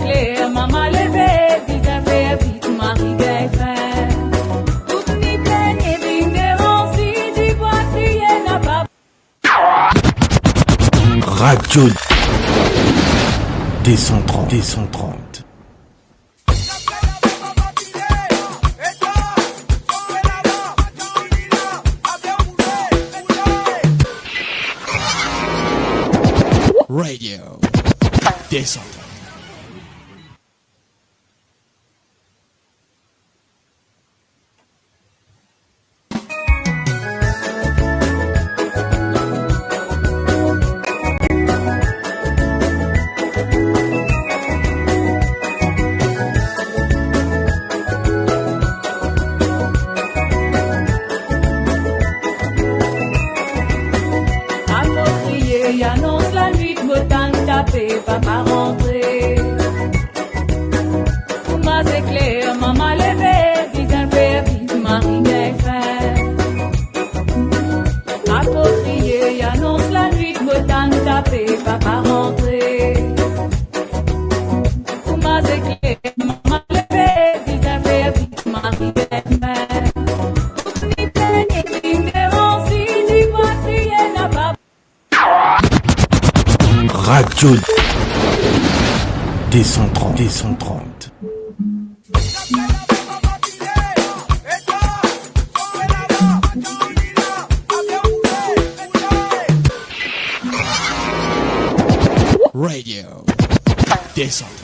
Kler, mama leve, bizin fer vit, mari gagn fin. Tout ni plinn, vinn devan, si divwar kriye napa. Radio deux cent trente, deux cent trente. Radio deux cent trente. Akoz kriye, anons lanwit, mo tann tape, papa rantre. Kouma zekler, mama leve, bizin fer vit, mari gagn fin. Akoz kriye, anons lanwit, mo tann tape, papa rantre. Kouma zekler, mama leve, bizin fer vit, mari gagn fin. Tout ni plinn, vinn devan, si divwar kriye napa. Radio deux cent trente, deux cent trente. Radio deux cent trente.